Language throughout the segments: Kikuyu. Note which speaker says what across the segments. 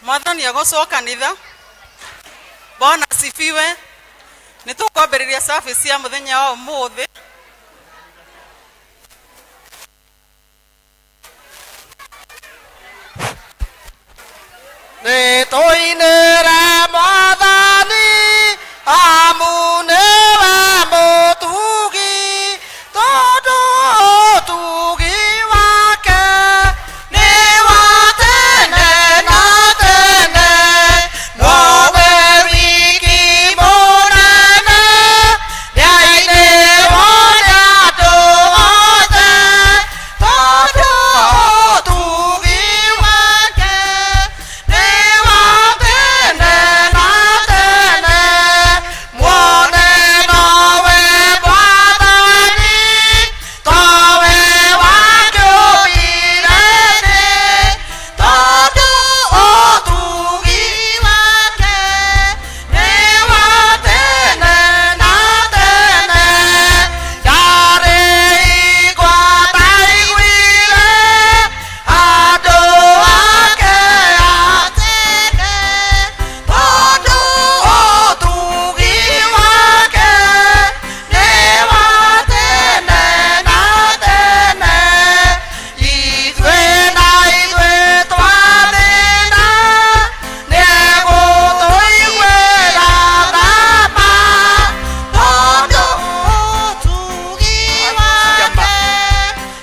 Speaker 1: Mwathani agocwo kanitha. Bwana asifiwe. Nĩ tũkwambĩrĩria service ya mũthenya wa ũmũthĩ.
Speaker 2: Nĩ tũinĩre Mwathani, amu nĩwe mũtugi, tondũ ũtugi wake nĩ wa tene na tene. Nowe wiki mũnene, nĩainĩrwo nĩ andũ othe, tondũ ũtugi wake nĩ wa tene na tene. Muone nowe Mwathani, towe wakĩũmbire thĩ, tondũ ũtugi wake nĩ wa tene na tene. Ndarĩ igwa ndaiguire andũ ake a tene, tondũ ũtugi wake nĩ wa tene na tene. Ithuĩ na ithuĩ twathĩna, nĩegũtũiguĩra tha ma, tondũ ũtugi wake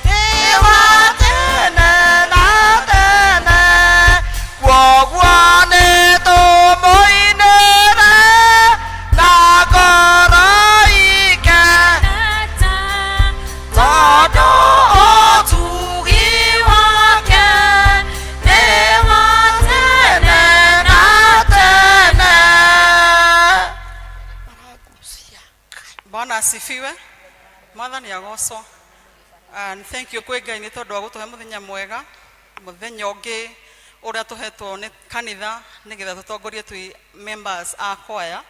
Speaker 2: nĩ wa tene na tene. Kwoguo nĩ tũmũinĩre na ngoro ikenete, tondũ ũtugi wake nĩ wa tene na tene.
Speaker 1: Bwana asifiwe. Mwathani agocwo. And thank you kwĩ Ngai nĩ tondũ wa gũtũhe mũthenya mwega, mũthenya ũngĩ ũrĩa tũhetwo nĩ kanitha nĩgetha tũtongorie twĩ members a choir.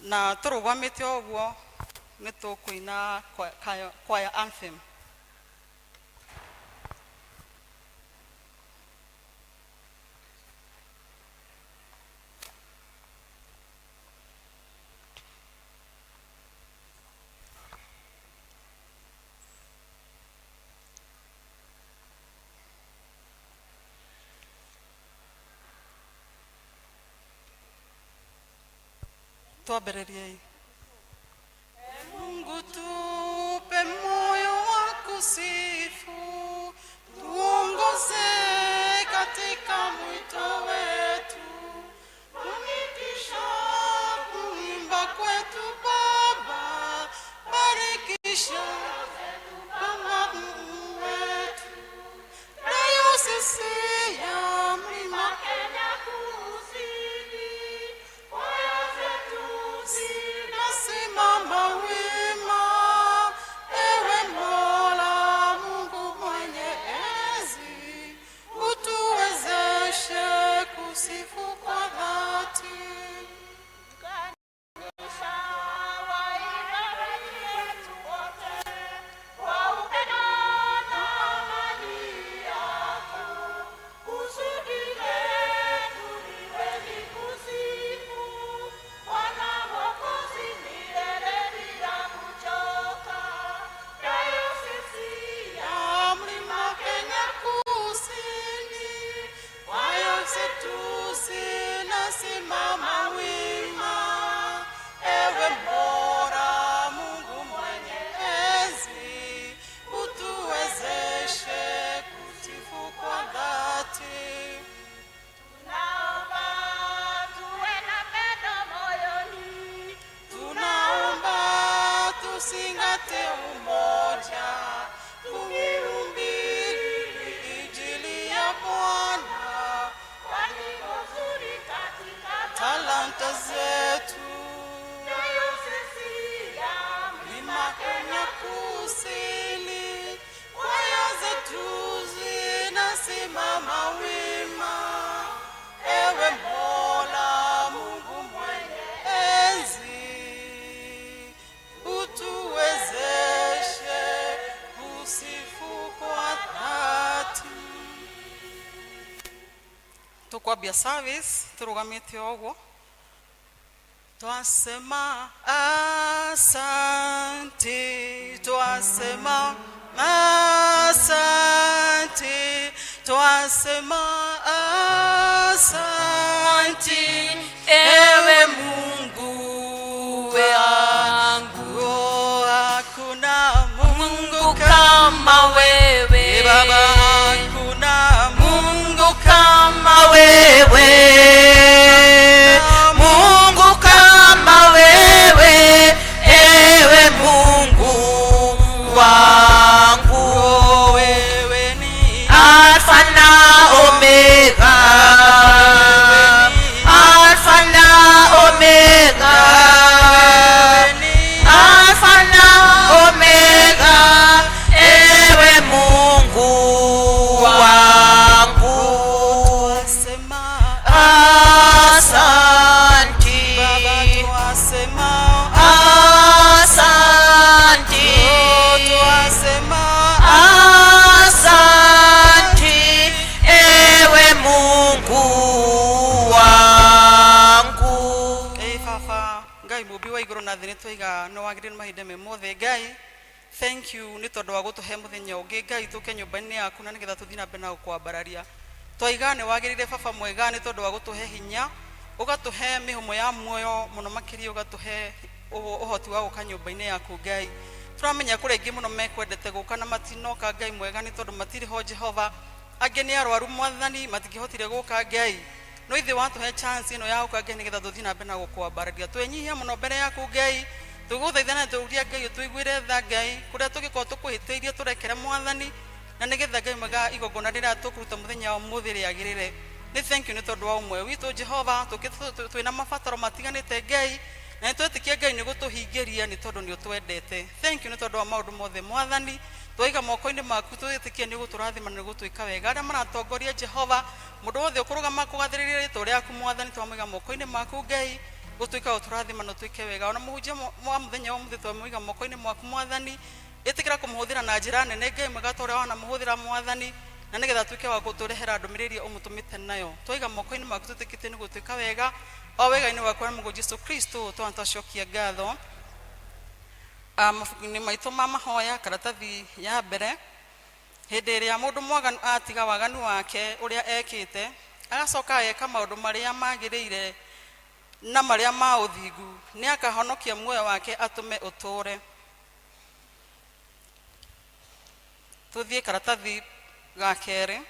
Speaker 1: Na tũrũgamĩte o ũguo nĩ tũkũina choir anthem. Twambĩrĩriei. Mungu tupe moyo wa kusifu, tuongoze katika mwito wetu, unitisha kuimba kwetu Baba, barikisha Baba Mungu wetu, Dayosisi ya Mlima Kenya Kusini, kwaya zetu zinasimama wima, ewe Mola. Tũkwambia service tũrũgamĩte o ũguo. Twasema asante, twasema asante, twasema asante, ewe Mungu wangu. Oh, hakuna Mungu
Speaker 2: kama wewe.
Speaker 1: Baba, hakuna Mungu
Speaker 2: kama wewe, Mungu kama wewe, ewe Mungu wangu.
Speaker 1: Wewe ni
Speaker 2: Alfa na Omega, Alfa na Omega,
Speaker 1: wewe ni
Speaker 2: Alfa na Omega, ewe Mungu wangu.
Speaker 1: Twasema
Speaker 2: Asante,
Speaker 1: Baba, twasema
Speaker 2: asante,
Speaker 1: twasema
Speaker 2: asante, ewe Mungu wangu.
Speaker 1: Ĩ baba Ngai mũmbi wa igũrũ na thĩ, nĩ twaiga nĩ wagĩrĩire mahinda me mothe. Ngai, thank you nĩ tondũ wa gũtũhe mũthenya ũngĩ, Ngai, tũke nyũmba-inĩ yaku na nĩgetha tũthiĩ na mbere na gũkwambararia. Twaiga nĩ wagĩrĩire, baba mwega, nĩ tondũ wa gũtũhe hinya, ũgatũhe mĩhũmũ ya muoyo, mũno makĩria ũgatũhe ũhoti wa gũka nyũmba-inĩ yaku. Ngai, tũramenya kũrĩ aingĩ mũno mekwendete gũka na matinoka, Ngai mwega, nĩ tondũ matirĩ ho. Jehova, angĩ nĩ arwaru, Mwathani, matingĩhotire gũka. Ngai, no ithuĩ watũhe chance ĩno ya gũka, Ngai, nĩgetha tũthiĩ na mbere na gũkwambararia. Twenyihia mũno mbere yaku, Ngai, tũgũthaithana, tũria Ngai ũtũiguĩre tha. Ngai, kũrĩa tũngĩkorwo tũkũhĩtĩirie, tũrekere, Mwathani, na nĩgetha, Ngai mwega, igongona rĩrĩa tũkũruta mũthenya wa ũmũthĩ rĩagĩrĩre. Nĩ thank you nĩ tondũ wa ũmwe witũ. Jehova, tũkĩte twĩna mabataro matiganĩte, Ngai, na nĩ twetĩkia, Ngai, nĩ gũtũhingĩria nĩ tondũ nĩ ũtwendete. Thank you nĩ tondũ wa maũndũ mothe, Mwathani. Twaiga moko-inĩ maku, twĩtĩkie nĩ ũgũtũrathima na nĩ gũtwĩka wega. Arĩa maratongoria, Jehova, mũndũ wothe ũkũrũgama kũgathĩrĩria rĩtwa rĩaku, Mwathani, twamũiga moko-inĩ maku. Ngai, gũtuĩka gũtũrathima na ũtwĩke wega. Ona mũhunjia wa mũthenya wa ũmũthĩ twamũiga moko-inĩ maku, Mwathani. Ĩtĩkĩra kũmũhũthĩra na njĩra nene, Ngai mwega, ta ũrĩa wanamũhũthĩra, Mwathani, na nĩgetha atuĩke wa gũtũrehera ndũmĩrĩri ũmũtũmĩte nayo. Twaiga moko-inĩ maku, twĩtĩkĩtie nĩ gũtuĩka wega o wega-inĩ waku wa Mũgũ Jesu Kristo twana twacokia ngatho. Mabuku-inĩ maitũ ma mahoya, karatathi ya mbere, hĩndĩ ĩrĩa mũndũ mwaganu atiga waganu wake ũrĩa ekĩte, agacoka ageka maũndũ marĩa magĩrĩire na marĩa ma ũthingu, nĩ akahonokia muoyo wake atũme ũtũũre. Tũthiĩ karatathi ga kerĩ.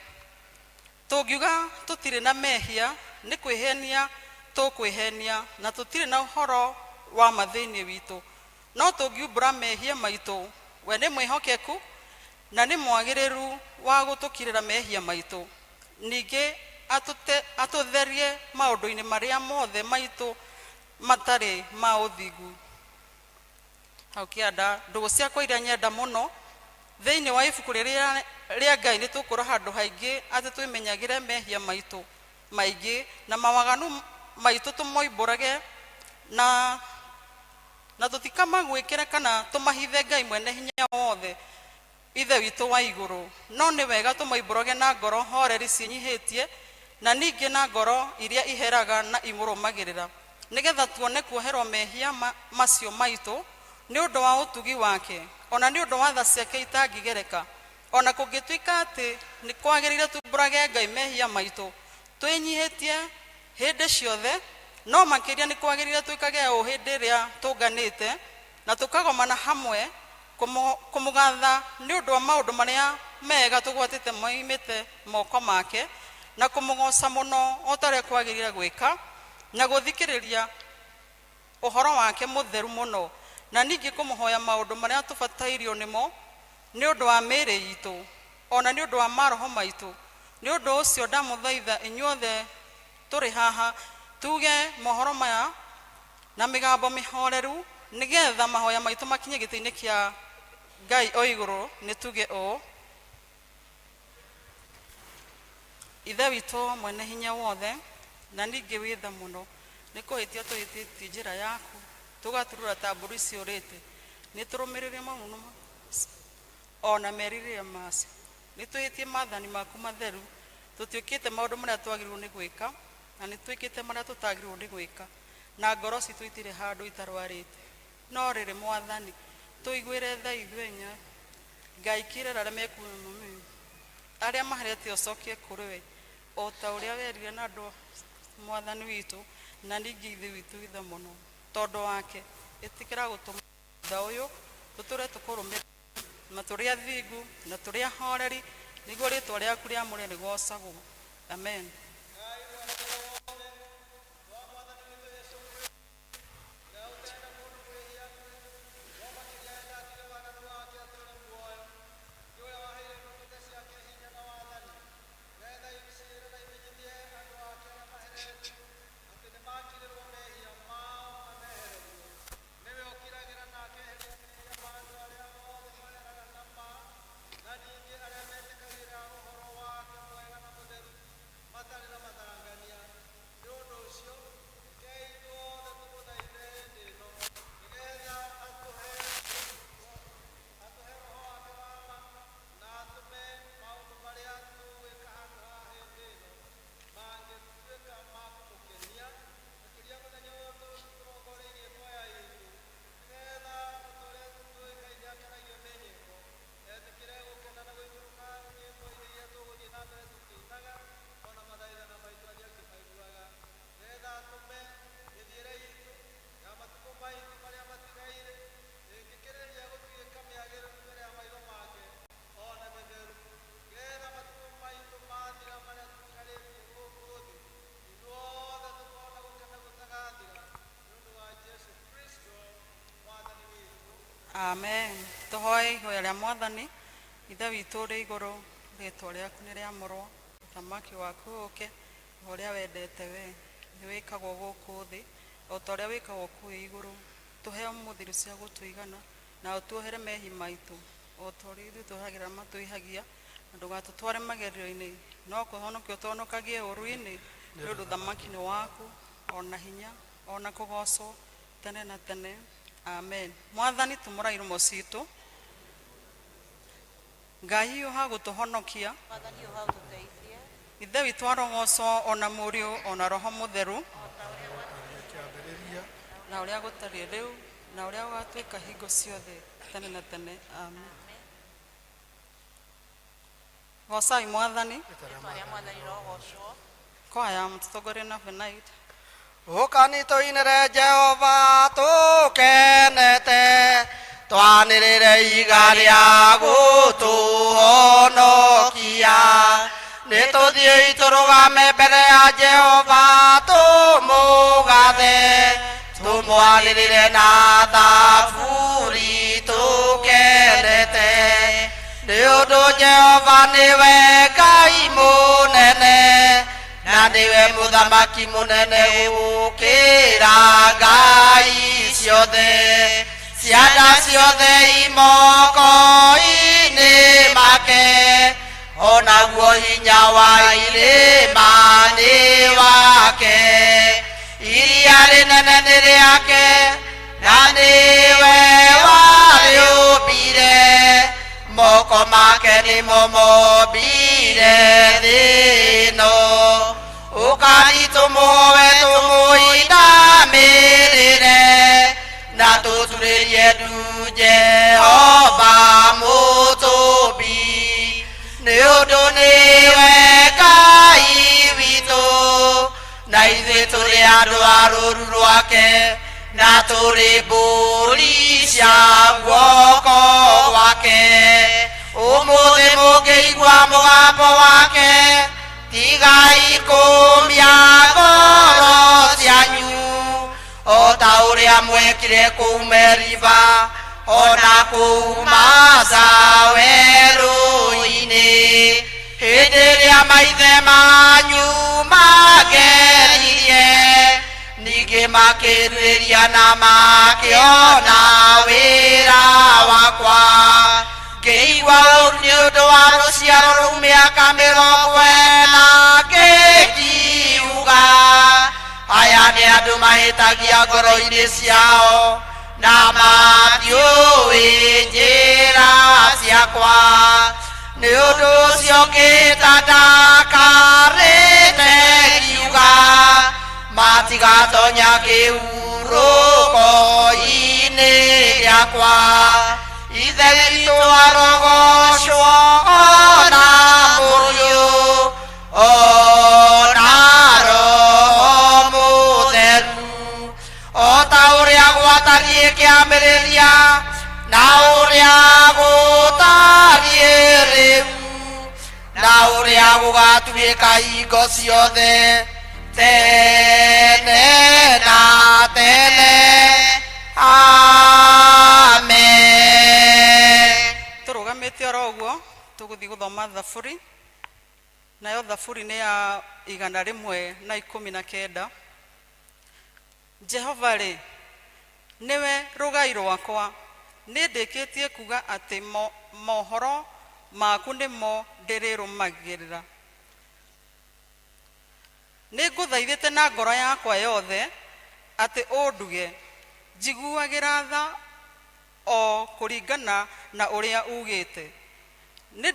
Speaker 1: Tũngiuga tũtirĩ na mehia, nĩ kwĩhenia tũkwĩhenia, na tũtirĩ na ũhoro wa ma thĩinĩ witũ. No tũngiumbũra mehia maitũ, we nĩ mwĩhokeku na nĩ mwagĩrĩru wa gũtũkirĩra mehia maitũ, ningĩ atũtherie maũndũ-inĩ marĩa mothe maitũ matarĩ ma ũthingu. Hau kĩanda, ndũgũ ciakwa iria nyenda mũno, thĩinĩ wa ibuku rĩrĩa rĩa Ngai nĩ tũkũra handũ haingĩ atĩ twĩmenyagĩre mehia maitũ maingĩ na mawaganu maitũ, tũmoimbũrage na tũtikamagwĩkĩre kana tũmahithe Ngai mwene hinya wothe, Ithe witũ wa igũrũ. No nĩ wega tũmoimbũrage na ngoro horeri ciĩnyihĩtie, na ningĩ na ngoro iria iheraga na imũrũmagĩrĩra, nĩgetha tuone kuoherwo mehia macio maitũ nĩ ũndũ wa ũtugi wake, ona nĩ ũndũ wa tha ciake itangĩgereka. Ona kũngĩtuĩka atĩ nĩ kwagĩrĩire tumbũrage Ngai mehia maitũ twĩnyihĩtie hĩndĩ ciothe, no makĩria nĩ kwagĩrĩire twĩkage ũũ hĩndĩ ĩrĩa tũnganĩte na tũkagomana hamwe kũmũgatha nĩ ũndũ wa maũndũ marĩa mega tũgwatĩte moimĩte moko make, na kũmũgoca mũno o ta ũrĩa kwagĩrĩire gwĩka, na gũthikĩrĩria ũhoro wake mũtheru mũno, na ningĩ kũmũhoya maũndũ marĩa tũbatairio nĩmo nĩ ũndũ wa mĩĩrĩ itũ ona nĩ ũndũ wa maroho maitũ. Nĩ ũndũ ũcio ndamũthaitha inyuothe tũrĩ haha tuge mohoro maya na mĩgambo mĩhoreru, nĩgetha mahoya maitũ makinye gĩtĩ-inĩ kĩa Ngai o igũrũ. Nĩ tuge ũũ: Ithe witũ mwene hinya wothe na ningĩ wĩ tha mũno, nĩ kũhĩtia tũhĩtĩtie njĩra yaku, tũgaturura ta mbũri ciũrĩte. Nĩ tũrũmĩrĩre maũndũ ona merirĩria macio. Nĩ twĩhĩtie maathani maku matheru. Tũtiĩkĩte maũndũ marĩa twagĩrĩirwo nĩ gwĩka, na nĩ twĩkĩte marĩa tũtagĩrĩirwo nĩ gwĩka, na ngoro citũ itirĩ handũ itarwarĩte. No rĩrĩ Mwathani, tũiguĩre tha ithuĩ enyewe. Ngai kĩrĩra arĩa mekuuma arĩa maherete ũcokie kũrĩ we, o ta ũrĩa werire na andũ Mwathani witũ, na ningĩ Ithe witũ ithe mũno. Tondũ wake, ĩtĩkĩra gũtũma thutha ũyũ tũtũre tũkũrũmĩrĩire, na tũrĩ athingu, na tũrĩ ahoreri, nĩguo rĩtwa rĩaku rĩamũre rĩgocagwo. Amen. Amen. Tũhoe ihoya rĩa Mwathani. Ithe witũ ũrĩ igũrũ, rĩtwa rĩaku nĩ rĩamũrwo, ũthamaki waku ũke, o ũrĩa wendete we nĩ wĩkagwo gũkũ thĩ o ta ũrĩa wĩkagwo kũu igũrũ. Tũhe ũmũthĩ irio cia gũtũigana, na ũtuohere mehi maitũ o ta ũrĩa ithuĩ tuohagĩra arĩa matwĩhagia, na ndũgatũtware magerio-inĩ, no kũhonokia ũtũhonokagie ũũru-inĩ, nĩ ũndũ ũthamaki nĩ waku, ona hinya, ona kũgocwo tene na tene. Amen. Mwathani, tumũra iromo citũ. Ngai hiũha gũtũhonokia.
Speaker 2: Mwathani hiũha ũtũteithie.
Speaker 1: Ithe witũ arogocwo, ona Mũriũ, ona Roho Mũtheru,
Speaker 3: kĩambĩrĩria,
Speaker 1: na ũrĩa gũtariĩ rĩu, na ũrĩa gũgatuĩka hingo ciothe tene na tene. Amen. Gocai Mwathani.
Speaker 2: Rĩtwa rĩa Mwathani rĩrogocwo.
Speaker 1: Kwaya mũtũtongorie na Venite.
Speaker 4: Ũkani tũinĩre Jehova tũkenete, twanĩrĩre iga rĩa gũtũhonokia. Nĩ tũthiĩi tũrũgame mbere ya Jehova tũmũgathe, tũmwanĩrĩre na thaburi tũkenete. Nĩ ũndũ Jehova nĩwe Ngai mũnene, na nĩwe mũthamaki mũnene gũkĩra ngai ciothe. Cianda ciothe imoko-inĩ make, onaguo hinya wa irĩma nĩ wake. Iria rĩnene nĩ rĩake, na nĩwe warĩũmbire, moko make nĩmo mombire thĩ ĩno. Ũkani tũmũhoe tũmũinamĩrĩre, na tũturĩrie ndu Jehova mũtũmbi, nĩ ũndũ nĩwe Ngai witũ, na ithuĩ tũrĩ andũ a rũũru rwake, na tũrĩ mbũri cia guoko gwake. Ũmũthĩ mũngĩigua mũgambo wake, tigai kũmia ngoro cianyu, o ta ũrĩa mwekire kũu Meriba, ona kũu Masa werũ-inĩ, hĩndĩ ĩrĩa maithe manyu mangeririe, ningĩ makĩruĩria na makĩona wĩra wakwa. Ngĩigua ũũru nĩ ũndũ wa rũciaro rũu mĩaka 40, ngĩkiuga, aya nĩ andũ mahĩtagia ngoro-inĩ ciao, na matiũĩ njĩra ciakwa. Nĩ ũndũ ũcio ngĩta ndakarĩte ngiuga matigatonya kĩhurũko-inĩ gĩakwa. Ithe witũ arogocwo ona Mũriũ ona Roho Mũtheru, o ta ũrĩa gwatariĩ kĩambĩrĩria na ũrĩa gũtariĩ rĩu na ũrĩa gũgatuĩka hingo ciothe tene na tene. Amen.
Speaker 1: Tũrũgamĩte oro ũguo tũgũthiĩ gũthoma thaburi, nayo thaburi nĩ ya 119. Jehova rĩ, nĩwe rũgai rwakwa, nĩ ndĩkĩtie kuga atĩ mohoro maku nĩmo ndĩrĩrũmagĩrĩra. Nĩ ngũthaithĩte na ngoro yakwa yothe atĩ ũnduge, njiguagĩra tha o kũringana na ũrĩa ugĩte. Nĩ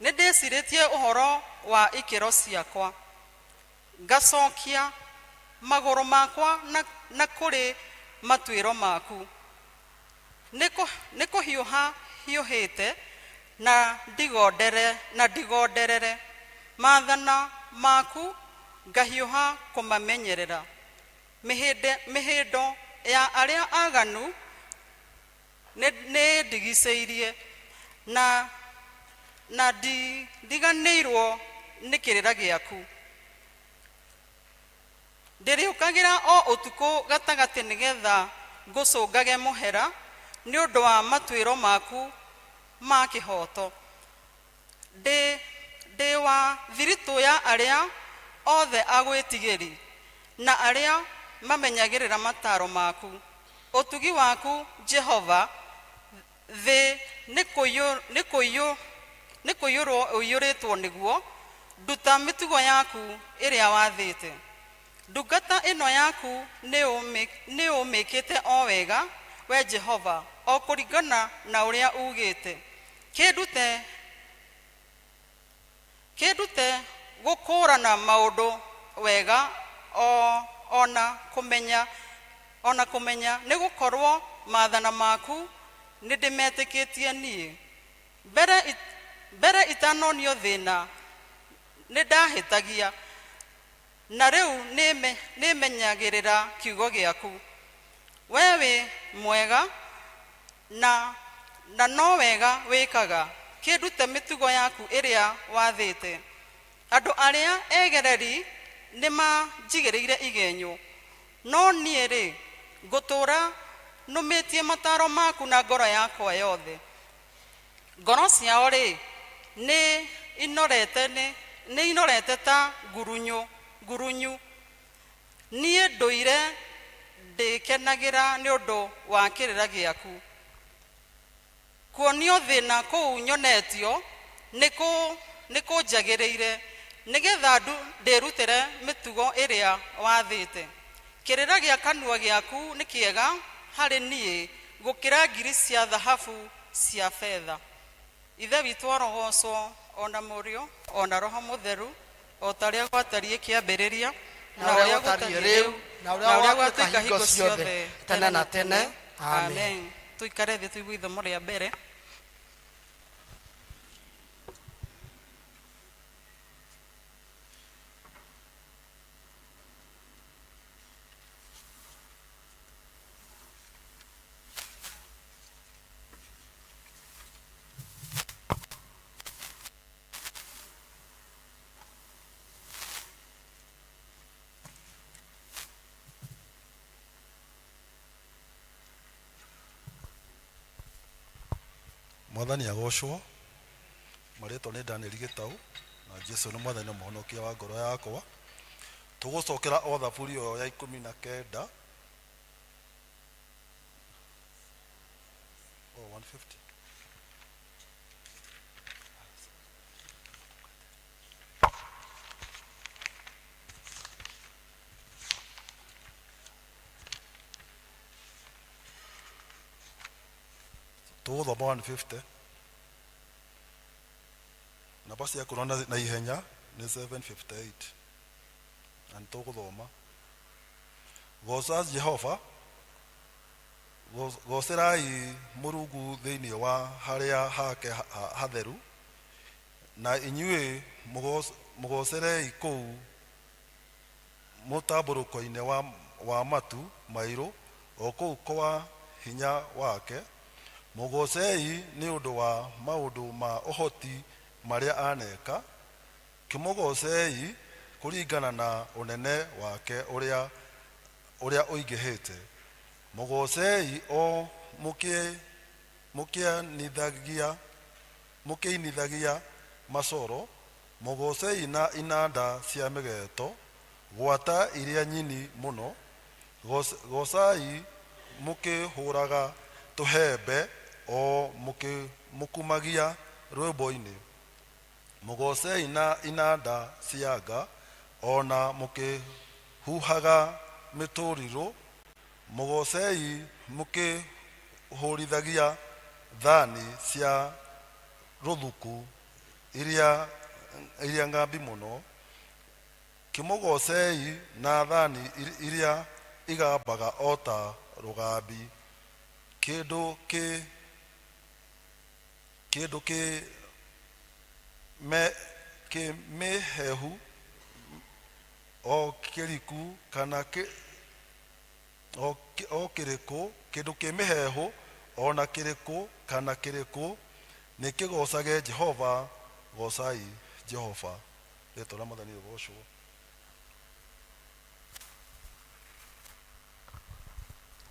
Speaker 1: ndĩcirĩtie ũhoro wa ikĩro ciakwa, ngacokia magũrũ makwa na kũrĩ matuĩro maku. Nĩ kũhiũha hiũhĩte na ndigonderere maathana maku, ngahiũha kũmamenyerera. Mĩhĩndo ya arĩa aganu nĩ ndigicĩirie, na ndiganĩirwo nĩ kĩrĩra gĩaku. Ndĩrĩũkagĩra o ũtukũ gatagatĩ nĩgetha ngũcũngage mũhera nĩ ũndũ wa matuĩro maku ma kĩhooto. Ndĩ wa thiritũ ya arĩa othe agwĩtigĩri na arĩa mamenyagĩrĩra mataro maku. Ũtugi waku Jehova thĩ nĩ kũiyũrwo ũiyũrĩtwo nĩguo, nduta mĩtugo yaku ĩrĩa wathĩte. Ndungata ĩno yaku nĩ ũmĩkĩte o wega, we Jehova, o kũringana na ũrĩa ugĩte. Kĩndute gũkũũrana maũndũ wega ona kũmenya, nĩ gũkorwo maathana maku nĩ ndĩmetĩkĩtie niĩ. Mbere itanonio thĩna nĩ ndahĩtagia, na rĩu nĩmenyagĩrĩra kiugo gĩaku. We wĩ mwega na no wega wĩkaga, kĩndute mĩtugo yaku ĩrĩa wathĩte. Andũ arĩa egereri nĩmanjigĩrĩire igenyo, no niĩ rĩ, ngũtũũra nũmĩtie mataro maku na ngoro yakwa yothe. Ngoro ciao rĩ, nĩ inorete ta ngurunyu. Niĩ ndũire ndĩkenagĩra nĩ ũndũ wa kĩrĩra gĩaku. Kuonio thĩna kũu nyonetio nĩ kũnjagĩrĩire, nĩgetha ndĩrutĩre mĩtugo ĩrĩa wathĩte. Kĩrĩra gĩa kanua gĩaku nĩ kĩega harĩ niĩ gũkĩra ngiri cia thahabu cia betha. Ithe witũ arogocwo ona Mũriũ ona Roho Mũtheru, o ta ũrĩa gwatariĩ kĩambĩrĩria,
Speaker 4: na ũrĩa gũtariĩ rĩu, na ũrĩa gwatuĩka hingo ciothe tene na tene. Amen.
Speaker 1: Tuikare thĩ tũigue ithomo rĩa mbere.
Speaker 3: Mwathani agocwo. Marĩtwa nĩ Daniel Gĩtau, na Jesu nĩ mwathani na mũhonokia wa ngoro yakwa. Tũgũcokera o thaburi ĩyo ya 19. Oh, 150. Tũgũthoma 150. Namba cia kũrwo na ihenya nĩ 758 na nĩ tũgũthoma. Goca Jehova, gocerai Mũrungu thĩinĩ wa harĩa hake hatheru, na inyuĩ mũgocerei kũu mũtambũrũko-inĩ wa matu mairũ, o kũu kwa hinya wake. Mũgocei nĩ ũndũ wa maũndũ ma ũhoti marĩa aneka, kĩmũgocei kũringana na ũnene wake ũrĩa ũingĩhĩte. Mũgocei o mũkĩinithagia macoro, mũgocei na inanda cia mĩgeto, gwata iria nyini mũno. Gocai mũkĩhũraga tũhembe, o mũkumagia rwĩmbo-inĩ. Mũgocei na inanda cia nga, o na mũkĩhuhaga mĩtũrirũ. Mũgocei mũkĩhũrithagia thani cia rũthuku iria ngambi mũno. Kĩmũgocei na thani iria igambaga o ta rũgambi. Kĩndũ kĩ mĩhehu o kĩriku kana o kĩrĩkũ, kĩndũ kĩ mĩhehu o na kĩrĩkũ kana kĩrĩkũ, nĩ kĩgocage Jehova. Gocai Jehova. Rĩtwa rĩa Mwathani rĩgocwo.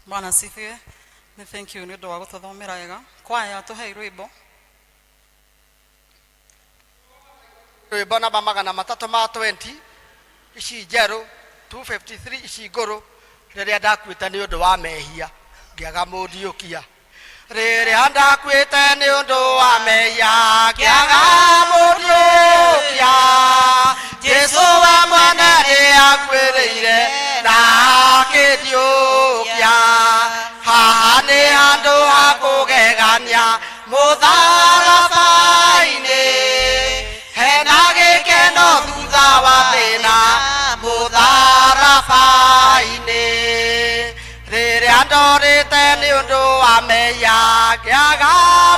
Speaker 1: Bwana asifiwe. Nĩ thank you nĩ ũndũ wa gũtũthomera wega. Kwaya, tũhei rwĩmbo.
Speaker 4: Rwĩmbo namba 320, ici njerũ, 253, ici ngũrũ. Rĩrĩa ndakuĩte nĩ ũndũ wa mehia, ngĩaga mũndiũkia. Rĩrĩa ndakuĩte nĩ ũndũ wa mehia, ngĩaga mũndiũkia, Jesu wa mwana nĩ akuĩrĩire na akĩndiũkia. Haha nĩ handũ ha kũgegania, mũtharaba-inĩ hena gĩkeno thutha wa thĩna, mũtharaba-inĩ. Rĩrĩa ndorĩte nĩ ũndũ wa mehia, ngĩaga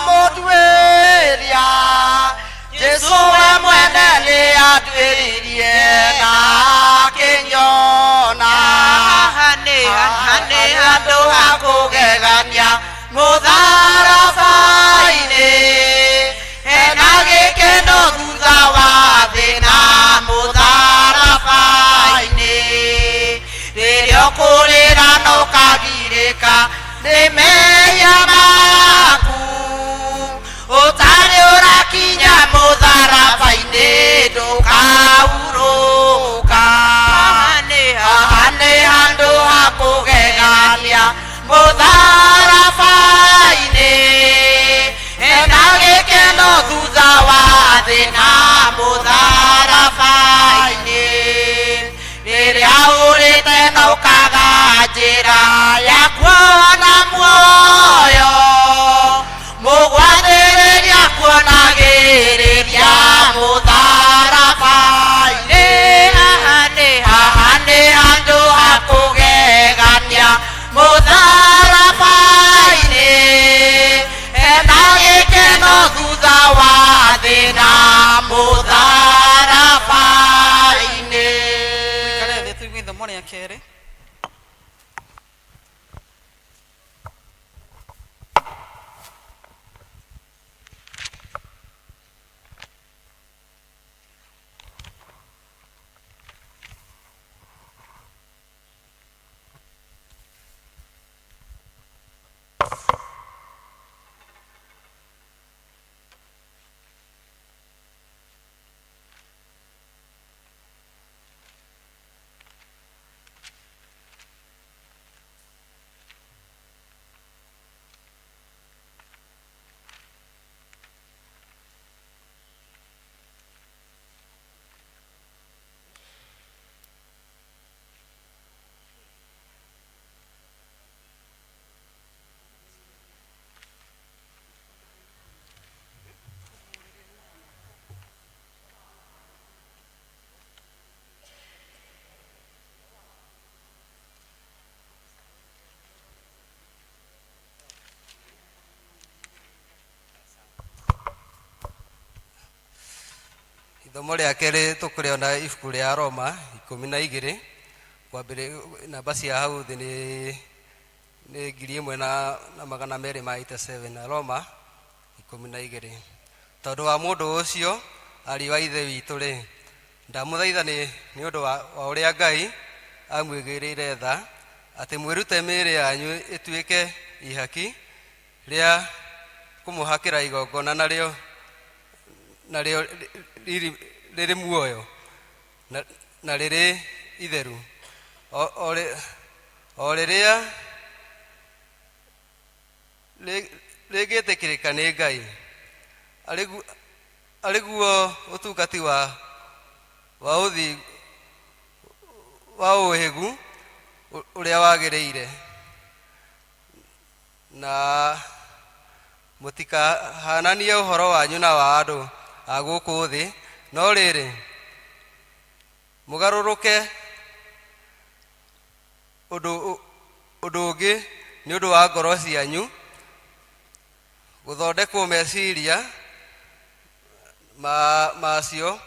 Speaker 4: mũnduĩria, Jesu we mwene nĩ anduĩririe na akĩnyona.
Speaker 2: Haha nĩ handũ ha
Speaker 4: kũgegania, mũtharaba-inĩ hena gĩkeno thutha wa thĩna, mũtharaba-inĩ. Rĩrĩa ũkũrĩra na ũkagirĩka nĩ mehia maku, ũtarĩ ũrakinya mũtharaba-inĩ, ndũkahurũka.
Speaker 2: Haha
Speaker 4: nĩ handũ ha kũgegania, mũtharaba-inĩ hena gĩkeno thutha wa thĩna, mũtharaba-inĩ. Rĩrĩa ũrĩte na ũkaga njĩra ya kuona muoyo, mũgwathĩrĩria kuonagĩrĩria mũtharaba-inĩ. Haha nĩ handũ ha kũgegania, mũtharaba-inĩ hena gĩkeno thutha wa thĩna, mũtharaba-inĩ.
Speaker 1: Ikare thĩ tũigue ithomo rĩa kerĩ.
Speaker 5: Ithomo rĩa kerĩ tũkũrĩona ibuku rĩa Roma 12 kwambĩrĩ namba cia hau thĩ nĩ 1287 na Roma 12. Tondũ wa mũndũ ũcio, ariũ a Ithe witũ rĩ, ndamũthaitha nĩ ũndũ wa ũrĩa Ngai amwĩgĩrĩire tha, atĩ mwĩrute mĩĩrĩ yanyu ĩtuĩke ihaki rĩa kũmũhakĩra igongona narĩo rĩrĩ muoyo na rĩrĩ itheru, o rĩrĩa rĩngĩtĩkĩrĩka nĩ Ngai, arĩ guo ũtungati wa ũhĩgu ũrĩa wagĩrĩire. Na mũtikahananie ũhoro wanyu na wa andũ a gũkũ thĩ, no rĩrĩ, mũgarũrũke ũndũ ũngĩ nĩ ũndũ wa ngoro cianyu gũthondekwo meciria macio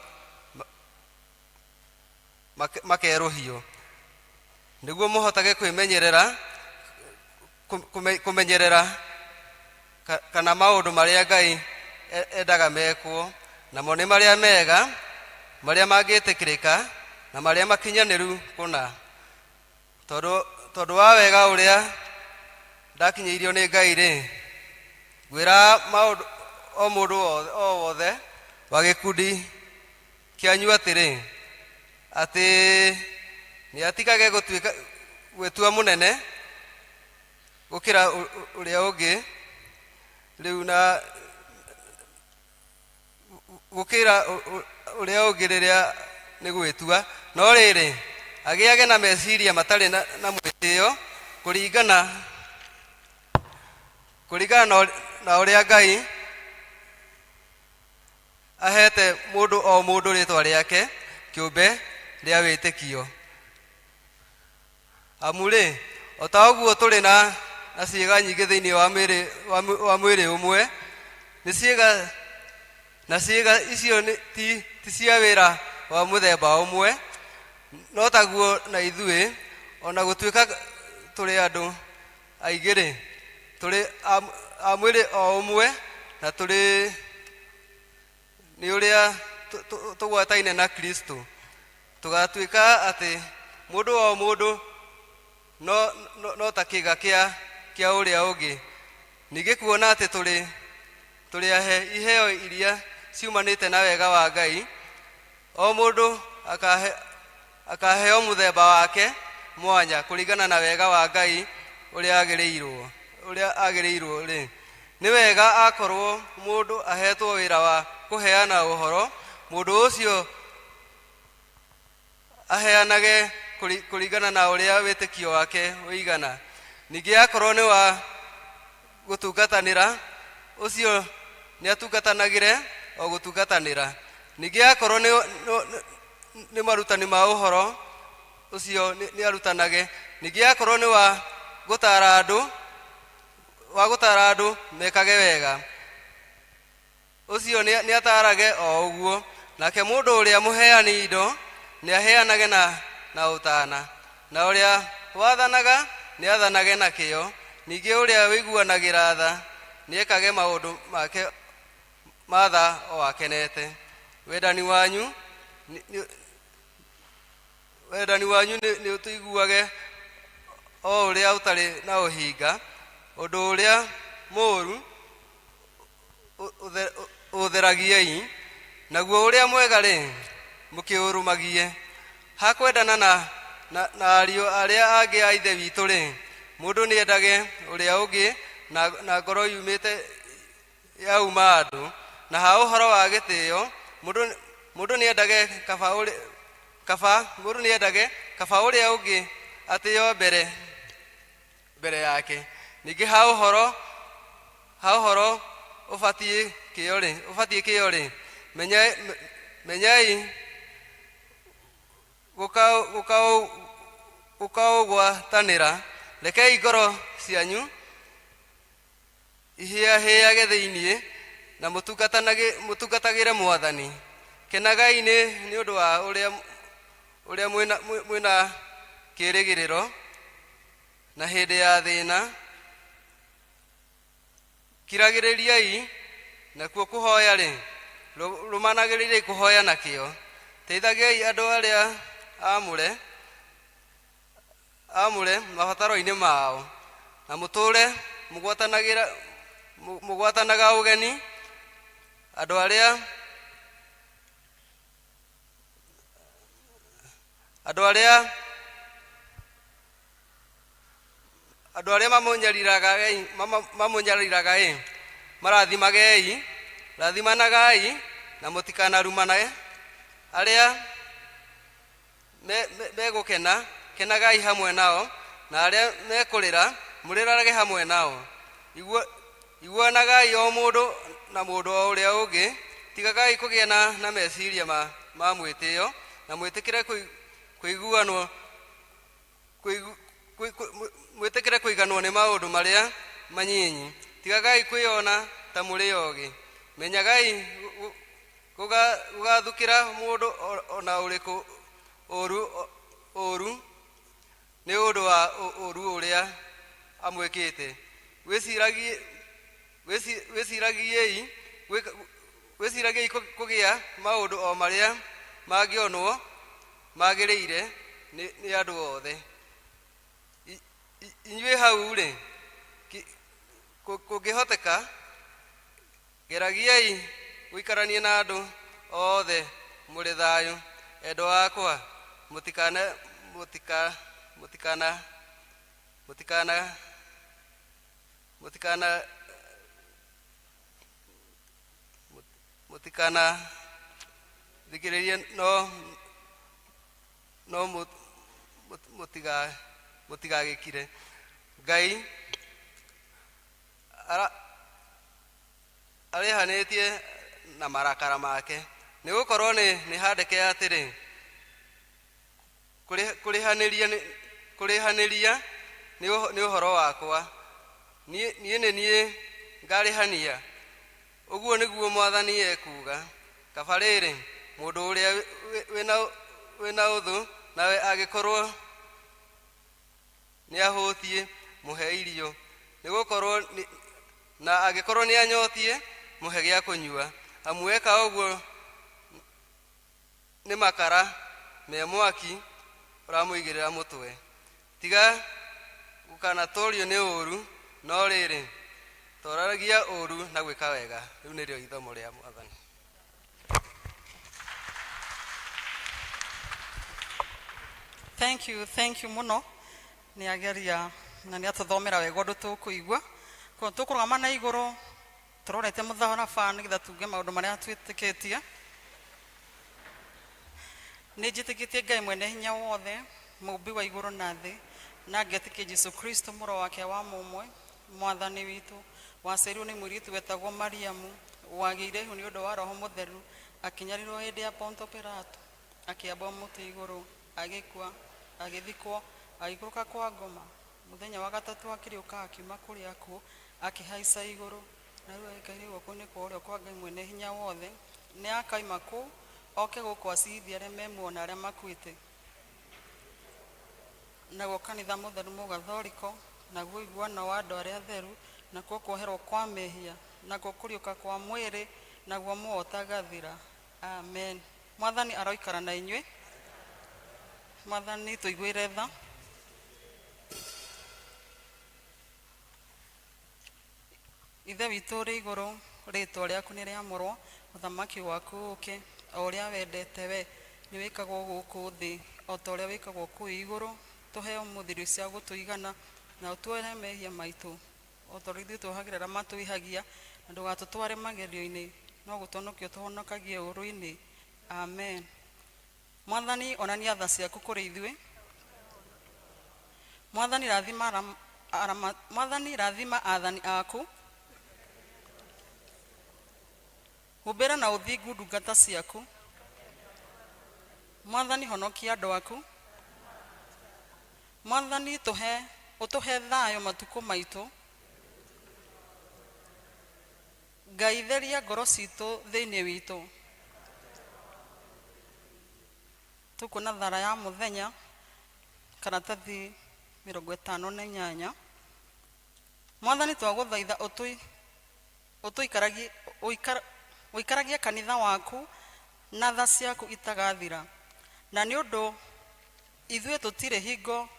Speaker 5: makerũhio, nĩguo mũhotage kwĩmenyerera kũmenyerera kana maũndũ marĩa Ngai endaga mekwo, namo nĩ marĩa mega, marĩa mangĩtĩkĩrĩka, na marĩa makinyanĩru kũna. Tondũ wa wega ũrĩa ndakinyĩirio nĩ Ngai rĩ, ngwĩra maũndũ o mũndũ o wothe wa gĩkundi kĩanyu atĩrĩ, atĩ nĩ atigage gũtuĩka gwĩtua mũnene gũkĩra ũrĩa ũngĩ rĩu na gũkĩra ũrĩa ũngĩ rĩrĩa nĩ gwĩtua, no rĩrĩ, agĩage na meciria matarĩ na mwĩtĩo, kũringana na ũrĩa Ngai ahete mũndũ o mũndũ rĩtwa rĩake kĩũmbe rĩa wĩtĩkio. Amu rĩ, o ta ũguo tũrĩ na ciĩga nyingĩ thĩinĩ wa mwĩrĩ ũmwe, nĩ ciĩga na ciĩga icio ti cia wĩra wa mũthemba ũmwe, no taguo na ithuĩ, o na gũtuĩka tũrĩ andũ aingĩ rĩ, tũrĩ a mwĩrĩ o ũmwe, na tũrĩ nĩ ũrĩa tũgwataine na Kristo, tũgatuĩka atĩ mũndũ o mũndũ no ta kĩga kĩa ũrĩa ũngĩ. Ningĩ kuona atĩ tũrĩ ahe iheo iria ciumanĩte na wega wa Ngai, o mũndũ akaheo mũthemba wake mwanya kũringana na wega wa Ngai ũrĩa agĩrĩirwo rĩ, nĩ wega akorwo mũndũ ahetwo wĩra wa kũheana ũhoro, mũndũ ũcio aheanage kũringana na ũrĩa wĩtĩkio wake ũigana. Ningĩ akorwo nĩ wa gũtungatanĩra, ũcio nĩatungatanagĩre o gũtungatanĩra. Ningĩ akorwo nĩ marutani ma ũhoro, ũcio nĩarutanage. Ningĩ akorwo nĩ wa gũtara andũ mekage wega, ũcio nĩatarage o ũguo. Nake mũndũ ũrĩa mũheani indo nĩaheanage na ũtana, na ũrĩa wathanaga nĩathanage na kĩyo. Ningĩ ũrĩa ũiguanagĩra tha nĩekage maũndũ make ma tha o akenete. Wendani wanyu nĩ ũtũiguage o ũrĩa ũtarĩ na ũhinga. Ũndũ ũrĩa mũũru ũtheragiei, naguo ũrĩa mwega rĩ, mũkĩũrũmagie. Hakwendana na ariũ arĩa angĩ a Ithe witũ rĩ, mũndũ nĩendage ũrĩa ũngĩ na ngoro yumĩte yauma andũ. Na ha ũhoro wa gĩtĩo, mũndũ nĩendage kaba ũrĩa ũngĩ atĩo mbere yake. Ningĩ ha ũhoro ũbatiĩ kĩyo rĩ, menyai gũkaũgwatanĩra. Rekei ngoro cianyu ihĩahĩage thĩinĩ, na mũtungatagĩre Mwathani. Kenagai nĩ nĩ ũndũ wa ũrĩa ũrĩa mwĩna mwĩna kĩĩrĩgĩrĩro na hĩndĩ ya thĩna kiragĩrĩriai nakuo kũhoya rĩ rũmanagĩrĩriai kũhoya na kĩo teithagiai andũ arĩa aamũre aamũre mabataro-inĩ mao na mũtũũre mũgwatanagĩra mũgwatanaga ũgeni andũ arĩa andũ arĩa andũ arĩa mamũnyariraga mamũnyariraga ĩ marathimagei rathimanagai na mũtikanarumane arĩa megũkena kenagai hamwe nao na arĩa mekũrĩra mũrĩrage hamwe nao iguanagai o mũndũ na mũndũ o ũrĩa ũngĩ tigagai kũgĩa na, na meciria ma, ma mwĩtĩo na mwĩtĩkĩre kũiguanwo mwĩtĩkĩre kũiganwo nĩ maũndũ marĩa manyinyi tigagai kwĩona ta mũrĩ ogĩ menyagai gũgathukĩra mũndũ ona ũrĩkũ ũru ũru nĩ ũndũ wa ũru ũrĩa amwĩkĩte wĩciragiei wĩciragiei kũgĩa maũndũ o marĩa mangĩonwo magĩrĩire nĩ andũ othe inyuĩ hau rĩ kũngĩhoteka geragiai gũikarania na andũ othe mũrĩ thayũ endwa akwa mũtikana mũtika mũtikana mũtikana mũtikana mũtikana thikĩrĩrie no no mũtiga mũtigagĩkire Ngai arĩhanĩtie na marakara make nĩ gũkorwo nĩ nĩ handĩke atĩrĩ kũrĩhanĩria kũrĩhanĩria nĩ ũhoro wakwa niĩ nĩ niĩ ngarĩhania ũguo nĩguo mwathani ekuuga kaba rĩrĩ mũndũ ũrĩa wĩna wĩna ũthũ nawe angĩkorwo nĩ ahũtiĩ mũhe irio nĩ gũkorwo na angĩkorwo nĩ anyotiĩ mũhe gĩa kũnyua amu eka ũguo nĩ makara me mwaki ũramũigĩrĩra mũtwe tiga gũkanatũrio nĩ ũũru no rĩrĩ toraragia ũũru na gwĩka wega rĩu nĩrĩo ithomo rĩa mwathani
Speaker 1: Thank you, thank you mũno nĩ ageria na nĩ atũthomera wega ũndũ tũkũigua koguo tũkũrũgama na igũrũ tũrorete mũtharaba nĩgetha tuge maũndũ marĩa twĩtĩkĩtie nĩ njĩtĩkĩtie ngai mwene hinya wothe mũmbi wa igũrũ na thĩ na ngetĩkia jesu kristo mũro wake wa mũmwe mwathani witũ waciarirwo nĩ mũirĩtu wetagwo mariamu wagĩire ihu nĩ ũndũ wa roho mũtheru akĩnyarirwo hĩndĩ ya ponto pilato akĩambwo mũtĩ igũrũ agĩkua agĩthikwo agĩikũrũka kwa ngoma mũthenya wa gatatũ akĩrĩũka akiuma kũrĩa akuũ akĩhaica igũrũ na rĩu aikaire guoko-inĩ kwa ũrĩo kwa ngai mwene hinya wothe nĩ akaima kũu oke gũkũ acirithie arĩa me muoyo na arĩa makuĩte naguo kanitha mũtheru mũgathoriko naguo ũiguano wa andũ arĩa atheru nakuo kuoherwo kwa mehia nakuo kũriũka kwa mwĩrĩ naguo muoyo ũtagathira amen mwathani aroikara na inyuĩ mwathani tũiguĩre tha ithe witũ ũrĩ igũrũ rĩtwa rĩaku nĩ rĩamũrwo ũthamaki waku ũke o ũrĩa wendete we nĩ wĩkagwo gũkũ thĩ o ta ũrĩa wĩkagwo kũu igũrũ tũhe ũmũthĩ irio cia gũtũigana na ũtuohere mehia maitũ o ta ũrĩa ithuĩ tuohagĩra arĩa matwĩhagia na ndũgatũtware magerio-inĩ no gũtũhonokia ũtũhonokagie ũũru-inĩ amen mwathani onania tha ciaku kũrĩ ithuĩ mwathani rathima mwathani rathima athani aku humbĩra na ũthingu ndungata ciaku mwathani honokia andũ aku mwathani tũhe ũtũhe thayũ matukũ maitũ ngai theria ngoro citũ thĩinĩ witũ Tũkuona thara ya mũthenya karatathi 58. Mwathani, twagũthaitha ũtũikaragie ũikaragie kanitha waku na tha ciaku itagathira, na nĩ ũndũ ithuĩ tũtirĩ hingo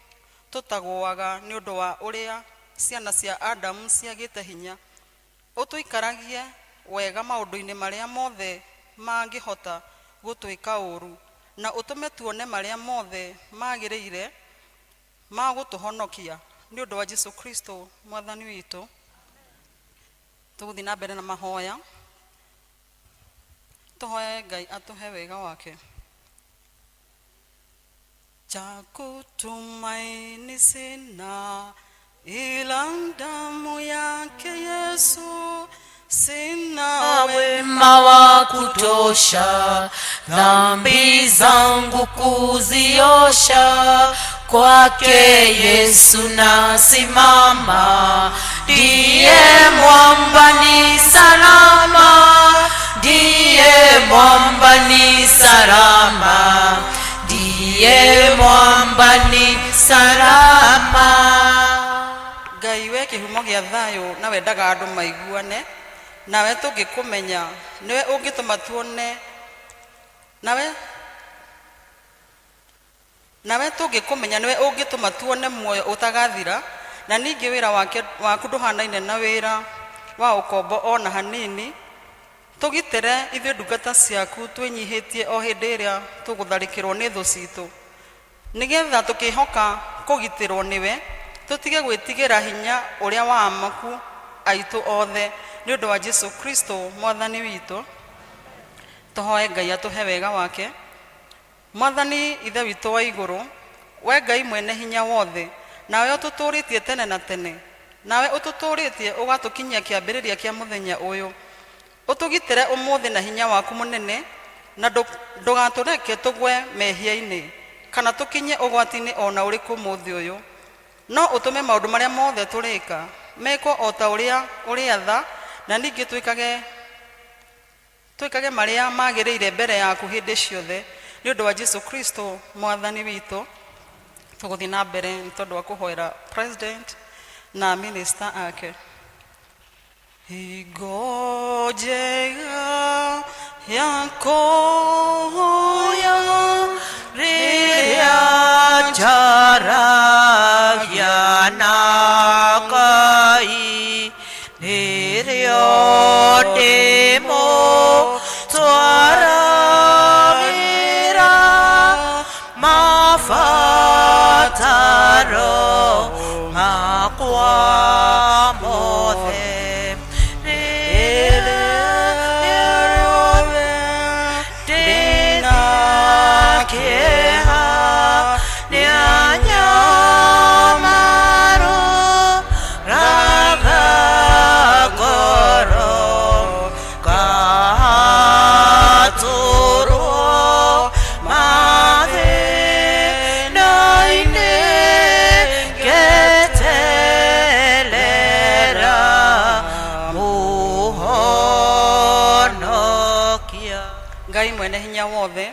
Speaker 1: tũtagũaga nĩ ũndũ wa ũrĩa ciana cia Adamu ciagĩte hinya. Ũtũikaragie wega maũndũ-inĩ marĩa mothe mangĩhota gũtwĩka ũũru, na ũtũme tuone marĩa mothe magĩrĩire ma gũtũhonokia, nĩ ũndũ wa Jesu Kristo Mwathani witũ. Tũgũthiĩ na mbere na mahoya, tũhoe Ngai atũhe wega wake. Cha kutumaini sina ila damu yake Yesu, sina
Speaker 6: wema wa kutosha, dhambi zangu kuziosha. Kwake Yesu nasimama, ndiye mwamba ni salama, ndiye mwamba ni salama, ndiye mwamba ni salama.
Speaker 1: Ngai, we kĩhumo gĩa thayũ na wendaga andũ maiguane nawe, tũngĩkũmenya nĩwe ũngĩtũma tuone nawe tũngĩkũmenya nĩwe ũngĩtũma tuone muoyo ũtagathira. Na ningĩ wĩra wake waku ndũhanaine na wĩra wa ũkombo ona hanini. Tũgitĩre ithuĩ ndungata ciaku twĩnyihĩtie o hĩndĩ ĩrĩa tũgũtharĩkĩrwo nĩ thũ citũ, nĩgetha tũkĩhoka kũgitĩrwo nĩwe tũtige gwĩtigĩra hinya ũrĩa wa amaku aitũ othe, nĩ ũndũ wa Jesu Kristo Mwathani witũ. Tũhoe Ngai atũhe wega wake. Mwathani Ithe witũ wa igũrũ, we Ngai mwene hinya wothe, nawe ũtũtũũrĩtie tene na tene, nawe ũtũtũũrĩtie ũgatũkinyia kĩambĩrĩria kĩa mũthenya ũyũ, ũtũgitĩre ũmũthĩ na hinya waku mũnene, na ndũgatũreke tũgwe mehia-inĩ kana tũkinye ũgwati-inĩ ona ũrĩkũ ũmũthĩ ũyũ, no ũtũme maũndũ marĩa mothe tũrĩka mekwo o ta ũrĩa ũrĩatha, na ningĩ twĩkage marĩa magĩrĩire mbere yaku hĩndĩ ciothe, nĩ ũndũ wa Jesu Kristo Mwathani witũ. Tũgũthiĩ na mbere nĩ tondũ wa kũhoera president na minister ake. Hingo njega ya kũhoya
Speaker 2: rĩrĩa njaragia na Ngai, nĩrĩo ndĩmũtwaragĩra mabataro makwa mothe, rĩrĩa ndĩna kĩeha, nĩanyamaroraga ngoro, ngatũrwo mathĩna-inĩ, ngeterera Mũhonokia.
Speaker 1: Ngai mwene hinya wothe,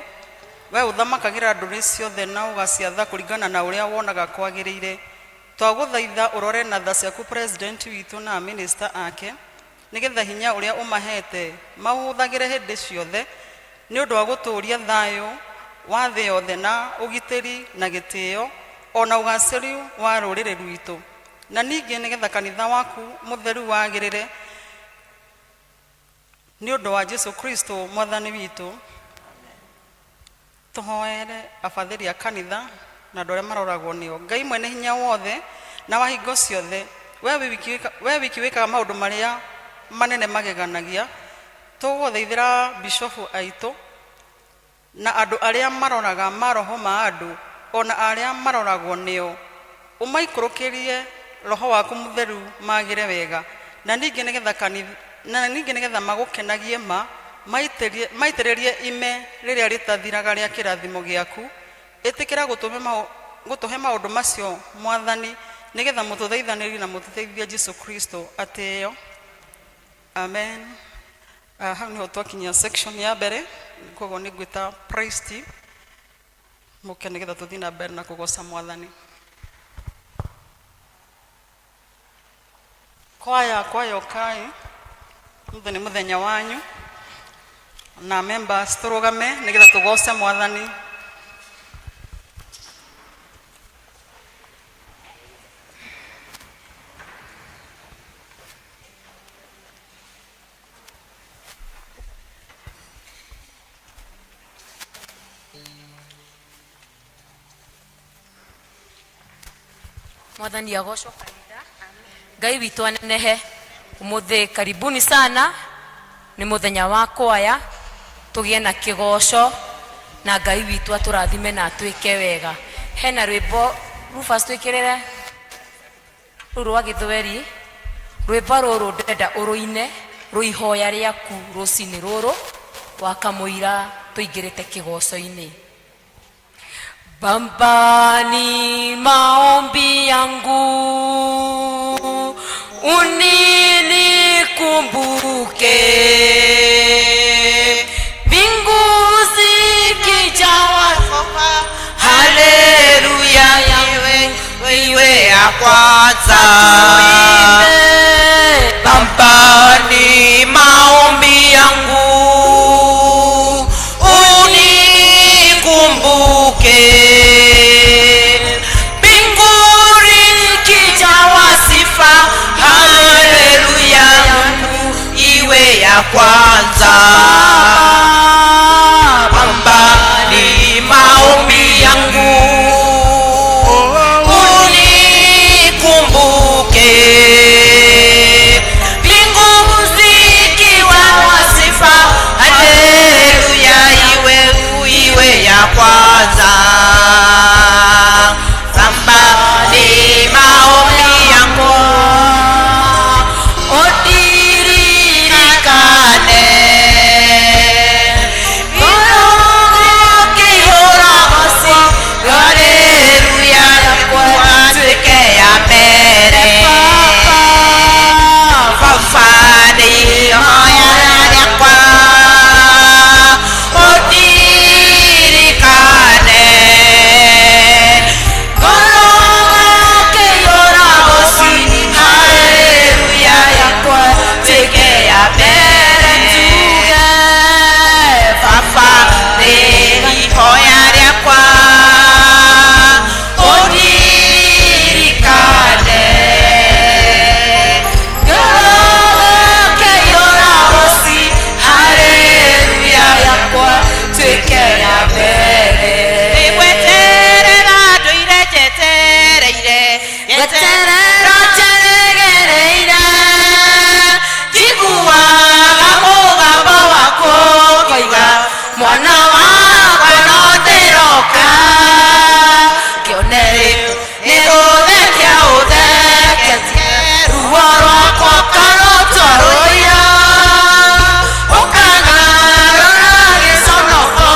Speaker 1: we ũthamakagĩra ndũrĩrĩ ciothe na ũgaciatha kũringana na ũrĩa wonaga kwagĩrĩire, twagũthaitha ũrore na tha ciaku president witũ na minister ake, nĩgetha hinya ũrĩa ũmahete maũhũthagĩre hĩndĩ ciothe nĩ ũndũ wa gũtũũria thayũ wa thĩ yothe na ũgitĩri na gĩtĩo ona ũgacĩru wa rũrĩrĩ rwitũ, na ningĩ nĩgetha kanitha waku mũtheru wagĩrĩre, nĩ ũndũ wa Jesu Kristo Mwathani witũ. Tũhoere abathĩri a kanitha na andũ arĩa maroragwo nĩo. Ngai mwene hinya wothe na wa hingo ciothe, we wiki wĩkaga maũndũ marĩa manene mageganagia, tũgũthaithĩra bishofu aitũ na andũ arĩa maroraga maroho ma andũ ona arĩa maroragwo nĩo, ũmaikũrũkĩrie roho waku mũtheru magĩre wega, na ningĩ nĩgetha magũkenagie ma maitĩrĩrie ime rĩrĩa rĩtathiraga rĩa kĩrathimo gĩaku. Ĩtĩkĩra gũtũhe maũndũ macio, Mwathani, nĩgetha mũtũthaithanĩri na mũtũteithia Jesu Kristo atĩĩo. Amen. Hau nĩho twakinyia section ya mbere. Koguo nĩ ngwĩta praise team. Mũke nĩgetha tũthiĩ na mbere na kũgoca mwathani. Kwaya, kwaya ũkai, mũthĩ nĩ mũthenya wanyu na members tũrũgame nĩgetha tũgoce mwathani.
Speaker 6: Mwathani agocwo kanitha. Ngai witũ anenehe. Umuthi karibuni sana, ni muthenya wa kwaya, tugie na kigoco na Ngai witũ atũrathime na atwĩke wega. Hena rwĩmbo Rufus twĩkĩrĩre rũrũ rwa gĩthweri, rwĩmbo rũrũ ndĩrenda ũrũine rũihoya rĩaku rũcinĩ rũrũ wakamũira tũingĩrĩte kĩgoco-inĩ. Bambani maombi yangu uninikumbuke, mbingu zikijawa
Speaker 2: Haleluya, iwe iwe ya kwanza.
Speaker 6: Tuimbe.
Speaker 2: Bambani maombi yangu unikumbuke, mbinguni kijawa sifa. Haleluya yangu iwe ya kwanza. Bambani maombi yangu unikumbuke, mbingu zikiwa sifa. Haleluya iwe iwe ya kwanza. Bambani maombi yangu
Speaker 6: Otiririkane
Speaker 2: Haleluya tuweke ya mbere. Baba ni hoya yakwa utirikane, haleluya yakwa tuweke ya mbere. Baba ni hoya yakwa utirikane,
Speaker 6: haleluya yakwa tuweke ya mbere.
Speaker 2: Nĩgweterera ndũire njetereire,
Speaker 6: Gweterera njeregereire,
Speaker 2: njiguaga mũgambo waku ũkiuga, mwana wakwa no ndĩroka.
Speaker 6: Kĩone rĩu
Speaker 2: Nĩgũthekia ũtheketie, ruo rwakwa karũtwa rũira, ũkang'arũra gĩconoko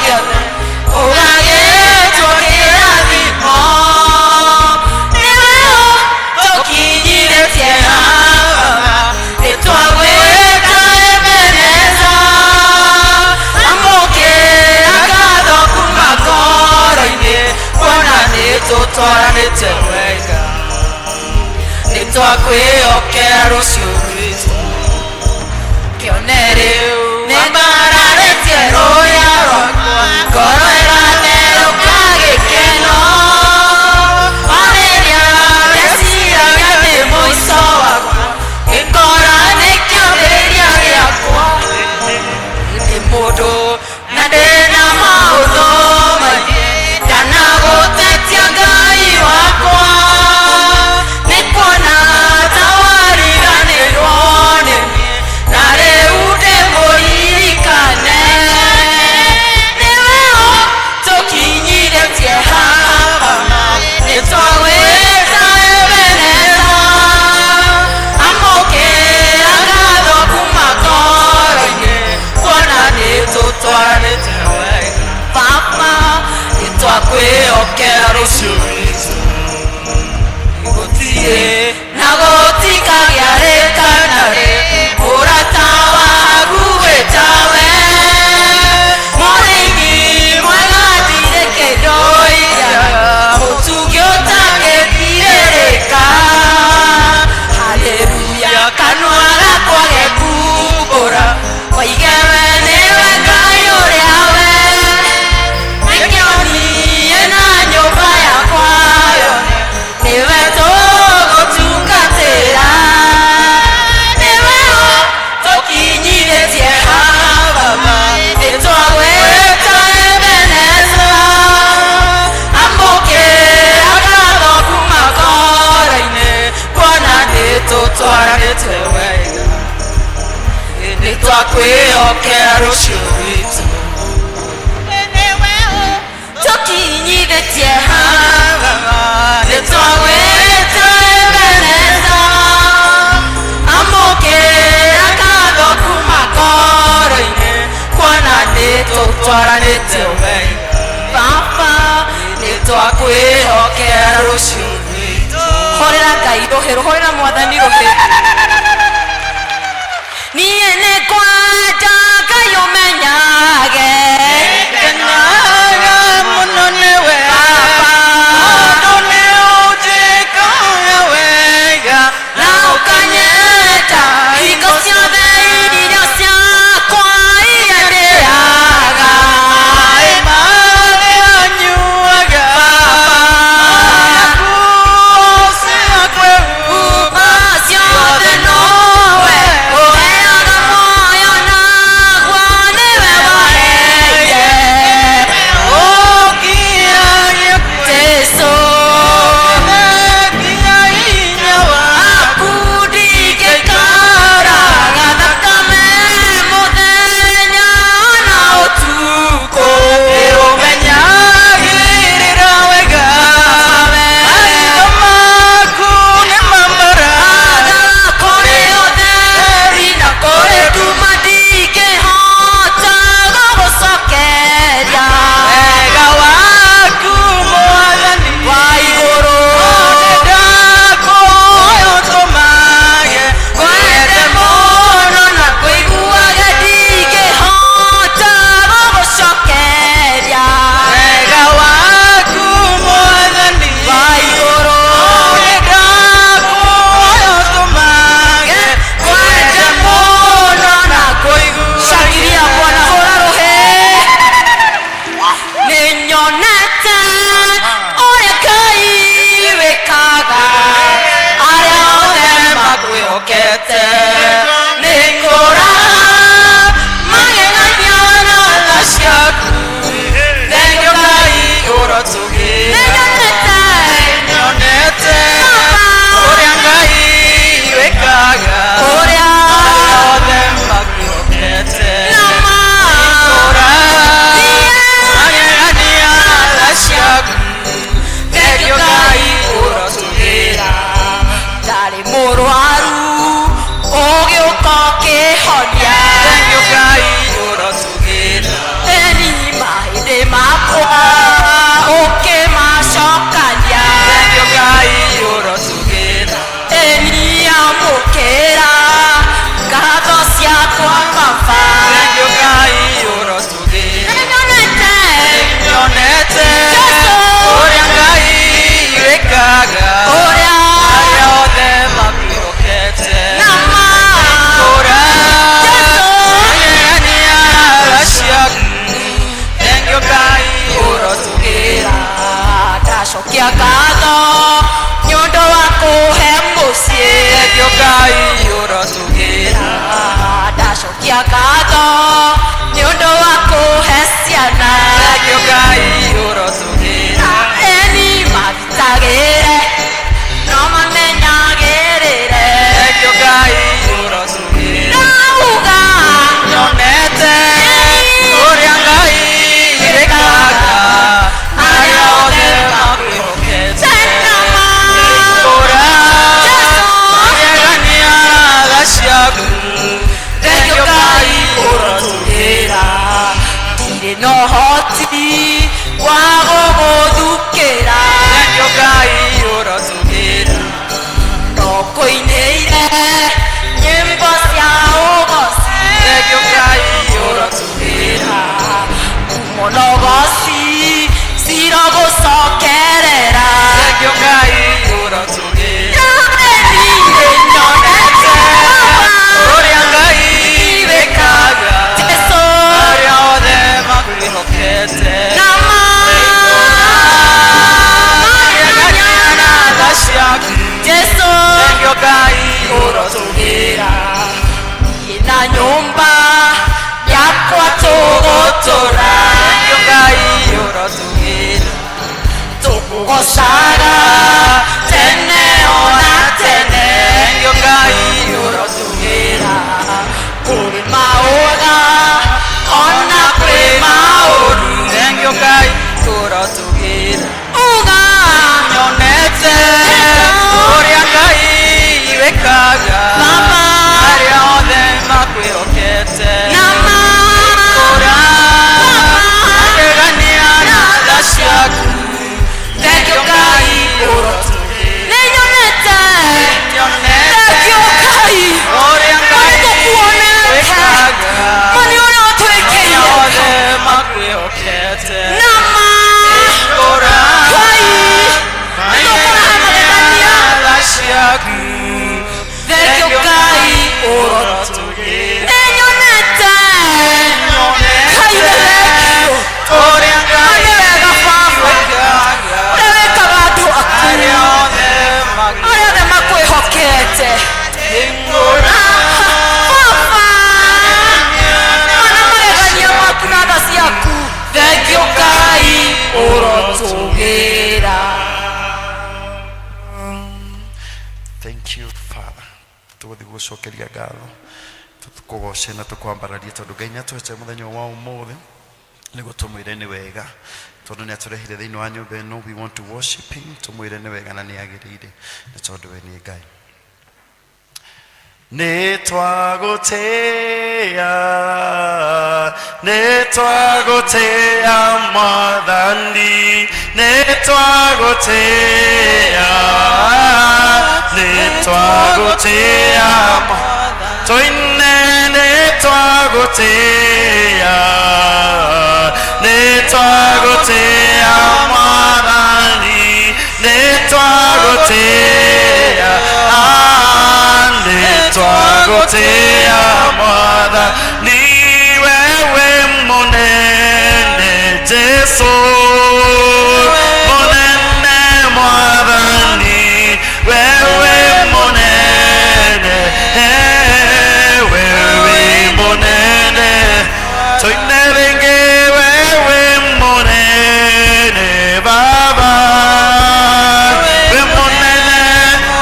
Speaker 2: gĩothe, ũgagĩtwo kĩrathimo. Nĩwe ũtũkinyithĩtie haha, nĩtwagwĩta Ebeneza. Amũkĩra ngatho kuma ngoro-inĩ, kuona nĩtũtwaranĩte wega,
Speaker 6: nĩtwakwĩhokera rũciũ rwitũ. Kĩone rĩu nĩmbararĩtie rũya rwakwa, ngoro ĩratherũka gĩkeno. O rĩrĩa ndeciragia nĩ mũico wakwa, ngĩkora nĩ kĩambĩrĩria gĩakwa. Ndĩ mũndũ na ndĩna maũndũ maingĩ, ndanagũtetia Ngai wakwa, nĩ kuona ta wariganĩrwo nĩ niĩ, na rĩu ndĩmũririkane.
Speaker 2: Tũtwaranĩte wega, nĩ twakwĩhokera rũciũ rwitũ.
Speaker 6: Tũkinyithĩtie haha.
Speaker 2: Nĩ twagwĩta Ebeneza, amũkĩra ngatho kuma ngoro-inĩ, kuona nĩ tũtwaranĩte wega.
Speaker 6: Baba,
Speaker 2: nĩ twakwĩhokera rũciũ rwitũ.
Speaker 6: Horera Ngai rũhĩ, rũhorera Mwathani rũhĩ. Niĩ nĩ ngwenda Ngai ũmenyage.
Speaker 2: Ngenaga mũno nĩwe.
Speaker 6: Baba.
Speaker 2: Tondũ nĩ ũnjĩkaga wega
Speaker 6: na ũkanyenda hingo ciothe, irio ciakwa iria ndĩaga.
Speaker 2: Maĩ marĩa nyuaga.
Speaker 6: Baba.
Speaker 2: Nguo cia kwĩhumba.
Speaker 6: Ciothe nowe ũheaga muoyo, naguo nĩwe waheire.
Speaker 2: Ũkiragia.
Speaker 6: Jesu.
Speaker 2: Nginya hinya waku.
Speaker 6: Aku ndingĩkaraga thakame mũthenya na ũtukũ.
Speaker 2: Nĩũmenyagĩrĩra wega. Maitho maku nĩ mamara.
Speaker 6: Kũrĩ ũtheri na kũrĩ nduma ndingĩhota gũgũcokeria.
Speaker 2: Wega waku Mwathani
Speaker 6: wa igũrũ.
Speaker 2: Nĩndakũhoya ũtũmage
Speaker 6: Kwende mũno na kũiguage ndingĩhota gũgũcokeria.
Speaker 2: Wega waku Mwathani
Speaker 6: wa igũrũ.
Speaker 2: Nĩndakũhoya ũtũmage
Speaker 6: Kwende mũno na Shangilia Bwana, hũra rũhĩ. Nĩnyonete ũrĩa Ngai wĩkaga arĩa othe
Speaker 2: makwĩhokete.
Speaker 6: Nĩ ngũraga magegania na tha
Speaker 2: ciaku. Thengiũ Ngai ũrotũgĩra.
Speaker 6: Nĩnyonete.
Speaker 2: Nyonete
Speaker 6: Baba.
Speaker 2: ũrĩa Ngai wĩkaga
Speaker 6: ũrĩa
Speaker 2: arĩa othe makwĩhokete.
Speaker 6: nama
Speaker 2: Magegania tha ciaku. Thengiũ Ngai ũrotũgĩra.
Speaker 6: Ndarĩ mũrwaru ũgĩũka ũkĩhonia.
Speaker 2: Thengiũ Ngai ũrotũgĩra.
Speaker 6: Eni mahĩndĩ makwa ũkĩmacokania.
Speaker 2: Thengiũ Ngai ũrotũgĩra.
Speaker 6: Eni amũkĩra ngatho ciakwa Baba.
Speaker 2: Thengiũ Ngai ũrotũgĩra.
Speaker 6: Nĩnyonete.
Speaker 2: Nyonete
Speaker 6: Jesũ.
Speaker 2: ũrĩa Ngai wĩkaga
Speaker 6: ũrĩa
Speaker 2: arĩa othe makwĩhokete.
Speaker 6: nama
Speaker 2: Kũra
Speaker 6: Jesũ.
Speaker 2: magegania tha ciaku. Thengiũ Ngai ũrotũgĩra.
Speaker 6: Ndacokia ngatho nĩ ũndũ wa kũhe mũciĩ.
Speaker 2: Thengiũ Ngai ũrotũgĩra.
Speaker 6: Ndacokia ngatho nĩ ũndũ wa kũhe ciana.
Speaker 2: Thengiũ Ngai ũrotũgĩra.
Speaker 6: Eni magitagĩre no mamenyagĩrĩre.
Speaker 2: Thengiũ Ngai ũrotũgĩra.
Speaker 6: Ndauga.
Speaker 2: Nyonete ũrĩa Ngai wĩkaga arĩa othe makwĩhokete.
Speaker 6: Tenama.
Speaker 2: Kũra
Speaker 6: Jesũ.
Speaker 2: magegania tha ciaku.
Speaker 6: Thengiũ Ngai ũrotũgĩra. Ndirĩ na ũhoti wa gũgũthukĩra.
Speaker 2: Thengiũ Ngai ũrotũgĩra.
Speaker 6: No kũinĩire nyĩmbo cia ũgoci.
Speaker 2: Thengiũ Ngai ũrotũgĩra.
Speaker 6: Ngumo na ũgoci cirogũcokerera.
Speaker 2: Thengiũ Ngai ũrotũgĩra.
Speaker 6: Niĩ nyonete
Speaker 2: Ũrĩa Ngai wĩkaga
Speaker 6: Jesũ.
Speaker 2: arĩa othe makwĩhokete.
Speaker 6: Nama.
Speaker 2: Magegania na tha ciaku.
Speaker 6: Jesũ.
Speaker 2: Thengiũ Ngai ũrotũgĩra.
Speaker 6: Niĩ na nyũmba yakwa tũgũtũra.
Speaker 2: Thengiũ Ngai ũrotũgĩra.
Speaker 6: Tũkũgocaga tene ona tene.
Speaker 2: Thengiũ Ngai Ũrotũgĩra. Nĩnyonete Ngai nĩ thengiũ.
Speaker 1: Ũrĩa Ngai
Speaker 2: Nĩ wega baba. Ũrĩa wĩkaga andũ aku.
Speaker 1: Arĩa othe
Speaker 2: Arĩa othe makwĩhokete. Baba. Ona magegania maku na tha ciaku. Thengiũ Ngai ũrotũgĩra.
Speaker 7: Thank you, Father. Tũgũthiĩ gũcokeria ngatho, tũkũgoce na tũkwambararie, tondũ Ngai nĩ atũhete mũthenya wa ũmũthĩ nĩguo tũmwĩre nĩ wega, tondũ nĩ atũrehire thĩinĩ wa nyũmba ĩno. We want to worship him, tũmwĩre nĩ wega na nĩ agĩrĩire, nĩ tondũ we nĩ Ngai. Nĩ twagũtĩa, nĩ twagũtĩa Mwathani, nĩ twagũtĩa, nĩ twagũtĩa, tũine, nĩ twagũtĩa, nĩ twagũtĩa Mwathani, nĩ twagũtĩa, nĩ twagũtĩa Mwathani, wewe mũnene Jesu, mũnene Mwathani, wewe mũnene, wewe mũnene, tũine rĩngĩ, wewe mũnene Baba, we mũnene,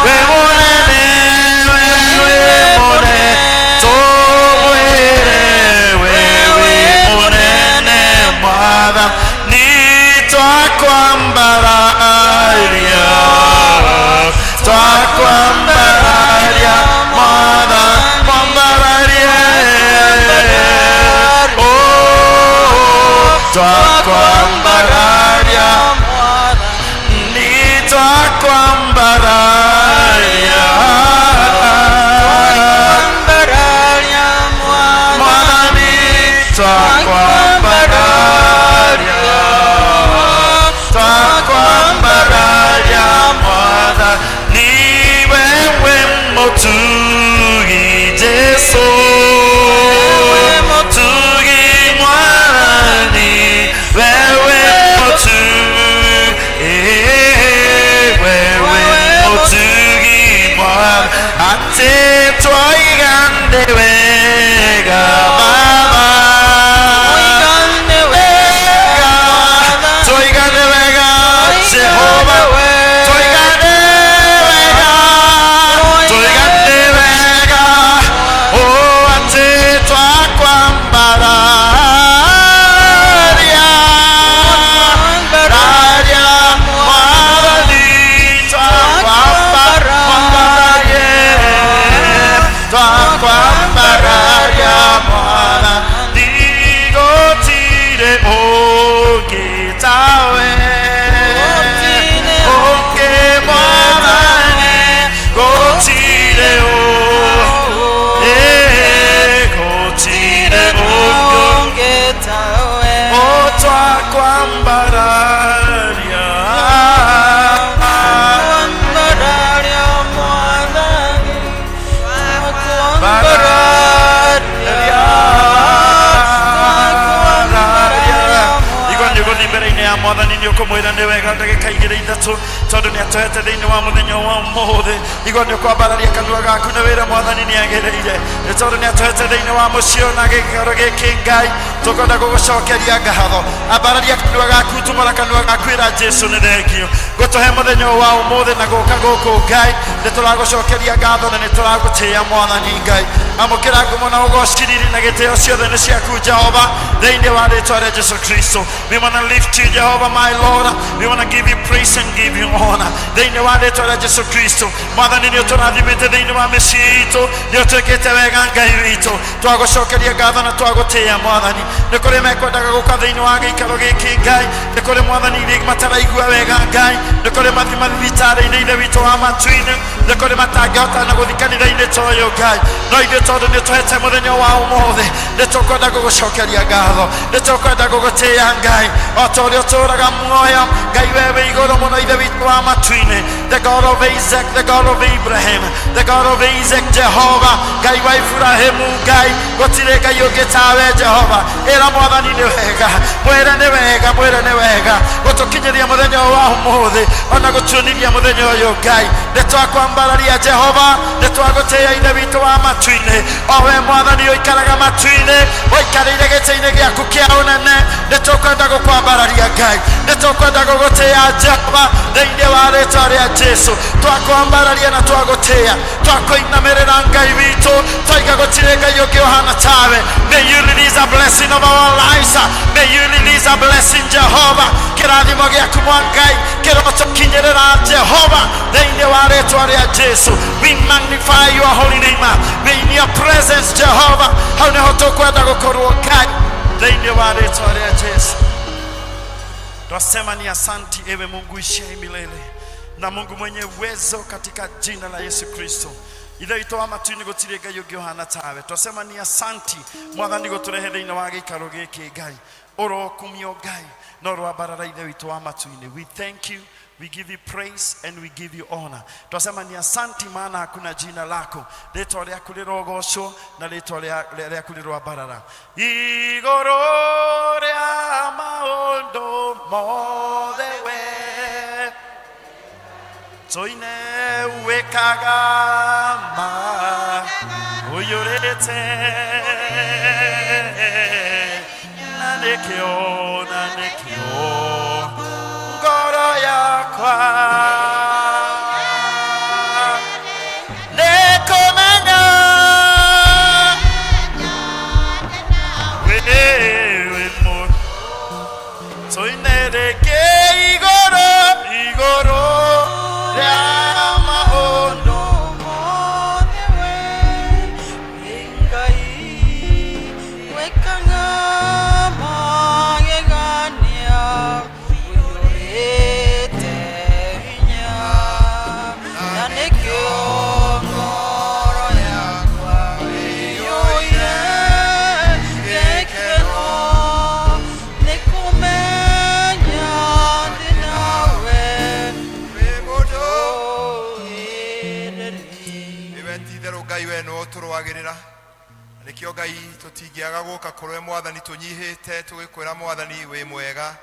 Speaker 7: we mũnene, wewe mũnene, tũmwĩre wewe mũnene Mwathani, twakwambararia, twakwambararia Mwathani, mwambararie, oh, twakwambararia, ni twakwambararia Mwathani, twakwambararia, twakwambararia Mwathani, wewe mũtugi Jesu, mũtugi Mwathani, wewe mũtugi, wewe mũtugi Mwathani, atĩ twoiga nĩ wega Baba, twoiga nĩ wega Jehova, twoiga nĩ wega, twoiga nĩ wega, oh, atĩ twakwambararia, raria Mwathani, twakwambararie, twakwambararia Mwathani, gũtirĩ ũngĩ tawe, ũngĩ Mwathani, gũtirĩ gũtirĩ ũngĩ, oh, twakwambararia, Igua nĩ ũgũthiĩ mbere-inĩ ya Mwathani, nĩ ũkũmwĩra nĩ wega ndagĩka igĩrĩ ithatũ, tondũ nĩ atũhete thĩinĩ wa mũthenya wa ũmũthĩ. Igua nĩ ũkwambararia kanua gaku na wĩra Mwathani nĩ agĩrĩire, nĩ tondũ nĩ atũhete thĩinĩ wa mũciĩ ũyũ na gĩikaro gĩkĩ. Ngai, tũkwenda gũgũcokeria ngatho. Ambararia kanua gaku, tumũra kanua gaku, ĩra Jesu nĩ thengio gũtũhe mũthenya ũyũ wa ũmũthĩ na gũka gũkũ. Ngai, nĩ tũragũcokeria ngatho na nĩ tũragũtĩĩa Mwathani Ngai. Amũkĩra ngumo na ũgoci, riri na gĩtĩo ciothe nĩ ciaku Jehova, thĩinĩ wa rĩtwa rĩa Jesu Kristo. We want to lift you, Jehovah my Lord. We want to give you praise and give you honor, thĩinĩ wa rĩtwa rĩa Jesu Kristo. Mwathani, nĩ ũtũrathimĩte thĩinĩ wa mĩciĩ itũ, nĩ ũtwĩkĩte wega Ngai witũ. Twagũcokeria ngatho na twagũtĩĩa Mwathani. Nĩ kũrĩ mekwendaga gũka thĩinĩ wa gĩikaro gĩkĩ Ngai, nĩ kũrĩ Mwathani mataraigua wega Ngai, nĩ kũrĩ mathi mathibitarĩ-inĩ, Ithe witũ wa matu-inĩ, nĩ kũrĩ matangĩhota na gũthiĩ kanitha-inĩ ta ũyũ Ngai, no ithuĩ tondũ nĩ tũhete mũthenya wa ũmũthĩ, nĩ tũkwenda gũgũcokeria ngatho, nĩ tũkwenda gũgũtĩĩa Ngai, o ta ũrĩa ũtũũraga muoyo Ngai, we wĩ igũrũ mũno, Ithe witũ wa matu. matu-inĩ, the God of Isaac, the God of Abraham, the God of Isaac, Jehova Ngai wa Ibrahimu, Ngai gũtirĩ Ngai ũngĩ tawe Jehova. Ĩra Mwathani nĩ wega, mwĩre nĩ wega, mwĩre nĩ wega gũtũkinyĩria mũthenya ũyũ wa ũmũthĩ, ona gũtuonithia mũthenya ũyũ. Ngai, nĩ twakwambararia Jehova, nĩ twagũtĩĩa Ithe witũ wa matu-inĩ, o we Mwathani ũikaraga matu-inĩ, ũikarĩire gĩtĩ-inĩ gĩaku kĩa ũnene. Nĩ tũkwenda gũkwambararia Ngai, nĩ tũkwenda gũgũtĩĩa Jehova, thĩinĩ wa rĩtwa rĩa Jesu. Twakwambararia na twagũtĩĩa, twakũinamĩrĩra Ngai witũ, twaiga gũtirĩ Ngai ũngĩ ũhana tawe. May you release a blessing of our lives. May you release a blessing, Jehova. Kĩrathimo gĩaku mwa Ngai kĩrotũkinyĩrĩra Jehova, thĩinĩ wa rĩtwa rĩa Jesu. We magnify your holy name. We in your presence, Jehova, hau nĩho tũkwenda gũkorwo Ngai, thĩinĩ wa rĩtwa rĩa Jesu. Twasema ni asanti, ewe Mungu ishiye milele na Mungu mwenye uwezo, katika jina la Yesu Kristo. Ithe witũ wa matu-inĩ, gũtirĩ Ngai ũngĩ ũhana tawe. Twasema ni asanti, Mwathani, gũtũrehe thĩinĩ wa gĩikaro gĩkĩ. Ngai ũrokumio, Ngai no rwambarara. Ithe witũ wa matu-inĩ, we thank you, we give you praise and we give you honor. Twasema ni asanti, maana hakuna jina lako. Rĩtwa rĩaku rĩrogocwo na rĩtwa rĩaku rĩroambarara igũrũ rĩa maũndũ mothe. We tũine wĩkaga ma ũiyũrĩte na nĩkĩo ngoro yakwa nĩkũmenya wĩ tũine rĩngĩ igũrũ rĩa maũndũ
Speaker 1: mothe. We Ngai wĩkaga magegania, ũiyũrĩte hinya, na nĩkĩo ngoro yakwa ĩiyũire gĩkeno nĩ kũmenya ndĩ nawe mũndũ.
Speaker 8: Nĩwe ti itherũ Ngai, we nĩwe ũtũrũagĩrĩra. Na nĩkĩo Ngai tũtingĩaga gũka kũrĩ we Mwathani tũnyihĩte, tũgĩkwĩra Mwathani wĩ mwega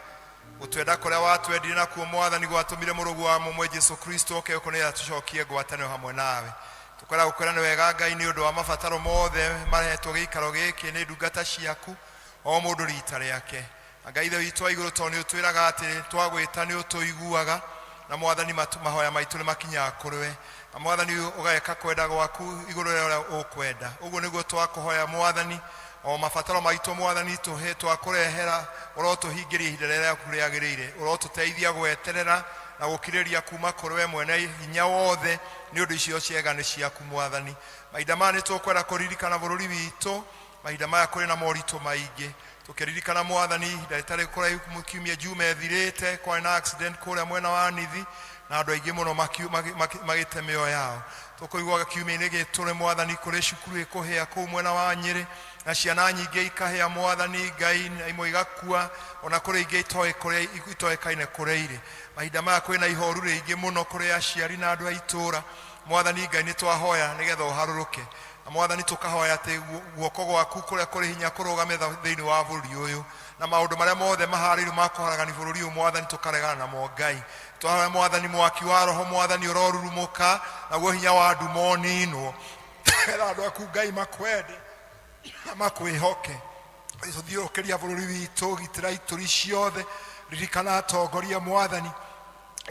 Speaker 8: gũtwenda kũrĩa watwendire nakuo. Mwathani, gwatũmire mũrũguo wa mũmwe Jesu Kristo oke gũkũ nĩgetha tũcokie ngwatanĩro hamwe nawe. Tũkwenda gũkwĩra nĩ wega Ngai, nĩ ũndũ wa mabataro mothe marehetwo gĩikaro gĩkĩ nĩ ndungata ciaku, o mũndũ rita rĩake. Na Ngai Ithe witũ wa igũrũ, tondũ nĩ ũtwĩraga atĩ twagwĩta nĩ ũtũiguaga, na Mwathani mahoya maitũ nĩ makinyaga kũrĩ we, na Mwathani ũgeka kwenda gwaku igũrũ rĩa ũrĩa ũkwenda. Ũguo nĩguo twakũhoya Mwathani, o mabataro maitũ Mwathani tũhe twakũrehera, ũrotũhingĩria ihinda rĩrĩa rĩaku rĩagĩrĩire. Ũrotũteithia gweterera na gũkirĩrĩria kuma kũrĩ we mwene hinya wothe, nĩ ũndũ icio ciega nĩ ciaku Mwathani. Mahinda maya nĩ tũkwenda kũririkana bũrũri witũ. Mahinda maya kũrĩ na moritũ maingĩ. Tũkĩririkana Mwathani, ihinda rĩtarĩ kũraihu, kiumia Juma ĩthirĩte, kwarĩ na accident kũrĩa mwena wa Nithi na andũ aingĩ mũno magĩte mĩoyo yao. Tũkũigua kiumia-inĩ gĩtũre Mwathani kũrĩ cukuru ĩkũhĩa kũu mwena wa Nyĩrĩ na ciana nyingĩ ikahĩa, Mwathani Ngai, na imwe igakua, ona kũrĩ ingĩ itoĩ kũrĩa itoĩkaine kũrĩa irĩ. Mahinda maya kwĩna ihoru rĩingĩ mũno kũrĩ aciari na andũ a itũũra. Mwathani Ngai, nĩ twahoya nĩgetha ũharũrũke, na Mwathani tũkahoya atĩ guoko gwaku kũrĩa kũrĩ hinya kũrũgame thĩinĩ wa bũrũri ũyũ, na maũndũ marĩa mothe maharĩirio ma kũharagani bũrũri ũyũ, Mwathani, tũkaregana namo. Ngai, twahoya Mwathani, mwaki wa roho Mwathani ũrorurumũka, naguo hinya wa nduma ũninwo, getha andũ aku Ngai makwende na makwĩhoke. Tũthiũrũkĩria bũrũri witũ, gitĩra itũri ciothe, ririkana atongoria Mwathani.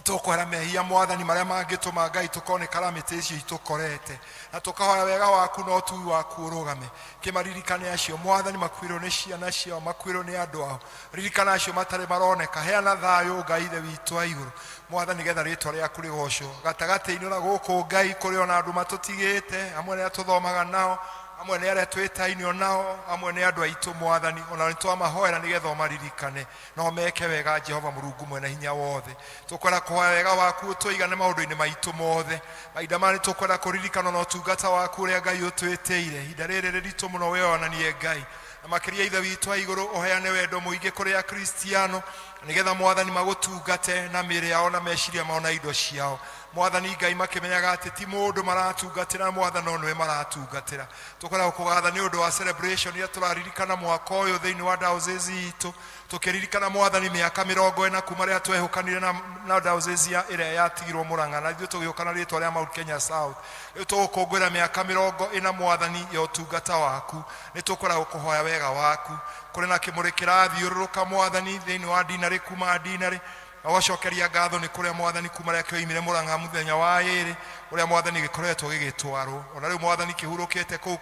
Speaker 8: Tũkwera mehia Mwathani marĩa mangĩtũma Ngai tũkonekara mĩtĩ icio itũkorete, na tũkahoya wega waku na ũtugi waku ũrũgame. Kĩmaririkane acio Mwathani makuĩrwo nĩ ciana ciao, makuĩrwo nĩ andũ ao. Ririkana acio matarĩ maroneka. Heana thayũ, Ngai Ithe witũ wa igũrũ, Mwathani, getha rĩtwa rĩaku rĩgocwo gatagatĩ-inĩ. Na gũkũ Ngai kũrĩ ona andũ matũtigĩte, amwe nĩ arĩa tũthomaga nao, amwe nĩ arĩa twĩtainio nao, amwe nĩ andũ aitũ Mwathani, ona nĩ twamahoera nĩgetha ũmaririkane no meke wega. Jehova Mũrungu mwene hinya wothe, tũkwenda kũhoya wega waku ũtũigane maũndũ-inĩ maitũ mothe. Mahinda maya nĩ tũkwenda kũririkana na ũtungata waku ũrĩa Ngai ũtwĩtĩire. Ihinda rĩrĩ rĩritũ mũno, wĩonanie Ngai. Na makĩria Ithe witũ wa igũrũ, ũheane wendo mũingĩ kũrĩ Akristiano, nĩgetha Mwathani magũtungate na mĩĩrĩ yao na meciria mao na indo ciao. Mwathani Ngai, makĩmenyaga atĩ ti mũndũ maratungatĩra, Mwathani, no nĩwe maratungatĩra. Tũkwenda gũkũgatha nĩ ũndũ wa celebration iria tũraririkana mwaka ũyũ thĩinĩ wa diocese itũ, tũkĩririkana Mwathani mĩaka 40 kuma rĩrĩa twehũkanire na, na diocese ya ĩrĩa yatigirwo Mũrang'a, na ithuĩ tũgĩũka na rĩtwa rĩa Mount Kenya South. Rĩu tũgũkũngũĩra mĩaka 40, Mwathani, ya ũtungata waku. Nĩ tũkwenda gũkũhoya wega waku. Kũrĩ na kĩmũrĩ kĩrathiũrũrũka, Mwathani, thĩinĩ wa dinarĩ, kuma dinarĩ, na ũgacokeria ngatho nĩ kũrĩa, Mwathani, kuma rĩrĩa kĩoimire Mũrang'a mũthenya wa ĩrĩ, ũrĩa, Mwathani, gĩkoretwo gĩgĩtwarwo. Ona rĩu, Mwathani, kĩhurũkĩte kũu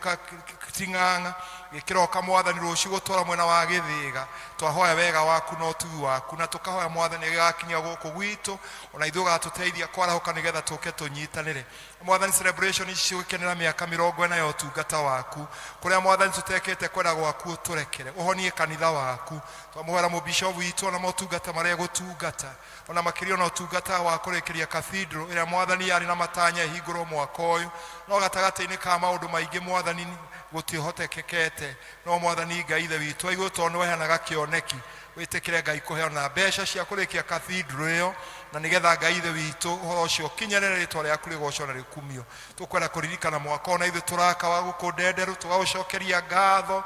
Speaker 8: Ting'ang'a, gĩkĩroka, Mwathani, rũciũ gũtwara mwena wa Gĩthĩga. Twahoya wega waku na ũtugi waku, na tũkahoya, Mwathani, gĩgakinya gũkũ gwitũ, ona ithuĩ ũgatũteithia kwarahũka nĩgetha tũke tũnyitanĩre, Mwathani, celebration ici gũkenera mĩaka 40 ya ũtungata waku. Kũrĩa, Mwathani, tũtekĩte kwenda gwaku, ũtũrekere, ũhonie kanitha waku. Twamũhoera mũbishobu witũ ona motungata marĩa egũtungata, ona makĩria ona ũtungata wa kũrĩkĩria cathedral ĩrĩa, Mwathani, yarĩ na matanya ĩhingũrwo mwaka ũyũ, no gatagatĩ-inĩ ka maũndũ maingĩ, Mwathani, gũtihotekekete. No Mwathani Ngai, Ithe witũ wa igũrũ, tondũ nĩweheanaga kĩoneki, wĩtĩkĩre Ngai kũheana mbeca cia kũrĩkia cathedral ĩyo, na nĩgetha Ngai Ithe witũ ũhoro ũcio ũkinyanĩre, rĩtwa rĩaku rĩgocwo na rĩkumio. Tũkwenda kũririkana mwaka ũyũ na ithuĩ tũraka wa gũkũ Ndenderũ, tũgagũcokeria ngatho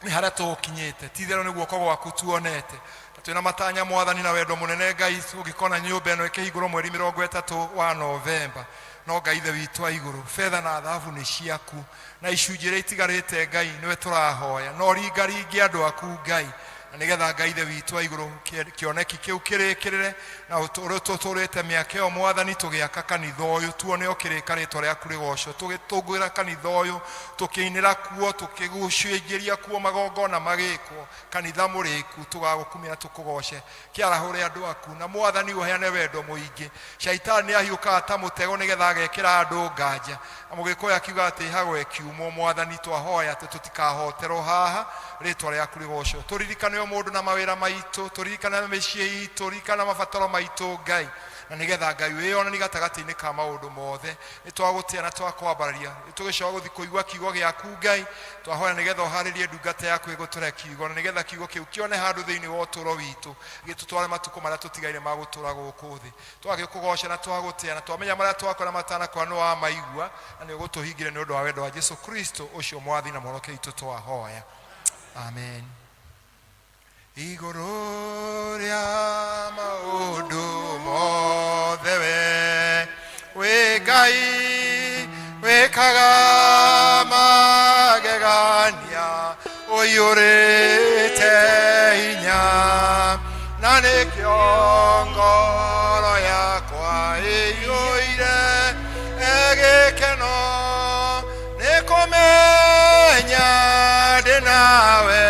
Speaker 8: nĩ harĩa tũgũkinyĩte. Ti itherũ nĩ guoko gwaku tuonete, na twĩna matanya, Mwathani, na wendo mũnene, Ngai, ũngĩkona nyũmba ĩno ĩkĩhingũrwo mweri 30 wa Novemba. No Ngai Ithe witũ wa igũrũ, betha na thahabu nĩ ciaku, na icunjĩ iria itigarĩte, Ngai, nĩwe tũrahoya no ringaringe andũ aku, Ngai, na nĩgetha Ngai Ithe witũ wa igũrũ kĩoneki kĩu kĩrĩkĩrĩre. Na ũrĩa tũtũrĩte mĩaka ĩyo, Mwathani, tũgĩaka kanitha ũyũ, tuone ũkĩrĩka, rĩtwa rĩaku rĩgocwo, tũgĩtũngũĩra kanitha ũyũ, tũkĩinĩra kuo, tũkĩgucĩnjĩria kuo, magongona magĩkwo, kanitha mũrĩku, tũgagũkumia na tũkũgoce. Kĩarahũre andũ aku, na Mwathani, ũheane wendo mũingĩ. Shaitani nĩ ahiũkaga ta mũtego nĩgetha agekĩra andũ nganja, na Mũgĩkũyũ akiuga atĩ ĩhagwo ĩkiumwo. Mwathani, twahoya atĩ tũtikahoterwo haha, rĩtwa rĩaku rĩgocwo. Tũririkane o mũndũ na mawĩra maitũ, tũririkane na mĩciĩ itũ, ririkana mabataro maitũ, Ngai, na nĩgetha Ngai wĩyonani gatagatĩ-inĩ ka maũndũ mothe. Nĩ twagũtĩa na twakwambararia. Nĩ tũgĩcoka gũthiĩ kũigua kiugo gĩaku, Ngai. Twahoya nĩgetha ũharĩrie ndungata yaku ĩgũtũre kiugo, na nĩgetha kiugo kĩu kĩone handũ thĩinĩ wa ũtũũro witũ, gĩtũtware matukũ marĩa tũtigaire ma gũtũũra gũkũ thĩ. Twagĩkũgoca na twagũtĩa, na twamenya marĩa twakora matanakora nĩ wamaigua, na nĩ ũgũtũhingĩria nĩ ũndũ wa wendo wa Jesu Kristo, ũcio Mwathi na Mũhonokia witũ, twahoya, amen. Igũrũ rĩa maũndũ mothe, we wĩ Ngai wĩkaga magegania, ũiyũrĩte hinya, na nĩkĩo ngoro yakwa ĩiyũire gĩkeno nĩ kũmenya ndĩ nawe.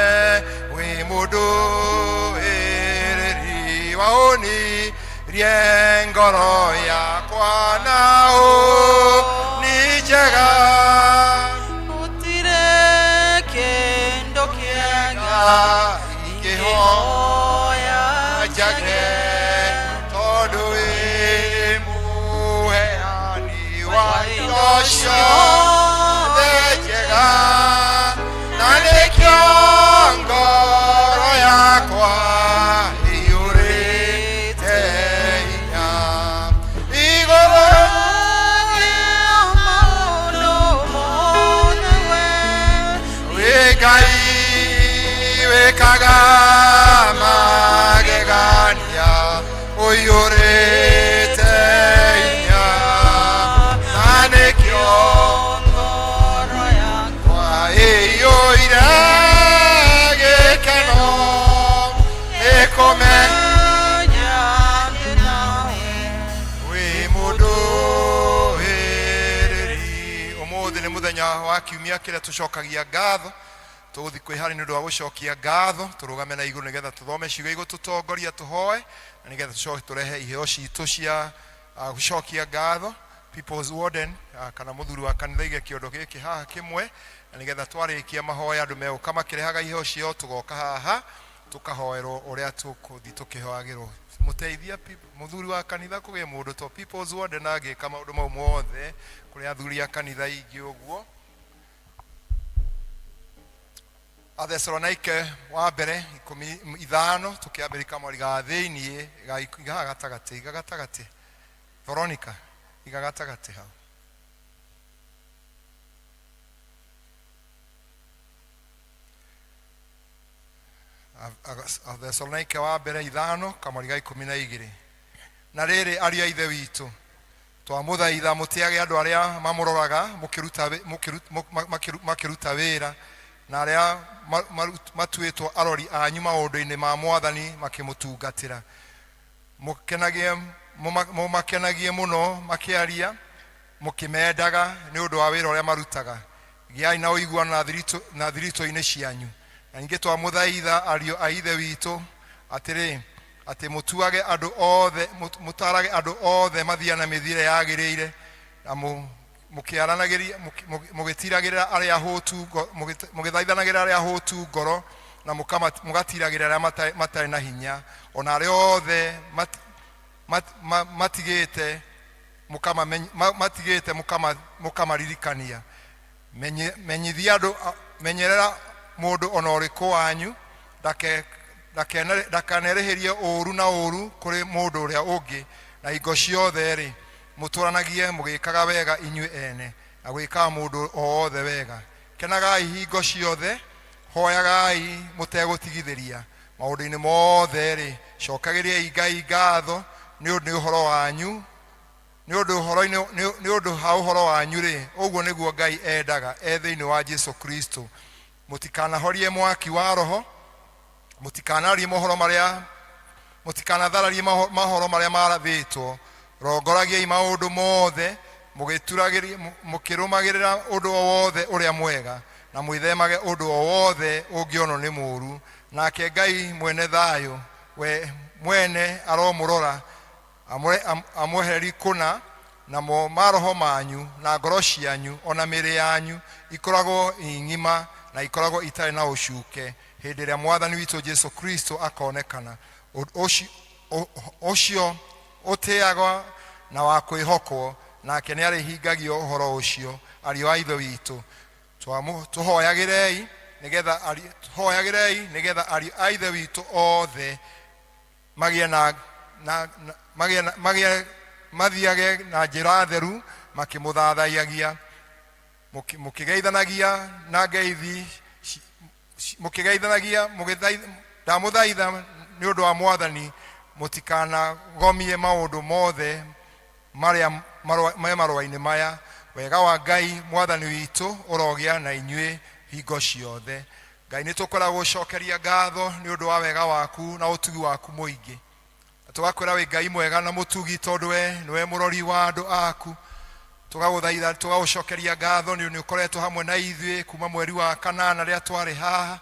Speaker 8: Wĩ mũndũ ĩrĩri waũnirie ngoro yakwa na ũni njega.
Speaker 1: Gũtirĩ kĩndũ kĩega
Speaker 8: ingĩhoya njage, tondũ wĩ mũheani wa indo ciothe njega, na nĩkĩo ngoro yakwa ĩiyũrĩte hinya. Igũrũ
Speaker 1: maũndũ mothe, we
Speaker 8: wĩ Ngai wĩkaga magegania, ũiyũrĩte hinya, na nĩkĩo
Speaker 1: ngoro yakwa
Speaker 8: ĩiyũire gĩkeno nĩ kũmenya
Speaker 1: ndĩ nawe.
Speaker 8: Wĩ mũndũ ĩrĩri. Ũmũthĩ nĩ mũthenya wa kiumia kĩrĩa tũcokagia ngatho. Tũgũthiĩ kwĩharĩ nĩ ũndũ wa gũcokia ngatho, tũrũgame na igũrũ nĩgetha tũthome ciugo igũtũtongoria, tũhoe, na nĩgetha tũcoke tũrehe iheo citũ cia gũcokia ngatho. People's warden kana mũthuri wa kanitha ige kĩondo gĩkĩ haha kĩmwe, na nĩgetha twarĩkia mahoya, andũ megũka makĩrehaga iheo ciao, tũgoka haha tũkahoerwo ũrĩa tũkũthiĩ tũkĩhoagĩrwo. Mũteithia mũthuri wa kanitha kũgĩe mũndũ to people's warden angĩka maũndũ mau mothe kũrĩ athuri a kanitha aingĩ ũguo. Athesalonike wa mbere 15 tũkĩambĩrĩria kamwari ga thĩiniĩ ga gatagatĩ, iga gatagatĩ. Veronica, iga gatagatĩ hau. Athesalonike wa mbere 5 kamwari ga 12. Na rĩrĩ, ariũ a Ithe witũ, twamũthaitha mũtĩage andũ arĩa mamũroraga makĩruta wĩra, na arĩa matuĩtwo arori anyu maũndũ-inĩ ma Mwathani makĩmũtungatĩra. Mũmakenagie mũno makĩaria, mũkĩmendaga nĩ ũndũ wa wĩra ũrĩa marutaga. Gĩai na ũiguano na thiritũ-inĩ cianyu. Na ningĩ twamũthaitha ariũ a Ithe witũ atĩrĩ, atĩ mũtuage andũ othe, mũtarage andũ othe mathiane na mĩthiĩre yagĩrĩire, na mũkĩaranagĩria, mũgĩtiragĩrĩra arĩa ahũtu mũgĩthaithanagĩrĩra arĩa ahũtu ngoro, na mũgatiragĩrĩra arĩa matarĩ na hinya, ona arĩa othe matigĩte matigĩte mũkamaririkania. Menyithia andũ, menyerera mũndũ ona ũrĩkũ wanyu ndakanerĩhĩrie ũũru na ũũru kũrĩ mũndũ ũrĩa ũngĩ, na hingo ciothe-rĩ, mũtũranagie mũgĩkaga wega inyuĩ ene, na gwĩkaga mũndũ o wothe wega. Kenagai hingo ciothe, hoyagai mũtegũtigithĩria. Maũndũ-inĩ mothe-rĩ, cokagĩriai Ngai ngatho nĩ ũndũ ũhoro wanyu, nĩ ũndũ ũhoro-inĩ, nĩ ũndũ ha ũhoro wanyu-rĩ, ũguo nĩguo Ngai endaga e thĩinĩ wa Jesu Kristo. Mũtikanahorie mwaki wa Roho, mũtikanarie mohoro marĩa, mũtikanathararie mohoro marĩa marathĩtwo. Rongoragiai maũndũ mothe, mũkĩrũmagĩrĩra ũndũ o wothe ũrĩa mwega, na mwĩthemage ũndũ o wothe ũngĩonwo nĩ mũũru. Nake Ngai mwene thayũ, we mwene aromũrora, amwehereri kũna, namo maroho manyu na ngoro cianyu ona mĩĩrĩ yanyu ikoragwo i ng'ima na ikoragwo itarĩ na ũcuke hĩndĩ ĩrĩa Mwathani witũ Jesu Kristo akonekana. Ũcio ũtĩagwo na wa kwĩhokwo, nake nĩarĩhingagia ũhoro ũcio. Ariũ a Ithe witũ, tũhoyagĩrei nĩgetha ariũ a Ithe witũ othe magĩe na, na, na, magĩe na, magĩe, mathiage na njĩra theru makĩmũthathaiyagia, mũkĩgeithanagia na ngeithi, mũkĩgeithanagia, ndamũthaitha nĩ ũndũ wa Mwathani, mũtikanagomie maũndũ mothe marĩa me marũa-inĩ maya. Wega wa Ngai Mwathani witũ ũrogĩa na inyuĩ hingo ciothe. Ngai, nĩ tũkoragwo gũcokeria ngatho nĩ ũndũ wa wega waku na ũtugi waku mũingĩ. Na tũgakwĩra wĩ Ngai mwega na mũtugi, tondũ we nĩwe mũrori wa andũ aku. Tũgagũthaitha, tũgagũcokeria ngatho nĩ ũndũ nĩ ũkoretwo hamwe na ithuĩ kuma mweri wa kanana rĩrĩa twarĩ haha.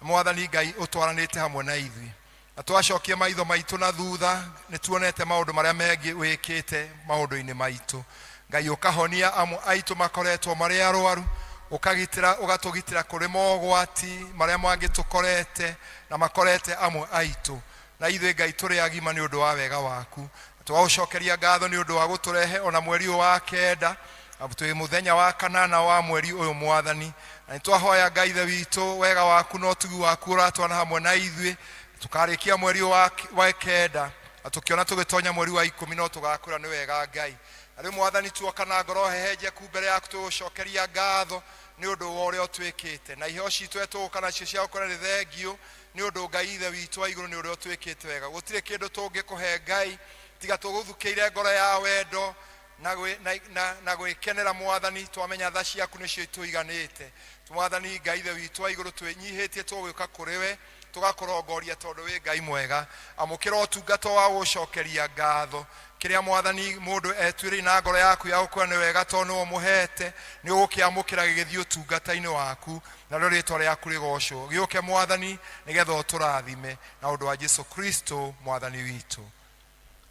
Speaker 8: Mwathani Ngai, ũtwaranĩte hamwe na ithuĩ. Na twacokia maitho maitũ na thutha, nĩ tuonete maũndũ marĩa mengĩ wĩkĩte maũndũ-inĩ maitũ. Ngai, ũkahonia amwe aitũ makoretwo marĩ arwaru, ũgatũgitĩra kũrĩ mogwati marĩa mangĩtũkorete na makorete amwe aitũ. Na ithuĩ Ngai tũrĩ agima nĩ ũndũ wa wega waku. Tũgagũcokeria ngatho nĩ ũndũ wa gũtũrehe ona mweri ũyũ wa kenda, twĩ mũthenya wa kanana wa mweri ũyũ Mwathani. Na nĩ twahoya Ngai Ithe witũ, wega waku na ũtugi waku ũratwana hamwe na ithuĩ. Tũkarĩkia mweri ũyũ wa kenda, na tũkĩona tũgĩtonya mweri wa 10, no tũgakwĩra nĩ wega Ngai. Na rĩu Mwathani, tuoka na ngoro hehenjeku mbere yaku, tũgũcokeria ngatho nĩ ũndũ wa ũrĩa ũtwĩkĩte. Na iheo citũ tũgũka nacio cia gũkwĩra nĩ thengiũ nĩ ũndũ Ngai Ithe witũ wa igũrũ nĩ ũrĩa ũtwĩkĩte wega. Gũtirĩ kĩndũ tũngĩkũhe Ngai tiga tũgũthukĩire ngoro ya wendo na gwĩkenera Mwathani. Twamenya tha ciaku nĩcio itũiganĩte. Mwathani Ngai Ithe witũ wa igũrũ, twĩnyihĩtie tũgĩũka kũrĩ we, tũgakũrongoria tondũ wĩ Ngai mwega. Amũkĩra ũtungata wa gũcokeria ngatho. Kĩrĩa Mwathani mũndũ etuĩrĩire na ngoro yaku ya gũkwĩra nĩ wega tondũ nĩwe ũmũhete, nĩ ũgũkĩamũkĩra gĩgĩthiĩ ũtungata-inĩ waku, narĩo rĩtwa rĩaku rĩgocwo. Gĩũke Mwathani nĩgetha ũtũrathime na ũndũ wa Jesu Kristo Mwathani witũ.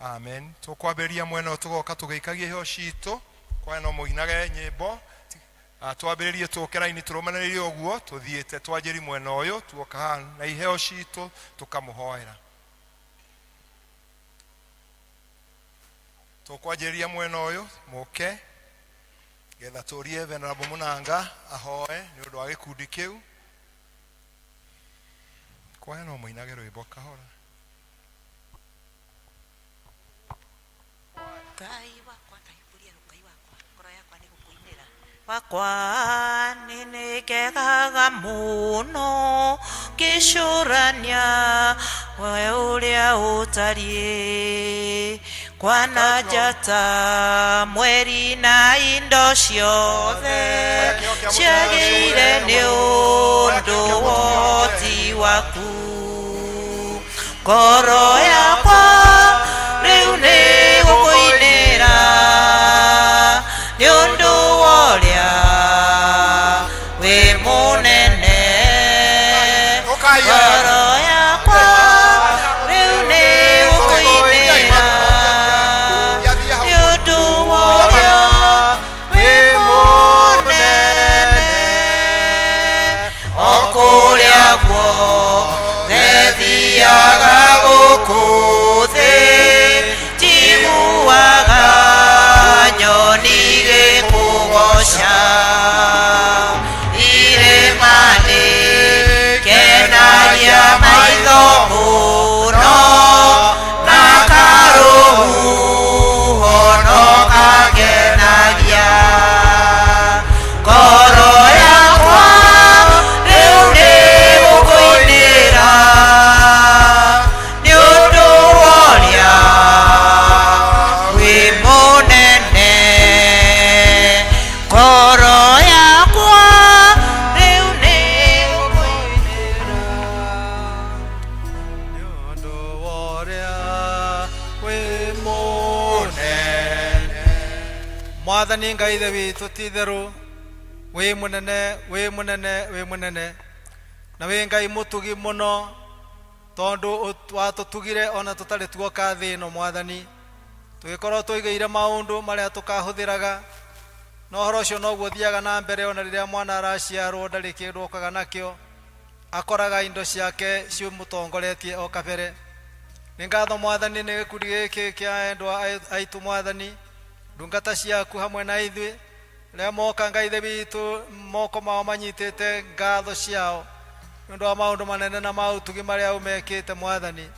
Speaker 8: Amen. Tũkwambĩrĩria mwena ũyũ, tũgoka tũgĩikagia iheo citũ, kwaya no mũinage nyĩmbo. Twambĩrĩrie tũke raini tũrũmanĩrĩire ũguo tũthiĩte twanjĩri mwena ũyũ, tuoka haha na iheo citũ tũkamũhoera. Tũkwanjĩrĩria mwena ũyũ, mũke getha tũrie Venerable Mũnanga ahoe nĩ ũndũ wa gĩkundi kĩu. Kwaya no mũinage rwĩmbo kahora.
Speaker 9: Ngai wakwa ndaihũria Ngai wakwa ngoro yakwa nĩ gũkũinĩra wakwa nĩ nĩngegaga mũno ngĩcũrania we ũrĩa ũtariĩ kwana njata mweri na indo ciothe ciagĩire nĩ ũndũ woti waku ngoro yakwa rĩu nĩ gũkũinĩra nĩ ũndũ wa ũrĩa wĩ mũnene ngoro yakwa rĩu nĩ gũkũinĩra nĩ ũndũ wa ũrĩa wĩ mũnene o kũrĩa guothe thiaga gũkũ thĩ njiguaga nyoni igĩkũgoca irĩma-inĩ kenagia maitho mũno na karũhuho no kangenagia ngoro yakwa rĩu nĩ gũkũinĩra nĩ ũndũ wa ũrĩa wĩ mũnene ngoro yakwa rĩu nĩ gũkũinĩra
Speaker 10: ũndũ wa ũrĩa wĩ mũnene. Mwathani Ngai ithe witũ ti itherũ wĩ mũnene wĩ mũnene wĩ mũnene na wĩ Ngai mũtugi mũno tondũ watũtugire ona tũtarĩ tuoka thĩ ĩno Mwathani tũgĩkorwo tũigĩire maũndũ marĩa tũkahũthĩraga na ũhoro ũcio noguo ũthiaga na mbere ona rĩrĩa mwana araciarwo ndarĩ kĩndũ okaga nakĩo akoraga indo ciake ciũmũtongoretie o kabere. Nĩ ngatho Mwathani nĩ gĩkundi gĩkĩ kĩa endwa aitũ Mwathani ndungata ciaku hamwe na ithuĩ rĩrĩa moka Ngai ithe witũ moko mao manyitĩte ngatho ciao nĩ ũndũ wa maũndũ manene na ma ũtugi marĩa ũmekĩte Mwathani.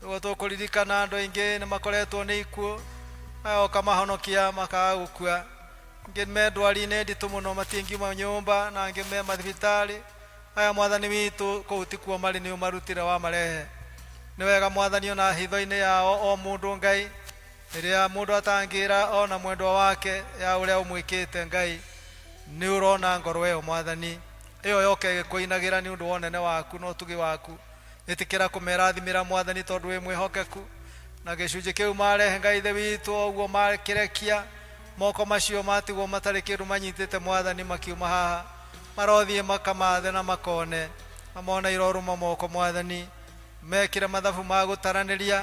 Speaker 10: Nĩguo tũkũririkana andũ aingĩ nĩ makoretwo nĩ ikuũ magoka mahonokia makaga gũkua angĩ me ndwari-inĩ nditũ mũno matingiuma nyũmba na angĩ me mathibitarĩ aya Mwathani witũ kũu tikuo marĩ nĩ ũmarutire wamarehe. Nĩ wega Mwathani ona hitho-inĩ yao o mũndũ Ngai rĩrĩa mũndũ atangĩra ona mwendwa wake ya ũrĩa ũmwĩkĩte Ngai nĩ ũrona ngoro ĩyo Mwathani ĩyo yoke ĩgĩkũinagĩra nĩ ũndũ wa ũnene waku na ũtugi waku. Ĩtĩkĩra kũmerathimĩra Mwathani tondũ wĩ mwĩhokeku na gĩcunjĩ kĩu marehe Ngai ithe witũ o ũguo makĩrekia moko macio matigwo matarĩ kĩndũ manyitĩte Mwathani makiuma haha marothiĩ makamathe na makone mamona irorũma moko Mwathani mekĩre mathabu ma gũtaranĩria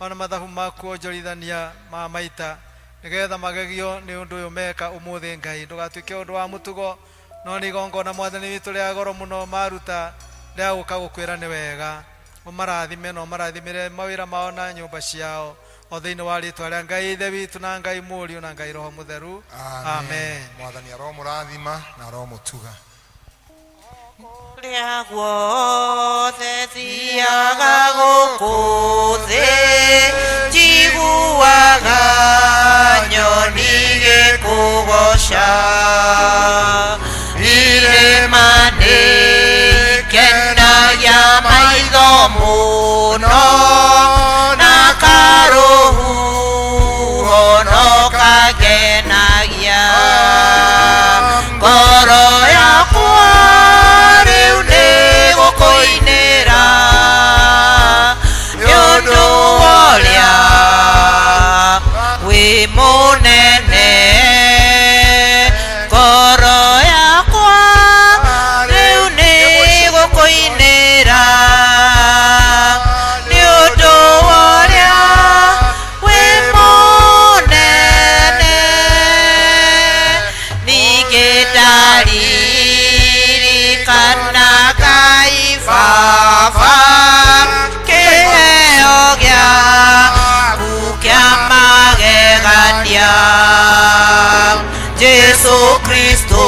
Speaker 10: ona mathabu ma kuonjorithania ma maita nĩgetha magegio nĩ ũndũ ũyũ meka ũmũthĩ Ngai ndũgatuĩke ũndũ wa mũtugo no nĩ igongona Mwathani witũ rĩa goro mũno maruta rĩa gũka gũkwĩra nĩ wega ũmarathime na ũmarathimĩre mawĩra mao na nyũmba ciao o thĩinĩ wa rĩtwa rĩa Ngai ithe witũ na Ngai Mũriũ na Ngai Roho Mũtheru. Amen.
Speaker 8: Mwathani aromũrathima na aromũtuga.
Speaker 9: Kũrĩa guothe thiaga gũkũ thĩ njiguaga nyoni igĩkũgoca irĩma-inĩ kenagia maitho mũno na karũhuho no kangenagia ngoro yakwa rĩu nĩ gũkũinĩra nĩ ũndũ wa ũrĩa wĩ mũnene ngoro yakwa rĩu nĩ gũkũinĩra nĩ ũndũ wa ũrĩa wĩ mũnene ningĩ ndaririkana Ngai Baba kĩheo gĩaku kĩa magegania Jesu Kristo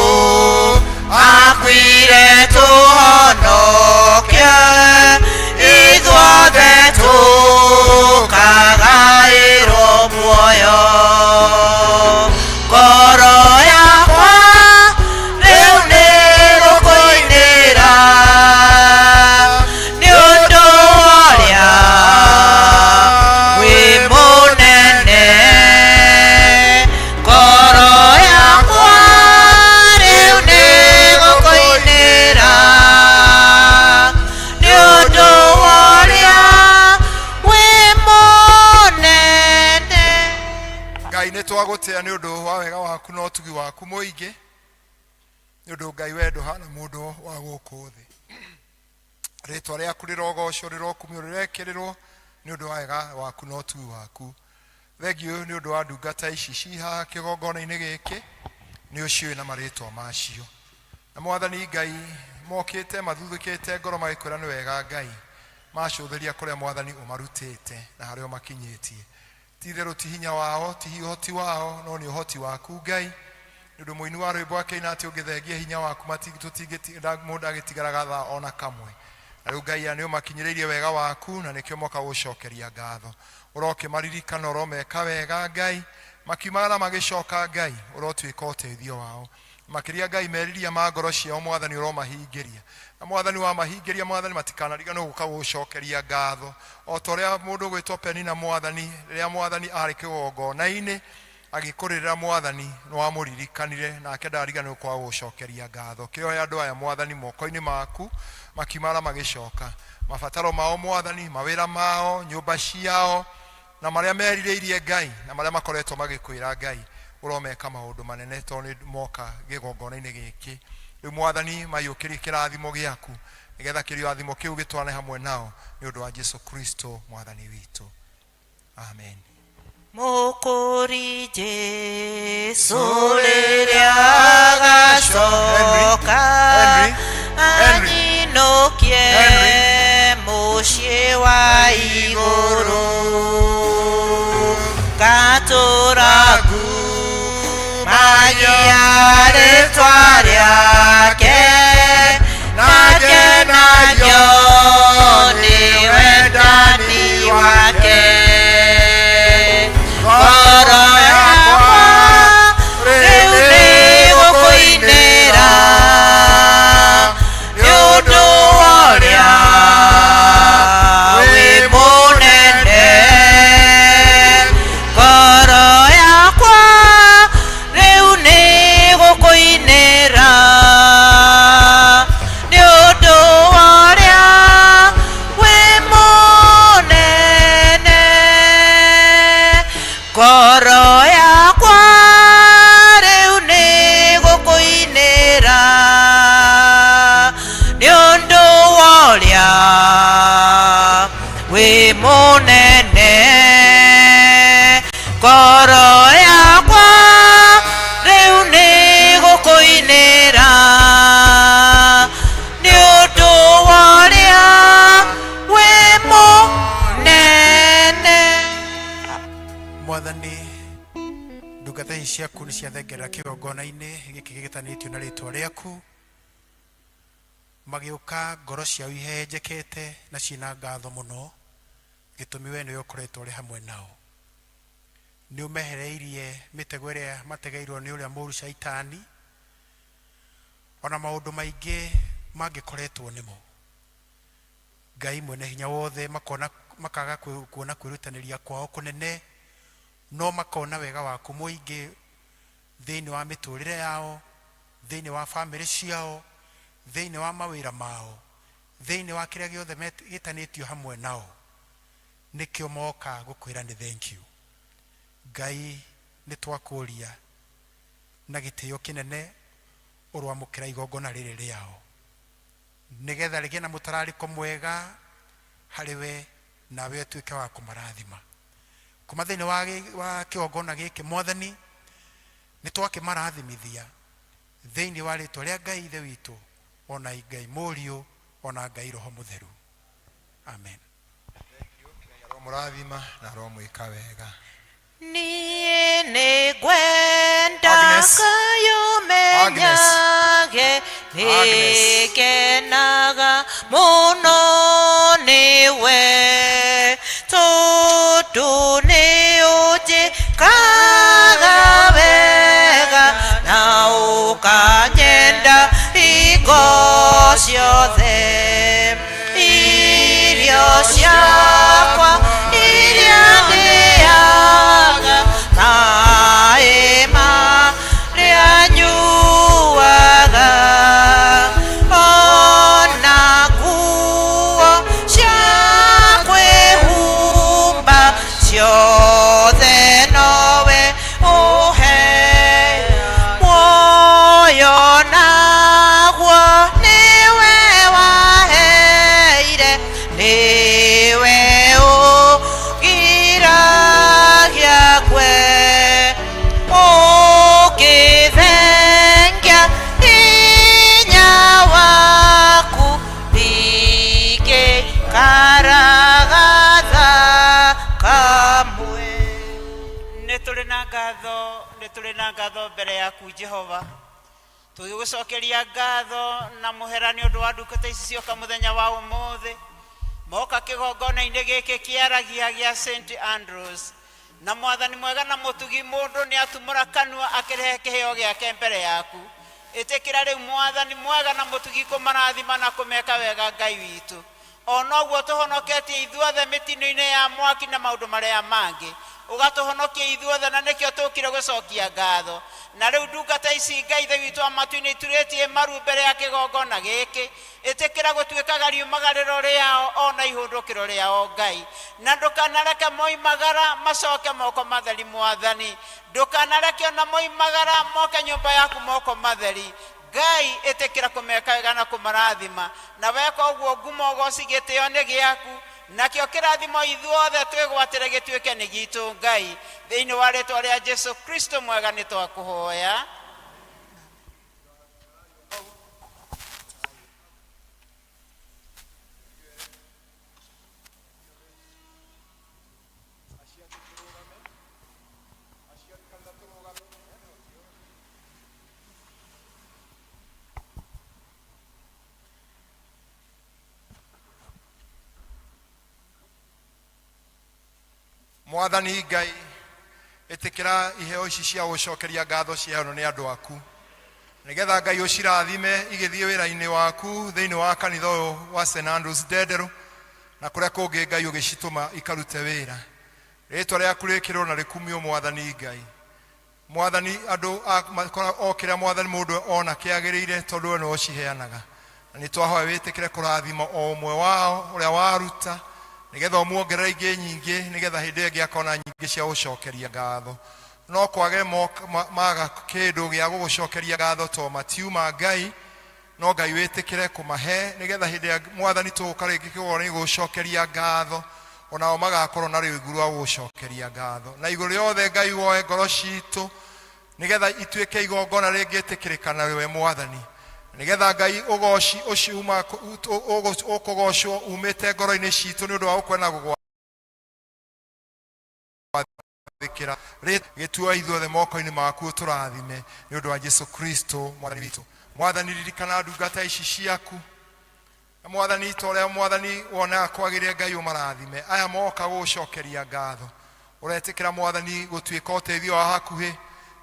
Speaker 9: akuire tũhonokie
Speaker 8: Waku mũingĩ, nĩ ũndũ Ngai we ndũhana mũndũ wa gũkũ thĩ. Rĩtwa rĩaku rĩrogocwo, rĩrokumio, rĩrekĩrĩrwo nĩ ũndũ wa wega waku na ũtugi waku. Thengiũ nĩ ũndũ wa ndungata ici ci haha kĩgongona-inĩ gĩkĩ, nĩ ũciũĩ na marĩtwa macio. Na Mwathani Ngai, mokĩte mathuthĩkĩte ngoro magĩkwĩra nĩ wega Ngai, macũthĩria kũrĩa Mwathani ũmarutĩte na harĩa ũmakinyĩtie. Ti itherũ ti hinya wao, ti ũhoti wao, no nĩ ũhoti waku Ngai. Nĩ ũndũ mũini wa rwĩmbo akĩina atĩ ũngĩthengia hinya waku mũndũ agĩtigaraga thaa ona kamwe. Na rĩu Ngai nĩ ũmakinyĩrĩirie wega waku na nĩkĩo moka gũcokeria ngatho. Ũrokĩmaririkana, ũromeka wega Ngai, makiumagara magĩcoka Ngai, ũrotuĩka ũteithio wao. Makĩria Ngai, meriria ma ngoro ciao Mwathani ũromahingĩria. Na Mwathani wamahingĩria Mwathani matikanariganĩrwo gũka gũgũcokeria ngatho. O ta ũrĩa mũndũ ũgwĩtwo Penina Mwathani, rĩrĩa Mwathani arĩ kĩgongona-inĩ agĩkũrĩrĩra Mwathani, nĩwamũririkanire nake ndariganĩrwo kwaga gũgũcokeria ngatho. Kĩohe andũ aya Mwathani moko-inĩ maku, makiumagara magĩcoka. Mabataro mao Mwathani, mawĩra mao, nyũmba ciao, na marĩa merirĩirie Ngai, na marĩa makoretwo magĩkwĩra Ngai, ũromeka maũndũ manene tondũ nĩ moka kĩgongona-inĩ gĩkĩ. Rĩu Mwathani maiyũkĩrie kĩrathimo gĩaku, nĩgetha kĩrathimo kĩu gĩtwarane hamwe nao nĩ ũndũ wa Jesu Kristo Mwathani witũ. Amen.
Speaker 9: Mũkũri Jesu rĩrĩa agacoka anyinũkie mũciĩ wa igũrũ, ngatũra ngumagia rĩtwa rĩake na ngenagio nĩ wendani wake. Ngoro yakwa rĩu nĩ gũkũinĩra nĩ ũndũ wa ũrĩa wĩ mũnene. Ngoro yakwa rĩu nĩ gũkũinĩra nĩ ũndũ wa ũrĩa wĩ mũnene. Ngoro yakwa rĩu nĩ gũkũinĩra nĩ ũndũ wa ũrĩa wĩ mũnene. Ngoro yakwa rĩu nĩ gũkũinĩra nĩ ũndũ wa ũrĩa wĩ mũnene.
Speaker 11: Mwathani, ndungata ici ciaku nĩ ciathengerera kĩgongona-inĩ gĩkĩ gĩgĩtanĩtio na rĩtwa rĩaku, magĩũka ngoro ciao ihehenjekete na ciĩna ngatho mũno, gĩtũmi we nĩwe ũkoretwo ũrĩ hamwe nao. Nĩ ũmehereirie mĩtego ĩrĩa mategeirwo nĩ ũrĩa mũũru Shaitani, ona maũndũ maingĩ mangĩkoretwo nĩmo. Ngai mwene hinya wothe, makona makaga kuona kwĩrutanĩria kwao kũnene, no makona wega waku mũingĩ thĩinĩ wa mĩtũrĩre yao, thĩinĩ wa bamĩrĩ ciao, thĩinĩ wa mawĩra mao, thĩinĩ wa kĩrĩa gĩothe gĩtanĩtio hamwe nao. Nĩkĩo moka gũkwĩra nĩ thank you. Ngai nĩ twakũria na gĩtĩo kĩnene ũroamũkĩra igongona rĩrĩ rĩao, nĩgetha rĩgĩe na mũtararĩko mwega harĩ we, nawe ũtuĩke wa kũmarathima. Kuma thĩinĩ wa kĩgongona gĩkĩ Mwathani, nĩ twakĩmarathimithia thĩinĩ wa rĩtwa rĩa Ngai Ithe witũ, ona Ngai Mũriũ, ona Ngai Roho Mũtheru. Amen.
Speaker 8: Aromũrathima na aromwĩka wega.
Speaker 9: Niĩ nĩ ngwenda
Speaker 8: Agnes.
Speaker 9: ngayũmenyage,
Speaker 8: Agnes.
Speaker 9: nĩngenaga mũno nĩwe, tondũ nĩ ũnjĩkaga wega na ũkanyenda hingo ciothe. Irio ciakwa iria ndĩaga, maĩ marĩa nyuaga, ona nguo cia kwĩhumba, ciothe nowe ũhe.
Speaker 12: Tũrĩ na ngatho mbere yaku Jehova, tũgĩgũcokeria ngatho na mũhera nĩ ũndũ wa ndungata ici cioka mũthenya wa ũmũthĩ, moka kĩgongona-inĩ gĩkĩ kĩaragia gĩa St Andrews. Na Mwathani mwega na mũtugi, mũndũ nĩ atumũra kanua akĩrehe kĩheo gĩake mbere yaku. Ĩtĩkĩra rĩu Mwathani mwega na mũtugi kũmarathima na kũmeka wega Ngai witũ. O noguo tũhonoketie ithuothe mĩtino-inĩ ya mwaki na maũndũ marĩa mangĩ, ũgatũhonokia ithuothe, na nĩkĩo tũkire gũcokia ngatho. Na rĩu ndungata ici Ngai Ithe witũ wa matu-inĩ iturĩtie maru mbere ya kĩgongona gĩkĩ, ĩtĩkĩra gũtuĩkaga riumagarĩro rĩao o na ihũndũkĩro rĩao Ngai. Na ndũkanareke moimagara macoke moko matheri Mwathani. Ndũkanareke ona moimagara moke nyũmba yaku moko matheri. Ngai, ĩtĩkĩra kũmeka wega na kũmarathima, na weka ũguo ngumo, ũgooci, gĩtĩo nĩ gĩaku, nakĩo kĩrathimo ithuothe twĩgwatĩre gĩtuĩke nĩ gitũ Ngai. Thĩinĩ wa rĩtwa rĩa Jesu Kristo mwega nĩ twakũhoya.
Speaker 8: Mwathani Ngai, ĩtĩkĩra iheo ici cia gũcokeria ngatho ciheanwo nĩ andũ aku, nĩgetha Ngai ũcirathime igĩthiĩ wĩra-inĩ waku thĩinĩ wa kanitha ũyũ wa St Andrews Ndenderũ na kũrĩa kũngĩ Ngai ũgĩcitũma ikarute wĩra. Rĩtwa rĩaku rĩkĩrwo na rĩkumio Mwathani Ngai. Mwathani, andũ a makora o kĩrĩa Mwathani mũndũ ona kĩagĩrĩire, tondũ we nĩwe ũciheanaga. Na nĩ twahoya wĩtĩkĩre kũrathima o ũmwe wao ũrĩa waruta, nĩgetha ũmuongerere ingĩ nyingĩ, nĩgetha hĩndĩ ĩyo ĩngĩ akona nyingĩ cia gũcokeria ngatho. No kwage maga kĩndũ gĩa gũgũcokeria ngatho to matiuma Ngai, no Ngai wĩtĩkĩre kũmahe, nĩgetha hĩndĩ ĩrĩa Mwathani tũgũka rĩngĩ kĩgongona-inĩ gũgũcokeria ngatho, onao magakorwo na rũigũ rwa gũgũcokeria ngatho. Na igũrũ rĩothe Ngai woe ngoro citũ, nĩgetha ituĩke igongona rĩngĩtĩkĩrĩka na we Mwathani, nĩgetha Ngai ũgoci ũcio ũkũgocwo umĩte ngoro-inĩ citũ nĩ ũndũ wa gũkwenda gũgwathĩkĩra. Gĩtuoe ithuothe moko-inĩ maku ũtũrathime nĩ ũndũ wa Jesu Kristo Mwathani witũ. Mwathani, ririkana ndungata ici ciaku. Na Mwathani, ta ũrĩa Mwathani wonaga kwagĩrĩire, Ngai ũmarathime. Aya moka gũgũcokeria ngatho, ũretĩkĩra Mwathani gũtuĩka ũteithio wa hakuhĩ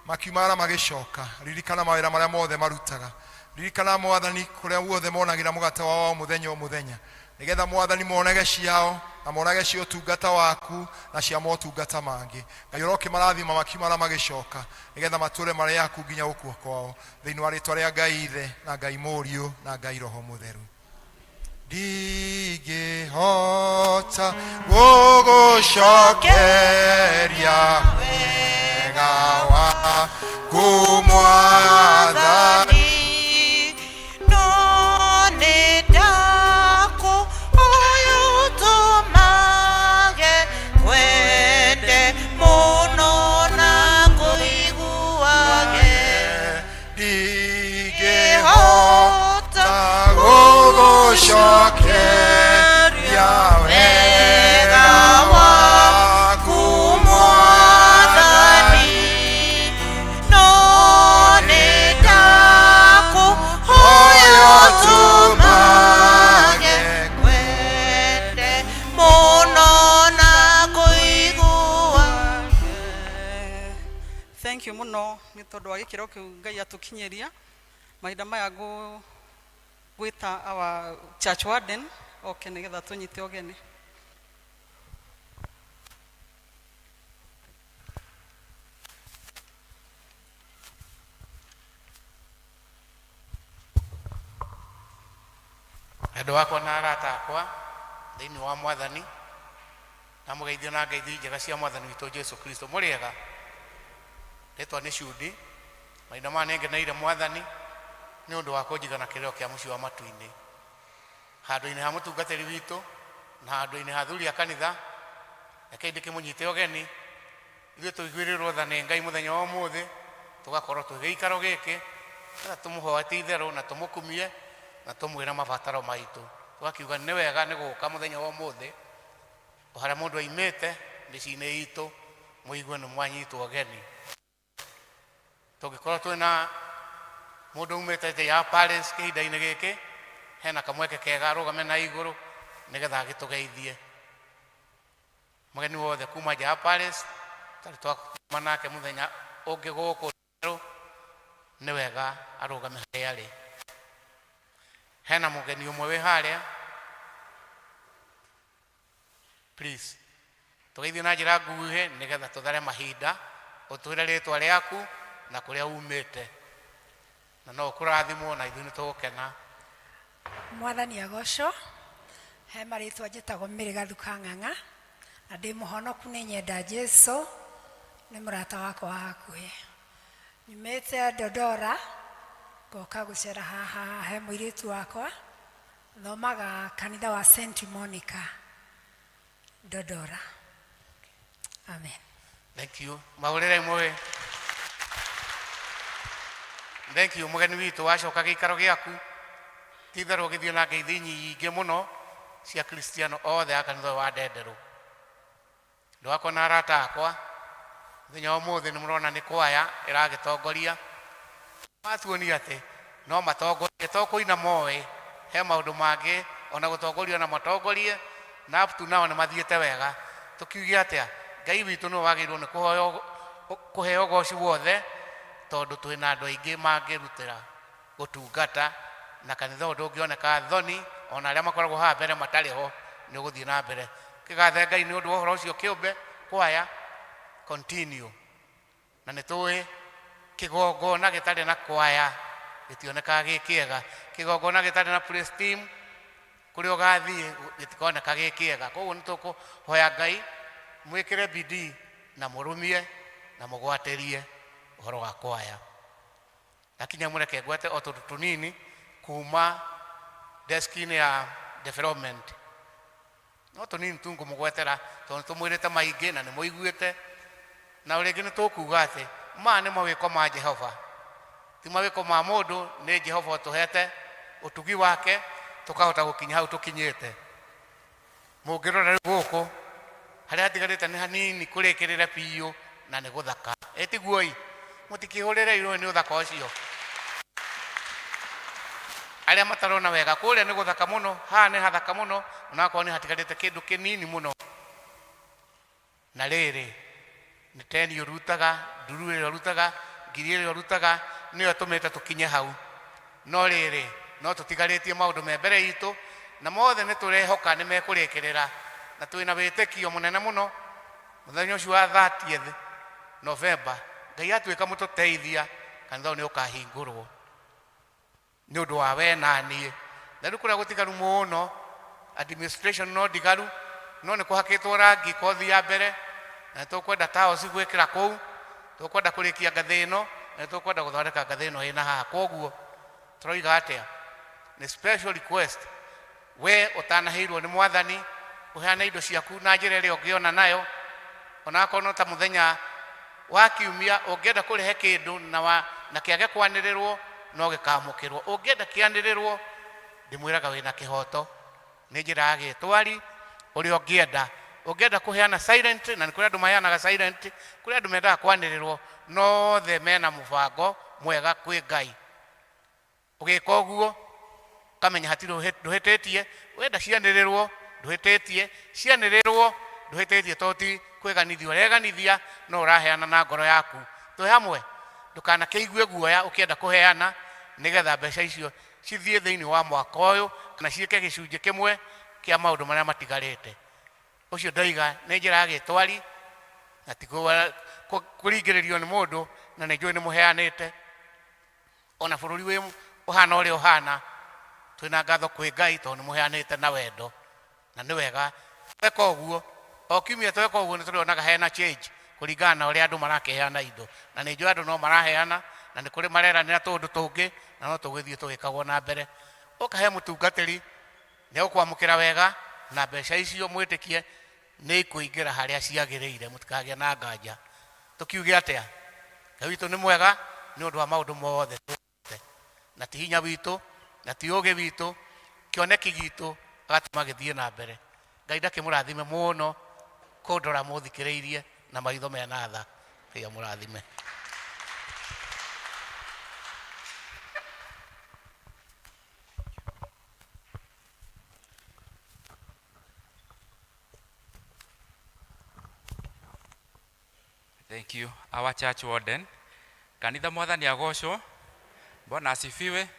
Speaker 8: makiumagara magĩcoka. Ririkana mawĩra marĩa mothe marutaga. Ririkana Mwathani kũrĩa guothe monagĩra mũgate wao wa o mũthenya o mũthenya, nĩgetha Mwathani monage ciao na monage cia ũtungata waku na cia motungata mangĩ. Ngai ũrokĩmarathima makiumagara magĩcoka, nĩgetha matũre marĩ aku nginya gũkua kwao. Thĩinĩ wa rĩtwa rĩa Ngai Ithe na Ngai Mũriũ na Ngai Roho Mũtheru. Ndingĩhota gũgũcokeria wega waku Mwathani,
Speaker 9: no nĩ ndakũhoya ũtũmage ngwende mũno na ngũiguage.
Speaker 8: Ndingĩhota gũgũcokeria wega waku Mwathani,
Speaker 9: no nĩ ndakũhoya ũtũmage ngwende mũno na ngũiguage.
Speaker 1: Thank you mũno nĩ tondũ wa gĩkĩro kĩu Ngai atũkinyĩria. Mahinda maya ngwĩta our church warden oke nĩgetha tũnyite ũgeni.
Speaker 13: Endwa akwa na arata akwa thĩinĩ wa Mwathani, ndamũgeithio na ngeithi njega cia Mwathani witũ Jesu Kristo. Mũrĩ ega? Rĩtwa nĩ Cudi. Mahinda maya nĩngeneire Mwathani nĩ ũndũ wa kũnjiga na kĩrĩro kĩa mũciĩ wa matu-inĩ. Handũ-inĩ ha mũtungatĩri witũ na handũ-inĩ ha athuri a kanitha, rekei ndĩkĩmũnyite ũgeni Ithuĩ tũiguĩrĩrwo tha nĩ Ngai mũthenya wa ũmũthĩ, tũgakorwo twĩ gĩikaro gĩkĩ, nĩgetha tũmũhoe ti itherũ na tũmũkumie na tũmwĩre mabataro maitũ. Tũgakiuga nĩ wega nĩ gũka mũthenya wa ũmũthĩ, o harĩa mũndũ aimĩte mĩciĩ-inĩ itũ, mũigue nĩ mwanyitwo ũgeni. Tũngĩkorwo twĩna mũndũ umĩte nja ya Paris kĩhinda-inĩ gĩkĩ, hena kamweke kega arũgame na igũrũ nĩgetha agĩtũgeithie. Mũgeni wothe kuma nja ya Paris tũtarĩ twatũma nake mũthenya ũngĩ gũkũ nĩ wega arũgame harĩa arĩ. Hena mũgeni ũmwe wĩ harĩa, please tũgeithie na njĩra nguhĩ nĩgetha tũthare mahinda, ũtwĩre rĩtwa rĩaku na kũrĩa umĩte, na no ũkũrathimwo na ithuĩ nĩ tũgũkena.
Speaker 14: Mwathani agocwo. He marĩtwa njĩtagwo Mary Gathuka Ng'ang'a na ndĩ mũhonoku, nĩ nyenda Jesu, nĩ mũrata wakwa wa hakuhĩ. Nyumĩte Dodora ngoka gũcera haha he mũirĩtu wakwa, thomaga kanitha wa St Monica Dodora. Amen.
Speaker 13: Thank you. Mahũrĩre imwe. Thank you mũgeni witũ wacoka gĩikaro gĩaku. Ti itherũ ũgĩthiĩ na ngeithi nyingĩ mũno cia Kristiano othe a kanitha ũyũ wa Ndenderũ. Andũ akwa na arata akwa, mũthenya wa ũmũthĩ nĩ mũrona nĩ kwaya ĩragĩtongoria. Matuonia atĩ no matongorie, to kũina moĩ, he maũndũ mangĩ ona gũtongoria ona matongorie, na up to now nĩ mathiĩte wega. Tũkiuge atĩa? Ngai witũ nĩwe wagĩrĩirwo nĩ kũhoywo, kũheo ũgoci wothe, tondũ twĩna andũ aingĩ mangĩrutĩra gũtungata, na kanitha ũyũ ndũngĩoneka thoni, ona arĩa makoragwo haha mbere matarĩ ho, nĩ ũgũthiĩ na mbere. Kĩgathe Ngai nĩ ũndũ wa ũhoro ũcio kĩũmbe, kwaya, continue. Na nĩ tũĩ kĩgongona gĩtarĩ na kwaya gĩtionekaga gĩ kĩega. Kĩgongona gĩtarĩ na praise team kũrĩa ũgathiĩ gĩtikoneka gĩ kĩega. Koguo nĩ tũkũhoya Ngai mwĩkĩre bidii na mũrũmie na mũgwatĩrie ũhoro wa kwaya. Ndakinya mũreke ngwete o tũndũ tũnini kuma desk-inĩ ya development. No tũnini tu ngũmũgwetera tondũ nĩ tũmwĩrĩte maingĩ na nĩ mũiguĩte. Na o rĩngĩ nĩ tũkuga atĩ maya nĩ mawĩko ma Jehova, ti mawĩko ma mũndũ, nĩ Jehova ũtũhete ũtugi wake tũkahota gũkinya hau tũkinyĩte. Mũngĩrora rĩu gũkũ harĩa hatigarĩte nĩ hanini kũrĩkĩrĩre biũ na nĩ gũthaka. Ĩ tiguo-i? Mũtikĩhũrĩre irũĩ nĩ ũthaka ũcio. Arĩa matarona wega, kũrĩa nĩ gũthaka mũno, haha nĩ hathaka mũno, onakorwo nĩ hatigarĩte kĩndũ kĩnini mũno. Na rĩrĩ, nĩ teni ũrutaga, nduru ĩrĩa ũrutaga, ngiri ĩrĩa ũrutaga, nĩyo ĩtũmĩte tũkinye hau. No rĩrĩ, no tũtigarĩtie maũndũ me mbere itũ, na mothe nĩ tũrehoka nĩ mekũrĩkĩrĩra, na twĩna wĩtĩkio mũnene mũno, mũthenya ũcio wa 30th November, Ngai atuĩka mũtũteithia, kanitha ũyũ nĩ ũkahingũrwo. Nĩ ũndũ wa we na niĩ. Na rĩu kũrĩa gũtigaru mũno, administration no ndigaru, no nĩ kũhakĩtwo rangi kothi ya mbere, na nĩ tũkwenda tiles gwĩkĩra kũu, tũkwenda kũrĩkia ngathĩ ĩno, na nĩ tũkwenda gũthondeka ngathĩ ĩno ĩna haha. Koguo tũroiga atĩa? Nĩ special request, we ũtanaheirwo nĩ Mwathani, ũheane indo ciaku na njĩra ĩrĩa ũngĩona nayo, onakorwo no ta mũthenya wa kiumia ũngĩenda kũrehe kĩndũ na, wa, na kĩage kwanĩrĩrwo no gĩkamũkĩrwo. Ũngĩenda kĩanĩrĩrwo, ndĩmwĩraga wĩna kĩhoto, nĩ njĩra ya gĩtwari ũrĩa ũngĩenda. Ũngĩenda kũheana silent, na nĩ kũrĩ andũ maheanaga silent, kũrĩ andũ mendaga kwanĩrĩrwo, no othe mena mũbango mwega kwĩ Ngai. Ũgĩka ũguo ũkamenya hatirĩ ndũhĩtĩtie, wenda cianĩrĩrwo ndũhĩtĩtie, cianĩrĩrwo ndũhĩtĩtie tondũ ti kwĩganithia ũreganithia no ũraheana na ngoro yaku. Twĩ hamwe? Ndũkanakĩigue guoya ũkĩenda kũheana nĩgetha mbeca icio cithiĩ thĩinĩ wa mwaka ũyũ kana ciĩke gĩcunjĩ kĩmwe kĩa maũndũ marĩa matigarĩte. Ũcio ndoiga nĩ njĩra ya gĩtwari na ti kũringĩrĩrio nĩ mũndũ na nĩ njũĩ nĩ mũheanĩte. Ona bũrũri wĩ ũhana ũrĩa ũhana, twĩna ngatho kwĩ Ngai tondũ nĩ mũheanĩte na wendo, na nĩ wega tweka ũguo. O kiumia tweka ũguo nĩ tũrĩonaga hena change kũringana na ũrĩa andũ marakĩheana indo, na nĩ njũĩ andũ no maraheana na nĩ kũrĩ mareranĩra tũũndũ tũngĩ, na no tũgũthiĩ tũgĩkagwo na mbere. Ũkahe mũtungatĩri nĩ egũkwamũkĩra wega, na mbeca icio mwĩtĩkie nĩ ikũingĩra harĩa ciagĩrĩire, mũtikagĩe na nganja. Tũkiuge atĩa? Ngai witũ nĩ mwega nĩ ũndũ wa maũndũ mothe twĩkĩte, na ti hinya witũ, na ti ũũgĩ witũ, kĩoneki gitũ agatũma gĩthiĩ na mbere. Ngai ndakĩmũrathime mũno kũndora mũthikĩrĩirie na maitho mena tha. Ngai amũrathime.
Speaker 15: Thank you. Our church warden. Kanitha mwathani agocwo. Bwana asifiwe.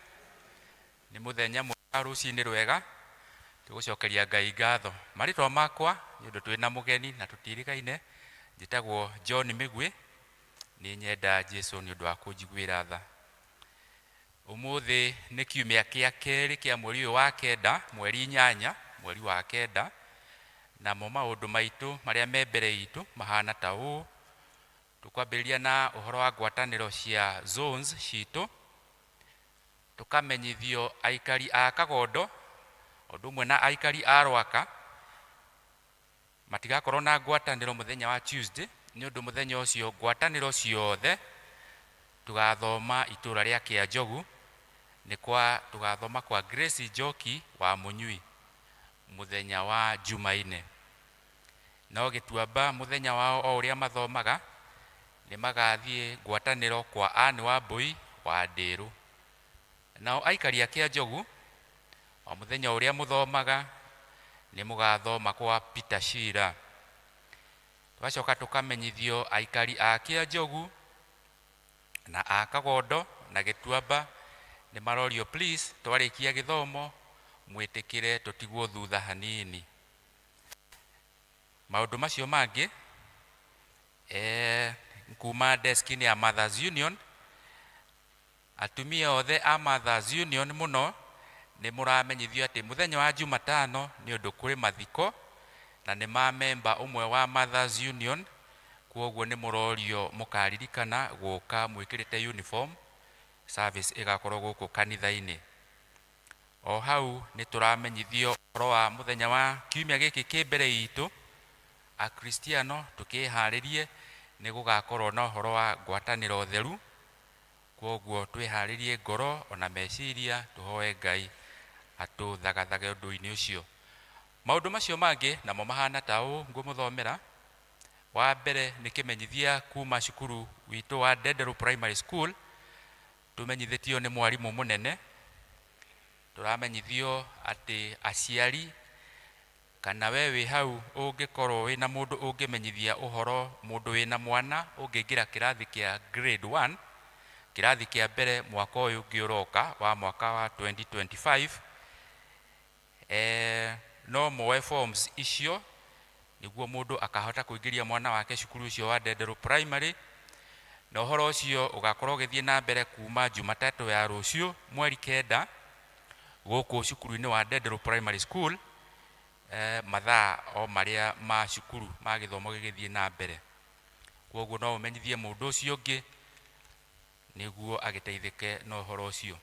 Speaker 15: Nĩ mũthenya mwega rũcinĩ rwega. Tũgũcokeria Ngai ngatho. Marĩtwa makwa nĩ ũndũ twĩna mũgeni na tũtirĩgaine. Njĩtagwo John Mĩgwĩ. Nĩ nyenda Jesu nĩ ũndũ wa kũnjiguĩra tha. Ũmũthĩ nĩ kiumia kĩa kerĩ kĩa mweri ũyũ wa kenda, mweri inyanya, mweri wa kenda. Namo maũndũ maitũ marĩa me mbere itũ mahana ta ũũ. Tũkwambĩrĩria na ũhoro wa ngwatanĩro cia zones citũ. Tũkamenyithio aikari a Kagondo, ũndũ ũmwe na aikari a Rwaka, matigakorwo na ngwatanĩro mũthenya wa Tuesday, nĩ ũndũ mũthenya ũcio ngwatanĩro ciothe tũgathoma itũra rĩa Kĩanjogu, nĩ kwa tũgathoma kwa Grace Njoki wa Mũnyui mũthenya wa Jumaine. No Gĩtuamba mũthenya wao o ũrĩa mathomaga, nĩ magathiĩ ngwatanĩro kwa Anne Wambui wa Ndĩrũ. Nao aikari a Kĩanjogu, o mũthenya ũrĩa mũthomaga, nĩ mũgathoma kwa Peter Shira. Tũgacoka tũkamenyithio aikari a Kĩanjogu na a Kagondo na Gĩtuamba nĩ marorio please twarĩkia gĩthomo mwĩtĩkĩre tũtigwo thutha hanini. Maũndũ macio mangĩ kuma desk-inĩ ya Mothers Union, atumia othe a Mothers Union mũno nĩ mũramenyithio atĩ mũthenya wa Jumatano nĩ ũndũ kũrĩ mathiko na nĩ ma memba ũmwe wa Mothers Union, kwoguo nĩ mũrorio mũkaririkana gũka mwĩkĩrĩte uniform, service ĩgakorwo gũkũ kanitha-inĩ. O hau nĩ tũramenyithio ũhoro wa mũthenya wa kiumia gĩkĩ kĩ mbere itũ, Akristiano tũkĩharĩrie nĩ gũgakorwo na ũhoro wa ngwatanĩro theru, kwoguo twĩharĩrie ngoro ona meciria tũhoe Ngai atũthagathage ũndũ-inĩ ũcio. Maũndũ macio mangĩ namo mahana ta ũũ ngũmũthomera. Wa mbere nĩ kĩmenyithia kuma cukuru witũ wa Ndenderũ Primary School, tũmenyithĩtio nĩ mwarimũ mũnene. Tũramenyithio atĩ aciari kana we wĩ hau ũngĩkorwo wĩna mũndũ ũngĩmenyithia ũhoro mũndũ wĩna mwana ũngĩingĩra kĩrathi kĩa grade 1, kĩrathi kĩa mbere mwaka ũyũ ũngĩ ũroka wa mwaka wa 2025, no moe forms icio nĩguo mũndũ akahota kũingĩria mwana wake cukuru ũcio wa Ndenderũ Primary, na ũhoro ũcio ũgakorwo ũgĩthiĩ na mbere kuma Jumatatũ ya rũciũ mweri kenda gũkũ cukuru-inĩ wa Ndenderũ Primary School, mathaa o marĩa ma cukuru ma gĩthomo gĩgĩthiĩ na mbere. Kwoguo no ũmenyithie mũndũ ũcio ũngĩ nĩguo agĩteithĩke na ũhoro ũcio.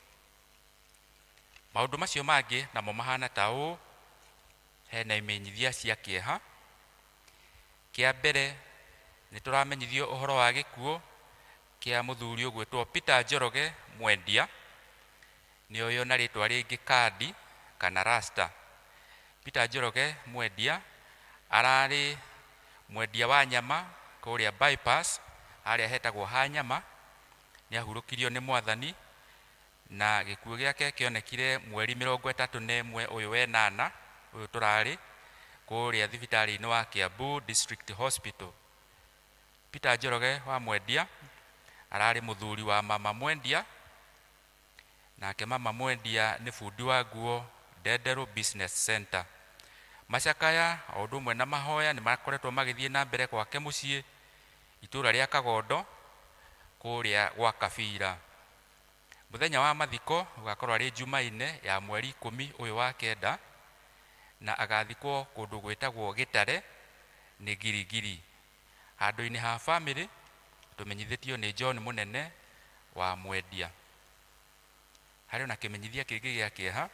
Speaker 15: Maũndũ macio mangĩ namo mahana ta ũũ, hena imenyithia cia kĩeha. Kĩa mbere nĩ tũramenyithio ũhoro wa gĩkuũ kĩa mũthuri ũgwĩtwo Peter Njoroge Mwendia, nĩoywo na rĩtwa rĩngĩ Kandi kana Rasta. Peter Njoroge Mwendia ararĩ mwendia wa nyama kũrĩa bypass harĩa hetagwo ha nyama, nĩ ahurũkirio nĩ mwathani na gĩkuũ gĩake kĩonekire mweri 31 ũyũ wenana ũyũ tũrarĩ kũrĩa thibitarĩ-inĩ wa Kiambu District Hospital. Peter Njoroge wa Mwendia ararĩ mũthuri wa mama Mwendia, nake mama Mwendia nĩ bundi wa nguo Ndenderũ Business Center. Macakaya o ũndũ ũmwe na mahoya nĩ makoretwo magĩthiĩ na mbere gwake mũciĩ itũra rĩa Kagondo kũrĩa gwa Kabira. Mũthenya wa mathiko ũgakorwo arĩ Jumaine ya mweri 10 ũyũ wa kenda, na agathikwo kũndũ gwĩtagwo Gĩtare nĩ Girigiri. Handũ-inĩ ha famĩlĩ tũmenyithĩtio nĩ John Mũnene wa Mwendia. Harĩ ona kĩmenyithia kĩngĩ gĩa kĩeha,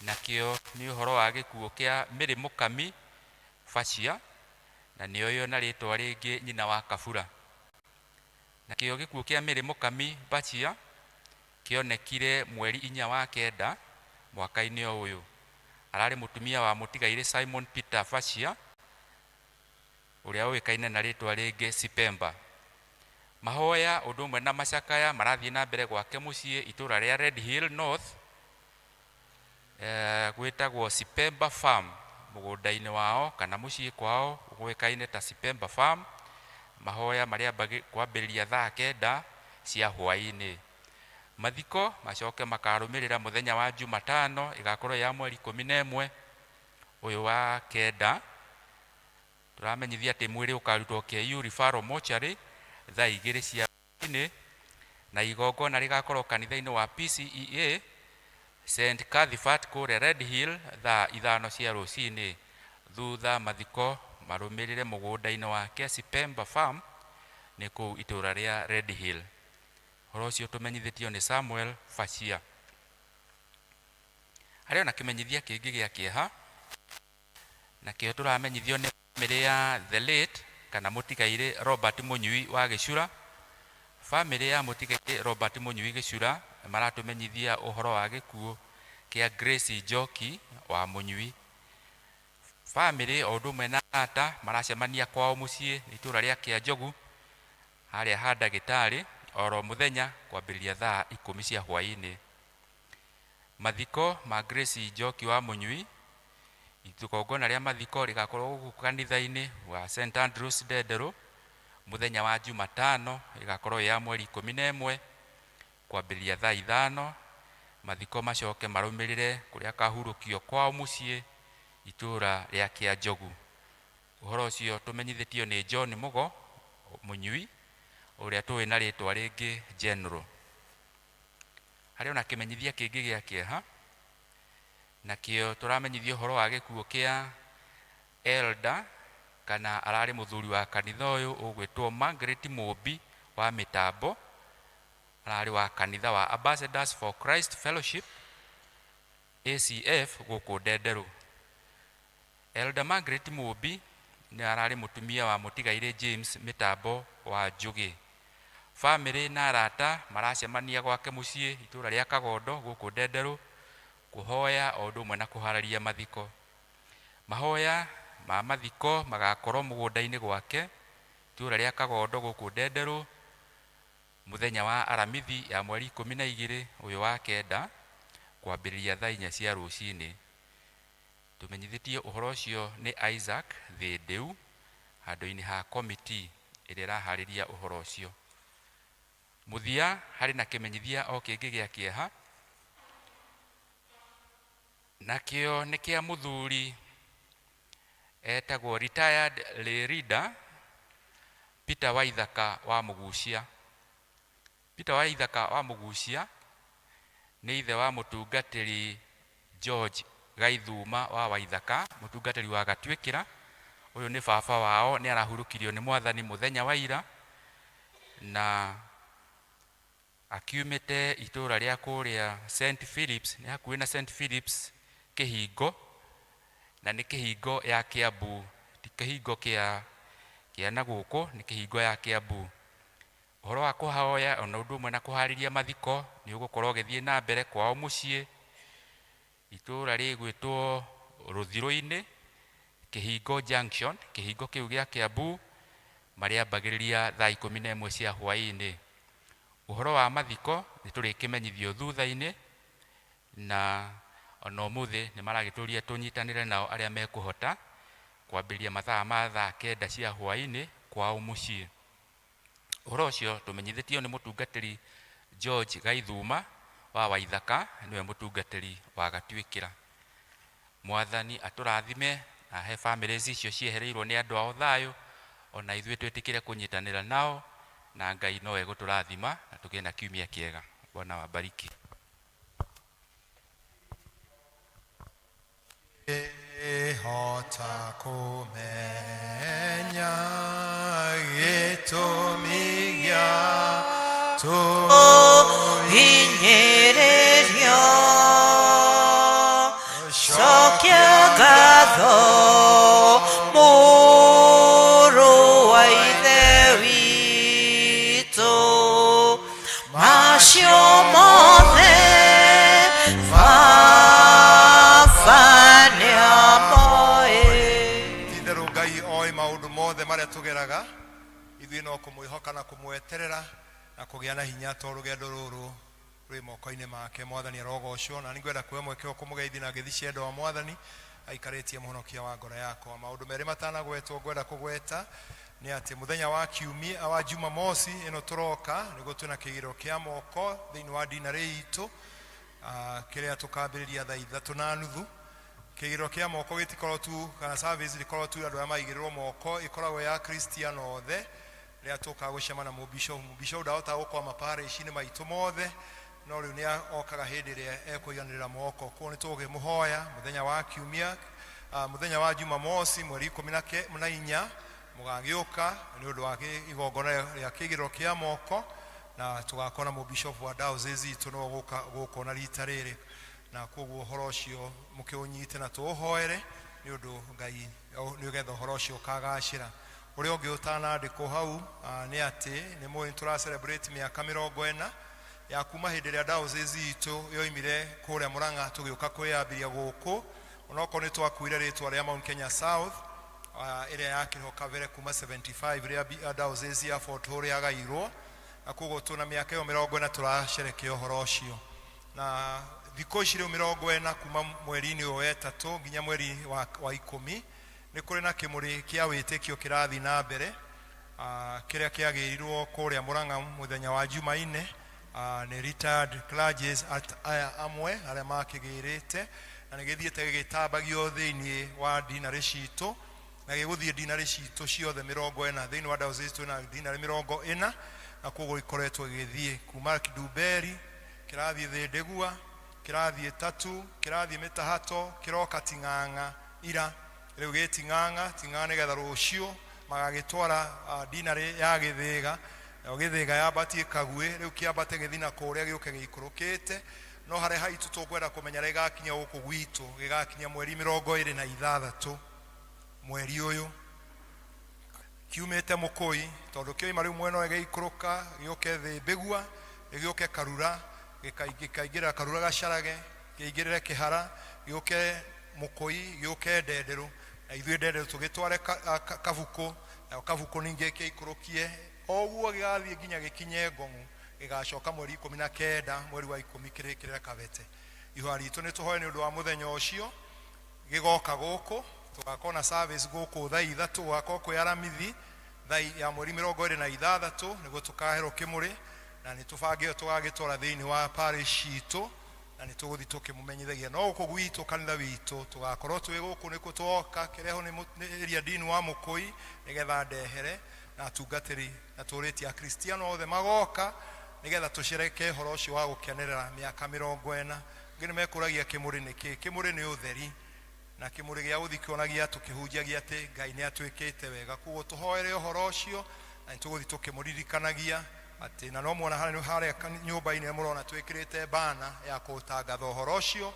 Speaker 15: nakĩo nĩ ũhoro wa gĩkuũ kĩa Mary Mũkami Bacia, na nĩoywo na rĩtwa rĩngĩ nyina wa Kabura. Nakĩo gĩkuũ kĩa Mary Mũkami Bacia kĩonekire mweri 4 wa kenda mwaka-inĩ o ũyũ. Ararĩ mũtumia wa mũtigairĩ Simon Peter Bacia ũrĩa ũĩkaine na rĩtwa rĩngĩ Sipemba. Mahoya ũndũ ũmwe na macakaya marathiĩ na mbere gwake mũciĩ itũra rĩa Red Hill North, gwĩtagwo Sipemba Farm mũgũnda-inĩ wao kana mũciĩ kwao gũĩkaine ta Sipemba Farm, Mahoya marĩambagĩ kwambĩrĩria thaa kenda cia hwaĩ-inĩ. Mathiko macoke makarũmĩrĩra mũthenya wa Jumatano ĩgakorwo ya mweri 11 ũyũ wa kenda. Tũramenyithia atĩ mwĩrĩ ũkarutwo KU Referral Mortuary thaa 2 cia rũcinĩ na igongona rĩgakorwo kanitha-inĩ wa PCEA St Cuthbert kũrĩa Red Hill thaa 5 cia rũcinĩ. Thutha mathiko marũmĩrĩre mũgũnda-inĩ wake Sipemba Farm nĩ kũu itũra rĩa Red Hill. Ũhoro ũcio tũmenyithĩtio nĩ Samuel Bachia. Harĩ ona kĩmenyithia kĩngĩ gĩa kĩeha, nakĩo tũramenyithio nĩ bamĩrĩ ya the late kana mũtigairĩ Robert Mũnyui wa Gĩcura. Bamĩrĩ ya mũtigairĩ Robert Mũnyui Gĩcura maratũmenyithia ũhoro wa gĩkuũ kĩa Grace Njoki wa Mũnyui. Bamĩrĩ o ũndũ ũmwe na arata maracemania kwao mũciĩ nĩ itũra rĩa Kĩanjogu harĩa ha ndagĩtarĩ oro mũthenya kwambĩrĩria thaa 10 cia hwaĩ-inĩ. Mathiko ma Grace Njoki wa Mũnyui, igongona rĩa mathiko rĩgakorwo gũkũ kanitha-inĩ wa St Andrews Ndenderũ mũthenya wa Jumatano ĩgakorwo ya mweri 11 kwambĩrĩria thaa 5. Mathiko macoke marũmĩrĩre kũrĩa kahurũkio kwao mũciĩ itũra rĩa Kĩanjogu. Ũhoro ũcio tũmenyithĩtio nĩ John Mugo Mũnyui ũrĩa tũĩ na rĩtwa rĩngĩ General. Harĩ ona kĩmenyithia kĩngĩ gĩa kĩeha, nakĩo tũramenyithio ũhoro wa gĩkuũ kĩa elder kana ararĩ mũthuri wa kanitha ũyũ ũgwĩtwo Margaret Mũmbi wa Mĩtambo, ararĩ wa kanitha wa Ambassadors for Christ Fellowship ACF gũkũ Ndenderũ. Elder Margaret Mũmbi nĩ ararĩ mũtumia wa mũtigairĩ James Mĩtambo wa Njũgĩ. Bamĩrĩ na arata maracemania gwake mũciĩ itũra rĩa Kagondo gũkũ Ndenderũ kũhoya o ũndũ ũmwe na kũhararia mathiko. Mahoya ma mathiko magakorwo mũgũnda-inĩ gwake itũra rĩa Kagondo gũkũ Ndenderũ mũthenya wa Aramithi ya mweri 12 ũyũ wa kenda kwambĩrĩria thaa 4 cia rũcinĩ. Tũmenyithĩtio ũhoro ũcio nĩ Isaac Thĩndĩu handũ-inĩ ha komiti ĩrĩa ĩraharĩria ũhoro ũcio. Mũthia harĩ na kĩmenyithia o kĩngĩ gĩa kĩeha, nakĩo nĩ kĩa mũthuri etagwo retired lay reader Peter Waithaka wa Mũgucia. Peter Waithaka wa Mũgucia nĩ ithe wa mũtungatĩri George Gaithuma wa Waithaka, mũtungatĩri wa Gatuĩkĩra. Ũyũ nĩ baba wao, nĩ arahurũkirio nĩ mwathani mũthenya wa ira, na akiumĩte itũra rĩa kũrĩa St Philips, nĩ hakuhĩ na St Philips kĩhingo, na nĩ kĩhingo ya Kiambu, ti kĩhingo kĩa na gũkũ, nĩ kĩhingo ya Kiambu. Ũhoro wa kũhoya ona ũndũ ũmwe na kũharĩria mathiko nĩ ũgũkorwo ũgĩthiĩ na mbere kwao mũciĩ itũra rĩgwĩtwo Rũthirũ-inĩ, Kĩhingo Junction, kĩhingo kĩu gĩa Kiambu, marĩambagĩrĩria thaa 11 cia hwaĩ-inĩ. Ũhoro wa mathiko nĩ tũrĩkĩmenyithio thutha-inĩ, na ona ũmũthĩ nĩ maragĩtũria tũnyitanĩre nao arĩa mekũhota kwambĩrĩria mathaa ma thaa 9 cia hwaĩ-inĩ kwao mũciĩ. Ũhoro ũcio tũmenyithĩtio nĩ mũtungatĩri George Gaithuma wa Waithaka, nĩwe mũtungatĩri wa Gatuĩkĩra. Mwathani atũrathime na ahe bamĩrĩ icio ciehereirwo nĩ andũ ao thayũ, ona ithuĩ twĩtĩkĩre kũnyitanĩra nao, na Ngai no egũtũrathima na tũgĩe na kiumia kĩega. Bwana wabariki.
Speaker 8: Hota kũmenya gĩtũmi gĩa
Speaker 9: Hinyĩrĩrio cokia ngatho mũrũ wa ithe witũ macio mothe baba nĩamoĩ.
Speaker 8: Ti-itherũ Ngai oĩ maũndũ mothe marĩa tũgeraga, ithuĩ no kũmwĩhoka na kũmweterera na kũgĩa na hinya to rũgendo rũrũ rwĩ moko-inĩ make. Mwathani arogocwo. Na nĩngwenda kuoya mweke ũyũ kũmũgeithia na ngeithi cia wendo wa Mwathani aikarĩtie mũhonokia wa ngoro yakwa. Maũndũ merĩ matanagwetwo ngwenda kũgweta Nĩ atĩ mũthenya wa kiumia wa Jumamosi ĩno tũroka nĩguo twĩna kĩgĩrĩro kĩa moko thĩinĩ wa dinarĩ itũ, kĩrĩa tũkambĩrĩria thaa 3:30. Kĩgĩrĩro kĩa moko gĩtikoragwo tu kana service ndĩkoragwo tu andũ arĩa maigĩrĩrwo moko, ĩkoragwo ya Kristiano othe rĩrĩa tũkaga gũcemana na mũbishop. Mũbishop ndahotaga gũkwama parish-inĩ maitũ mothe, no rĩu nĩ okaga hĩndĩ ĩrĩa ekũiganĩrĩra moko. Koguo nĩ tũgũkĩmũhoya mũthenya wa kiumia, mũthenya wa Jumamosi mweri 14 mũgagĩũka nĩ ũndũ wa igongona rĩa kĩgĩrĩro kĩa moko, na tũgakorwo na mũbishop wa diocese itũ nĩwe ũgũka gũkũ na rita rĩrĩ, na koguo ũhoro ũcio mũkĩũnyite na tũũhoere nĩ ũndũ Ngai nĩgetha ũhoro ũcio ũkagacĩra. Ũrĩa ũngĩ ũtanandĩkwo hau nĩ atĩ nĩ mũĩ nĩ tũra celebrate mĩaka 40 ya kuma hĩndĩ ĩrĩa diocese itũ yoimire kũrĩa Mũrang'a tũgĩũka kwĩyambĩria gũkũ, onokorwo nĩ twakuire rĩtwa rĩa Mount Kenya South, ĩrĩa yakĩrĩho kabere kuma 75 rĩrĩa diocese ya Fort Hall yagairwo, na koguo tũna mĩaka ĩyo 40 tũracerekea ũhoro ũcio. Na thikũ ici rĩu 40 kuma mweri-inĩ ũyũ wetatũ nginya mweri wa 10 nĩ kũrĩ na kĩmũrĩ kĩa wĩtĩkio kĩrathiĩ na mbere, kĩrĩa kĩagĩrirwo kũrĩa Mũrang'a mũthenya wa Jumaine, nĩ retired clergies aya amwe arĩa makĩgĩrĩte, na nĩ gĩthiĩte gĩgĩtambagio thĩinĩ wa dinarĩ citũ, na gĩgũthiĩ dinarĩ citũ ciothe 40. Thĩinĩ wa diocese twĩna dinarĩ 40, na koguo ikoretwo gĩgĩthiĩ kuma Kidumberi, kĩrathiĩ Thĩndĩgua, kĩrathiĩ Tatu, kĩrathiĩ Mĩtahato, kĩroka Ting'ang'a ira rĩu gĩ Ting'ang'a Ting'ang'a, nĩgetha rũciũ magagĩtwara dinarĩ ya Gĩthĩga, nayo Gĩthĩga yambatie Kaguĩ, rĩu kĩambate gĩthiĩ na kũrĩa gĩũke gĩikũrũkĩte. No harĩa haitũ tũkwenda kũmenya rĩa gĩgakinya gũkũ gwitũ, gĩgakinya mweri 26 mweri ũyũ, kiumĩte Mũkũi, tondũ kĩoima rĩu mwena ũyũ gĩikũrũka gĩũke Thĩmbĩgua, gĩũke Karura, gĩkaingĩrĩra Karura Gacarage, kĩingĩrĩre Kĩhara, gĩũke Mũkũi, gĩũke Ndenderũ, na ithuĩ Ndenderũ tũgĩtware Kabukũ, nayo Kabukũ ningĩ kĩikũrũkie o ũguo gĩgathiĩ nginya gĩkinye Ngong'u, gĩgacoka mweri 19 mweri wa 10 kĩrĩkĩrĩre Kabete. Ihoya ritũ nĩ tũhoe nĩ ũndũ wa mũthenya ũcio gĩgoka gũkũ, tũgakorwo na service gũkũ thaa 3, gũgakorwo kwĩ Aramithi thaa ya mweri 26 nĩguo tũkaherwo kĩmũrĩ, na nĩ tũbangĩte tũgagĩtwara thĩinĩ wa parish itũ, na nĩ tũgũthiĩ tũkĩmũmenyithagia. No gũkũ gwitũ kanitha witũ tũgakorwo twĩ gũkũ nĩkuo twoka kĩreho nĩ area dean wa Mũkũi nĩgetha ndehere na atungatĩri, na tũrĩtie akristiano othe magoka nĩgetha tũcereke ũhoro ũcio wa gũkenerera mĩaka 40. Angĩ nĩ mekũragia kĩmũrĩ nĩ kĩ? Kĩmũrĩ nĩ ũtheri, na kĩmũrĩ gĩa gũthiĩ kĩonagia tũkĩhunjagia atĩ Ngai nĩ atwĩkĩte wega. Koguo tũhoere ũhoro ũcio, na nĩ tũgũthiĩ tũkĩmũririkanagia atĩ, na no muona harĩa nyũmba-inĩ mũrona twĩkĩrĩte bana ya kũtangatha ũhoro ũcio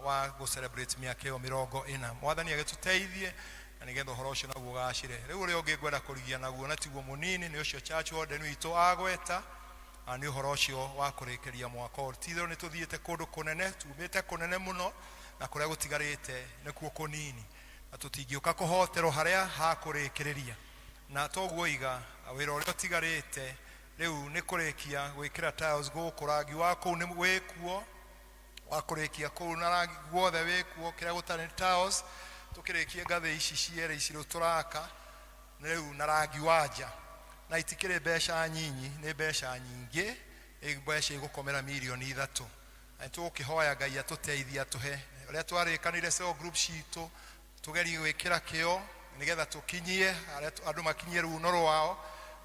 Speaker 8: wa gũ celebrate mĩaka ĩyo 40. Mwathani agĩtũteithie na nĩgetha ũhoro ũcio naguo ũgacĩre. Rĩu ũrĩa ũngĩ ngwenda kũrigia naguo na tiguo mũnini nĩ ũcio church warden witũ agweta, nĩ ũhoro ũcio wa kũrĩkĩria mwaka ũyũ. Ti-itherũ nĩ tũthiĩte kũndũ kũnene, tumĩte kũnene mũno, na kũrĩa gũtigarĩte nĩkuo kũnini, na tũtingĩũka kũhoterwo harĩa ha kũrĩkĩrĩria. Na toguo iga wĩra ũrĩa ũtigarĩte rĩu nĩ kũrĩkia gwĩkĩra tiles gũkũ, rangi wa kũu nĩ wĩkuo wa kũrĩkia kũu, na rangi guothe wĩkuo, kĩrĩa gũtarĩ nĩ tiles, tũkĩrĩkie ngathĩ ici cierĩ ici rĩu tũraka rĩu na rangi wa nja, na itikĩrĩ mbeca nyinyi, nĩ mbeca nyingĩ, nĩ mbeca igũkomera mirioni 3, na nĩtũgũkĩhoya Ngai atũteithie atũhe ũrĩa twarĩkanire cell group citũ, tũgerie gwĩkĩra kĩo nĩgetha tũkinyie arĩa andũ makinyie runo rwao,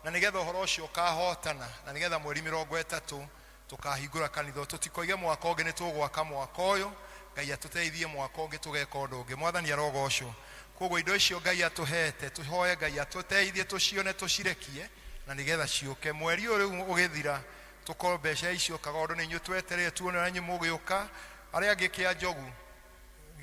Speaker 8: na nĩgetha ũhoro ũcio ũkahotana, na nĩgetha mweri 30 tũkahingũra kanitha. Tũtikoige mwaka ũngĩ nĩ tũgwaka mwaka ũyũ, Ngai atũteithie mwaka ũngĩ tũgeka ũndũ ũngĩ. Mwathani arogocwo. Koguo indo icio Ngai atũhete, tũhoe Ngai atũteithie tũcione, tũcirekie, na nĩgetha ciũke mweri ũyũ rĩu ũgĩthira, tũkorwo mbeca icio Kagondo nĩ inyuĩ twetereire tuone ũrĩa inyuĩ mũgĩũka. Arĩa angĩ kĩa Njogu,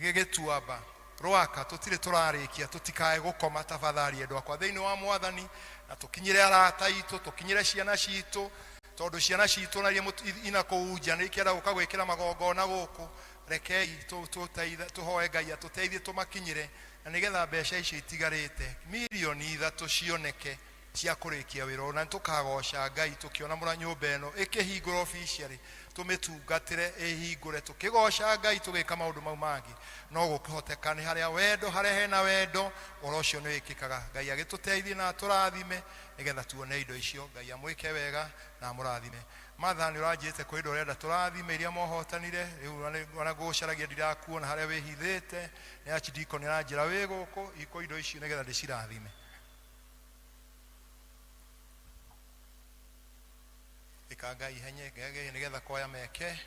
Speaker 8: gĩgĩtuamba Rwaka, tũtirĩ tũrarĩkia, tũtikae gũkoma tafadhali endwa akwa thĩinĩ wa Mwathani, na tũkinyĩre arata aitũ, tũkinyĩre ciana citũ, tondũ ciana citũ na iria ina kũu nja nĩ ikĩenda gũka gwĩkĩra magongona gũkũ. Rekei tũhoe Ngai atũteithie tũmakinyĩre, na nĩgetha mbeca icio itigarĩte mirioni 3 cioneke. Cia kũrĩkia wĩra ũyũ, na nĩtũkagoca Ngai tũkĩona mũra nyũmba ĩno ĩkĩhingũra officially, tũmĩtungatĩre ĩhingũre, tũkĩgoca Ngai tũgĩka maũndũ mau mangĩ. No gũkĩhoteka nĩ harĩa wendo, harĩa hena wendo, ũhoro ũcio nĩ wĩkĩkaga. Ngai agĩtũteithie na atũrathime nĩgetha tuone indo icio. Ngai amwĩke wega na amũrathime. Martha, nĩ ũranjĩrĩte kwĩ indo ũrenda tũrathime iria mwahotanire, rĩu ona ngũgũcaragia ndirakuona harĩa wĩhithĩte, nĩ archdeacon aranjĩra wĩ gũkũ, ikũ indo icio nĩgetha ndĩcirathime. Ĩkanga ihenya nĩgetha kwaya meke.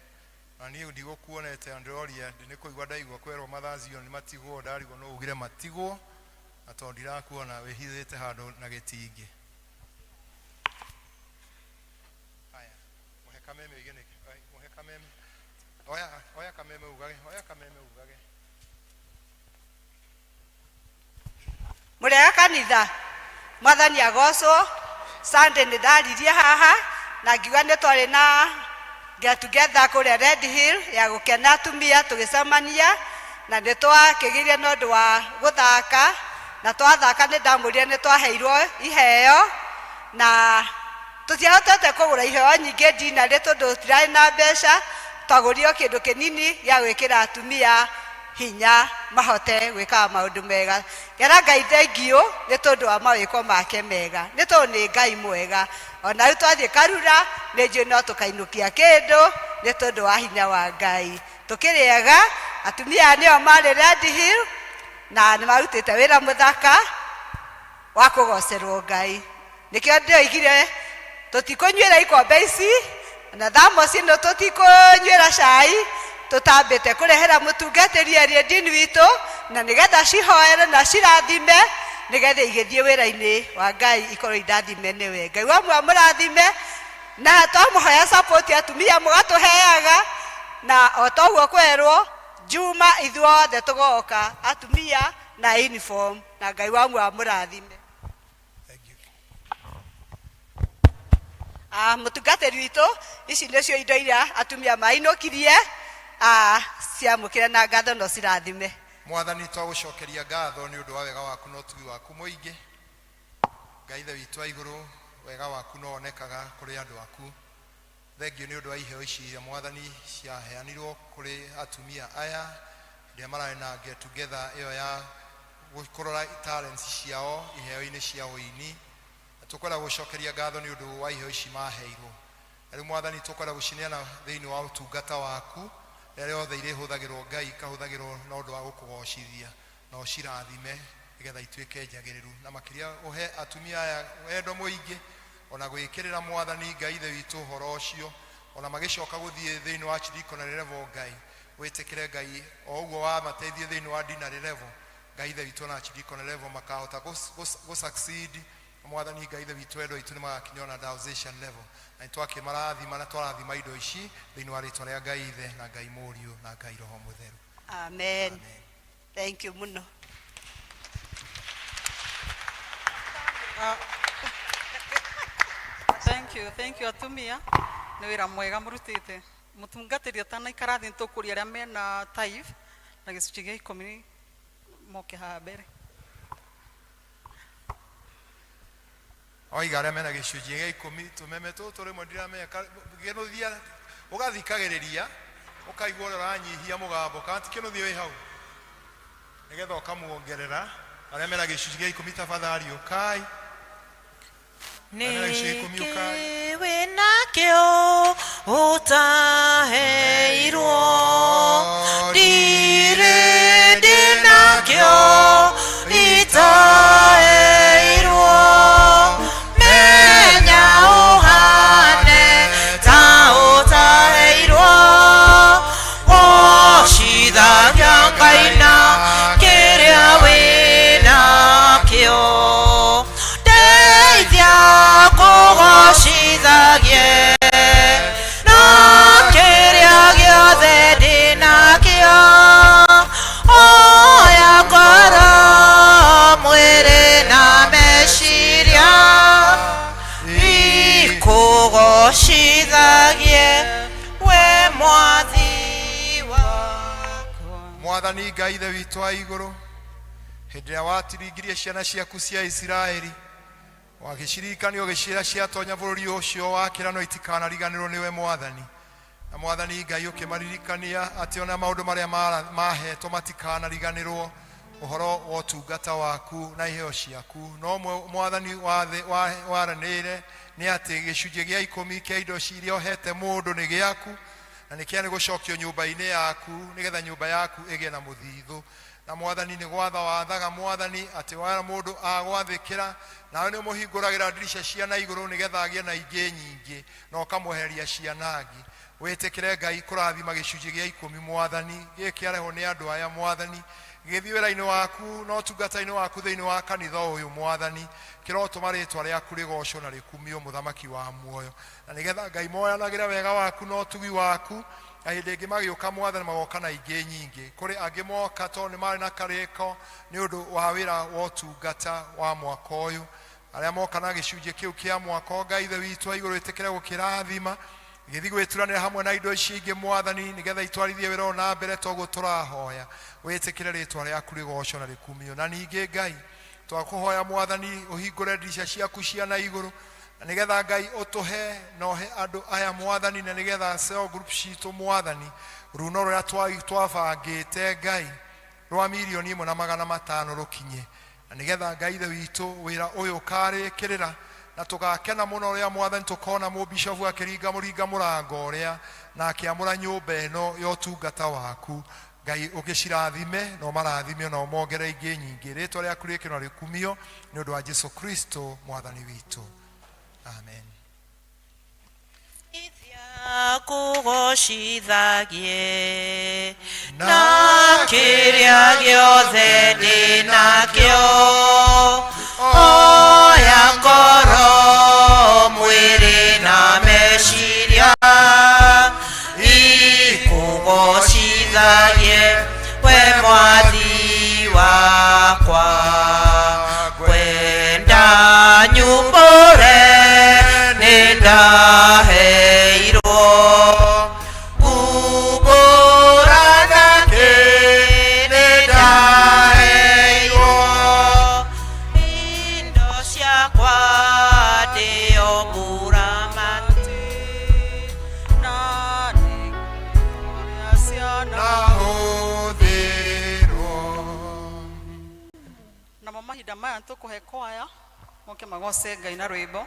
Speaker 8: Na niĩ ndigũkuonete na ndĩroria, nĩ kũigua ndaigua kwerwo Mother Zion matigwo, ndarigwo nũ ugire matigwo, na tondũ ndirakuona wĩhithĩte handũ na gĩtingĩ. Haya, mũhe kameme ũige nĩkĩ? Mũhe kameme. Oya, oya kameme ugage, oya kameme ugage.
Speaker 16: Mũrĩega kanitha? Mwathani agocwo. Sunday nĩ ndaririe haha na ngiuga nĩ twarĩ na get together kũrĩa Red Hill ya gũkena atumia tũgĩcemania, na nĩ twakĩgĩire na ũndũ wa gũthaka, na twathaka nĩ ndamwĩrire nĩ twaheirwo iheo, na tũtiahotete kũgũra iheo nyingĩ ndinarĩ tondũ tũtirarĩ na mbeca, twagũrire o kĩndũ kĩnini gĩa gwĩkĩra atumia hinya mahote gwĩkaga maũndũ mega. Ngera Ngai thengiũ nĩ tondũ wa mawĩko make mega, nĩ tondũ nĩ Ngai mwega. Ona rĩu twathiĩ Karura nĩ njũĩ no tũkainũkia kĩndũ nĩ tondũ wa hinya wa Ngai. Tũkĩrĩ ega, atumia aya nĩo marĩ Red Hill na nĩ marutĩte wĩra mũthaka wa kũgocerwo Ngai. Nĩkĩo ndĩoigire tũtikũnyuĩra ikombe ici na thamosi ĩno, tũtikũnyuĩra cai tũtambĩte kũrehera mũtungatĩri Erie Dean witũ, na nĩgetha cihoere na cirathime, nĩgetha igĩthiĩ wĩra-inĩ wa Ngai ikorwo indathime nĩwe. Ngai wa muoyo amũrathime, na twamũhoya support atumia mũgatũheaga, na o ta ũguo kwerwo Juma ithuothe tũgoka atumia na uniform, na Ngai wa muoyo amũrathime. Ah, mũtungatĩri witũ, ici nĩcio indo iria atumia mainũkirie. Ah, ciamũkĩre na ngatho no cirathime.
Speaker 8: Mwathani, twagũcokeria ngatho nĩ ũndũ wa wega waku na ũtugi waku mũingĩ. Ngai Ithe witũ wa igũrũ, wega waku no wonekaga kũrĩ andũ aku. Thengiũ nĩ ũndũ wa iheo ici iria Mwathani ciaheanirwo kũrĩ atumia aya hĩndĩ ĩrĩa mararĩ na get together ĩyo ya kũrora talents ciao iheo-inĩ cia ũini. Na tũkwenda gũcokeria ngatho nĩ ũndũ wa iheo ici maheirwo. Na rĩu Mwathani tũkwenda gũcineana thĩinĩ wa ũtungata waku, rĩrĩa rĩothe irĩhũthagĩrwo Ngai ikahũthagĩrwo na ũndũ wa gũkũgocithia, na ũcirathime nĩgetha ituĩke njagĩrĩru. Na makĩria ũhe atumia aya wendo mũingĩ, ona gwĩkĩrĩra Mwathani Ngai Ithe witũ ũhoro ũcio, ona magĩcoka gũthiĩ thĩinĩ wa archdeaconry level Ngai, wĩtĩkĩre Ngai o ũguo wamateithie thĩinĩ wa deanery level, Ngai Ithe witũ ona archdeaconry level makahota gũ succeed. Mwathani Ngai Ithe witũ, endwa aitũ nĩmagakinya ona diocesan level, na nĩtwakĩmarathima na twarathima indo ici thĩinĩ wa rĩtwa rĩa Ngai Ithe na Ngai Mũriũ na Ngai Roho Mũtheru.
Speaker 16: Amen. Thank you mũno.
Speaker 1: Thank you, thank you atumia nĩ wĩra mwega mũrutĩte. Mũtungatĩri atanaikara thĩ nĩtũkũria arĩa mena tithe na gĩcunjĩ gĩa ikũmi moke haha mbere.
Speaker 8: Oiga arĩa mena gĩcunjĩ gĩa ikũmi, tũmeme tũtũ rĩmwe ndiramenya kĩnũthia ũgathikagĩrĩria ũkaigua ũrĩa ũranyihia mũgambo kana ti kĩnũthia wĩ hau nĩgetha ũkamuongerera. Arĩa mena gĩcunjĩ gĩa ikũmi tafadhali ũkai. Arĩa mena gĩcunjĩ gĩa ikũmi ũkai.
Speaker 9: Nĩkĩ wĩnakĩo ũtaheirwo? Ndirĩ ndĩnakĩo itaheirwo. Menya ũhane ta ũtaheirwo, gocithagia Ngai na kĩrĩa wĩnakĩo. Ndeithia kũgocithagie na kĩrĩa gĩothe ndĩnakĩo. Oya ngoro, mwĩrĩ na meciria ikũgocithagie we Mwathi wakwa.
Speaker 8: Mwathani Ngai Ithe witũ wa igũrũ, hĩndĩ ĩrĩa watiringirie ciana ciaku cia Isiraeli Wagĩciririkania ũgĩciĩra ciatonya bũrũri ũcio wa kĩrano itikanariganĩrwo nĩwe Mwathani. Na Mwathani Ngai ũkĩmaririkania atĩ ona maũndũ marĩa mahetwo matikanariganĩrwo ũhoro wa ũtungata waku na iheo ciaku. No Mwathani waranĩire nĩ atĩ gĩcunjĩ gĩa ikũmi kĩa indo iria ũhete mũndũ nĩ gĩaku, na nĩ kĩa nĩ gũcokio nyũmba-inĩ yaku nĩgetha nyũmba yaku ĩgĩe na mũthithũ. Na Mwathani nĩ gwatha wathaga Mwathani atĩ wara mũndũ agwathĩkĩra, nawe nĩ ũmũhingũragĩra ndirica cia na igũrũ nĩgetha agĩe na ingĩ nyingĩ, na ũkamwehereria cianangi. Wĩtĩkĩre Ngai kũrathima gĩcunjĩ gĩa ikũmi Mwathani, gĩkĩ kĩarehwo nĩ andũ aya Mwathani, gĩgĩthiĩ wĩra-inĩ waku na ũtungata-inĩ waku thĩinĩ wa kanitha ũyũ Mwathani, kĩrotũma rĩtwa rĩaku rĩgocwo na rĩkumio, Mũthamaki wa muoyo. Na nĩgetha Ngai moyanagĩre wega waku na ũtugi waku, na hĩndĩ ĩngĩ magĩũka Mwathani magoka na ingĩ nyingĩ. Kũrĩ angĩ moka tondũ nĩ marĩ na karĩko nĩ ũndũ wa wĩra wa ũtungata wa mwaka ũyũ. Arĩa moka na gĩcunjĩ kĩu kĩa mwaka, Ngai Ithe witũ wa igũrũ, ĩtĩkĩre gũkĩrathima, gĩthiĩ gwĩturanĩra hamwe na indo ici ingĩ Mwathani, nĩgetha itwarithie wĩra ũyũ na mbere toguo tũrahoya. Wĩtĩkĩre rĩtwa rĩaku rĩgocwo na rĩkumio. Na ningĩ Ngai, twakũhoya Mwathani ũhingũre ndirica ciaku cia na igũrũ, na nĩgetha Ngai ũtũhe na ũhe andũ aya Mwathani, na nĩgetha cell group citũ Mwathani, runo rũrĩa twabangĩte Ngai rwa 1,500,000 rũkinye, na nĩgetha Ngai Ithe witũ wĩra ũyũ ũkarĩkĩrĩra, na tũgakena mũno rĩrĩa Mwathani tũkona mũbishofu akĩringa mũringa mũrango ũrĩa na akĩamũra nyũmba ĩno ya ũtungata waku. Ngai ũgĩcirathime na ũmarathime na ũmongerere ingĩ nyingĩ. Rĩtwa rĩaku rĩkĩrwo na rĩkumio nĩ ũndũ wa Jesu Kristo Mwathani witũ, amen.
Speaker 9: Kũgocithagie na kĩrĩa gĩothe ndĩ nakĩo, oya ngoro, mwĩrĩ na meciria, ikũgocithagie we Mwathi wakwa. Ngwenda nyumbũre nĩ ndaheirwo ngumbũra nakĩ nĩ ndaheirwo indo ciakwa ndĩo mũramati
Speaker 1: na nĩ ciana
Speaker 8: hũthĩrwo.
Speaker 1: Namo mahinda maya tũkũhe kwaya moke magoce Ngai na rwĩmbo.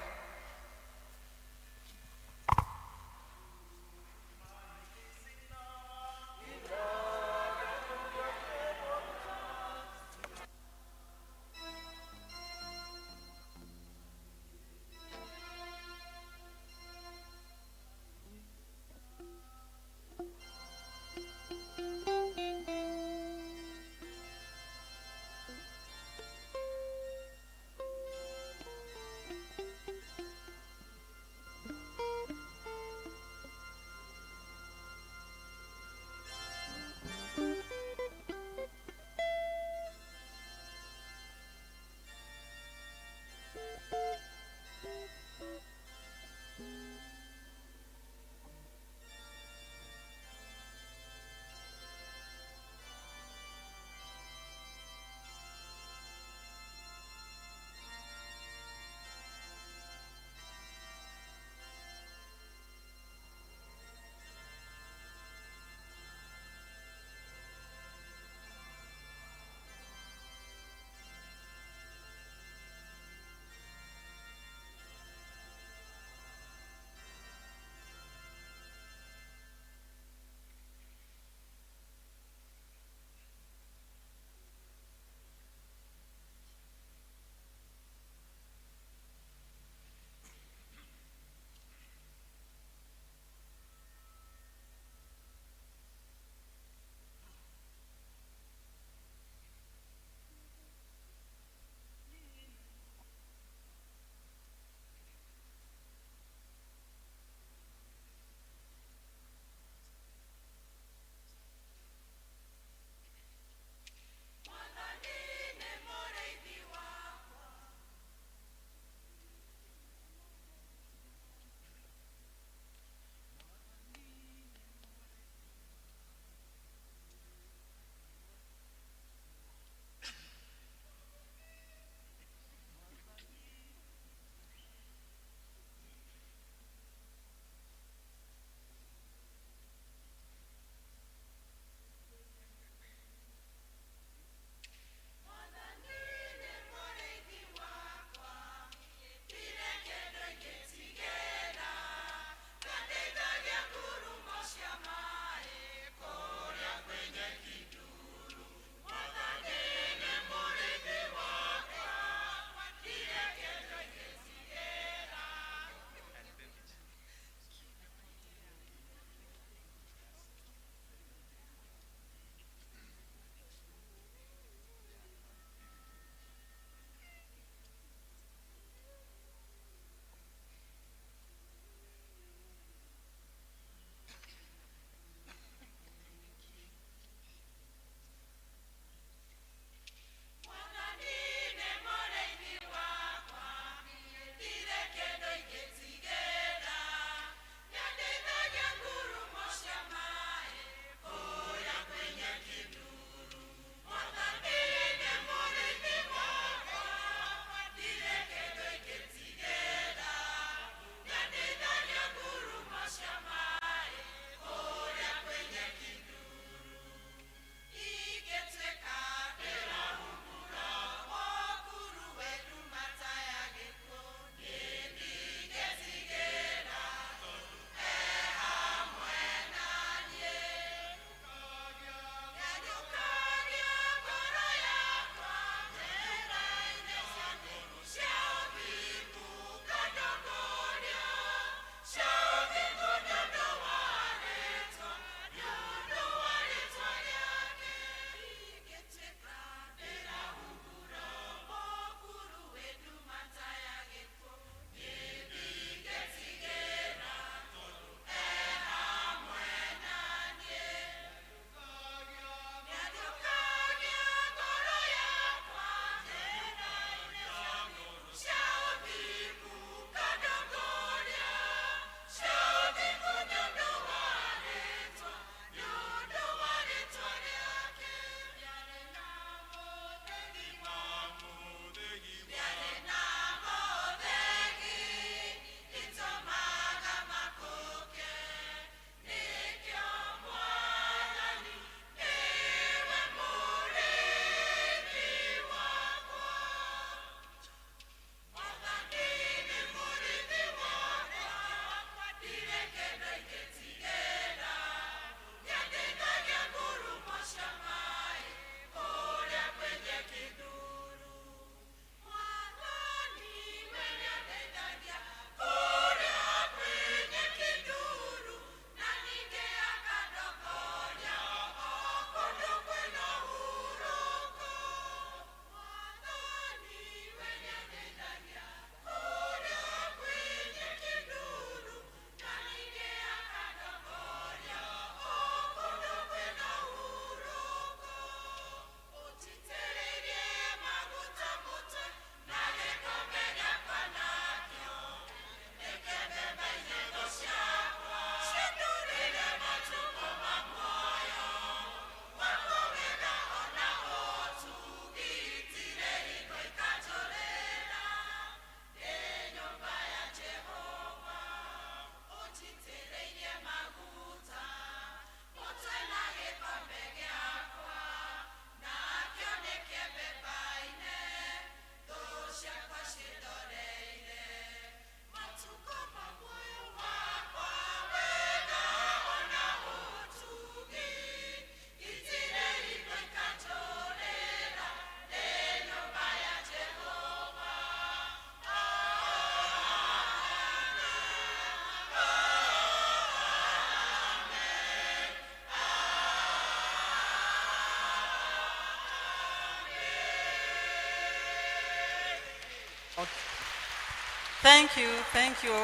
Speaker 1: Thank you, thank you.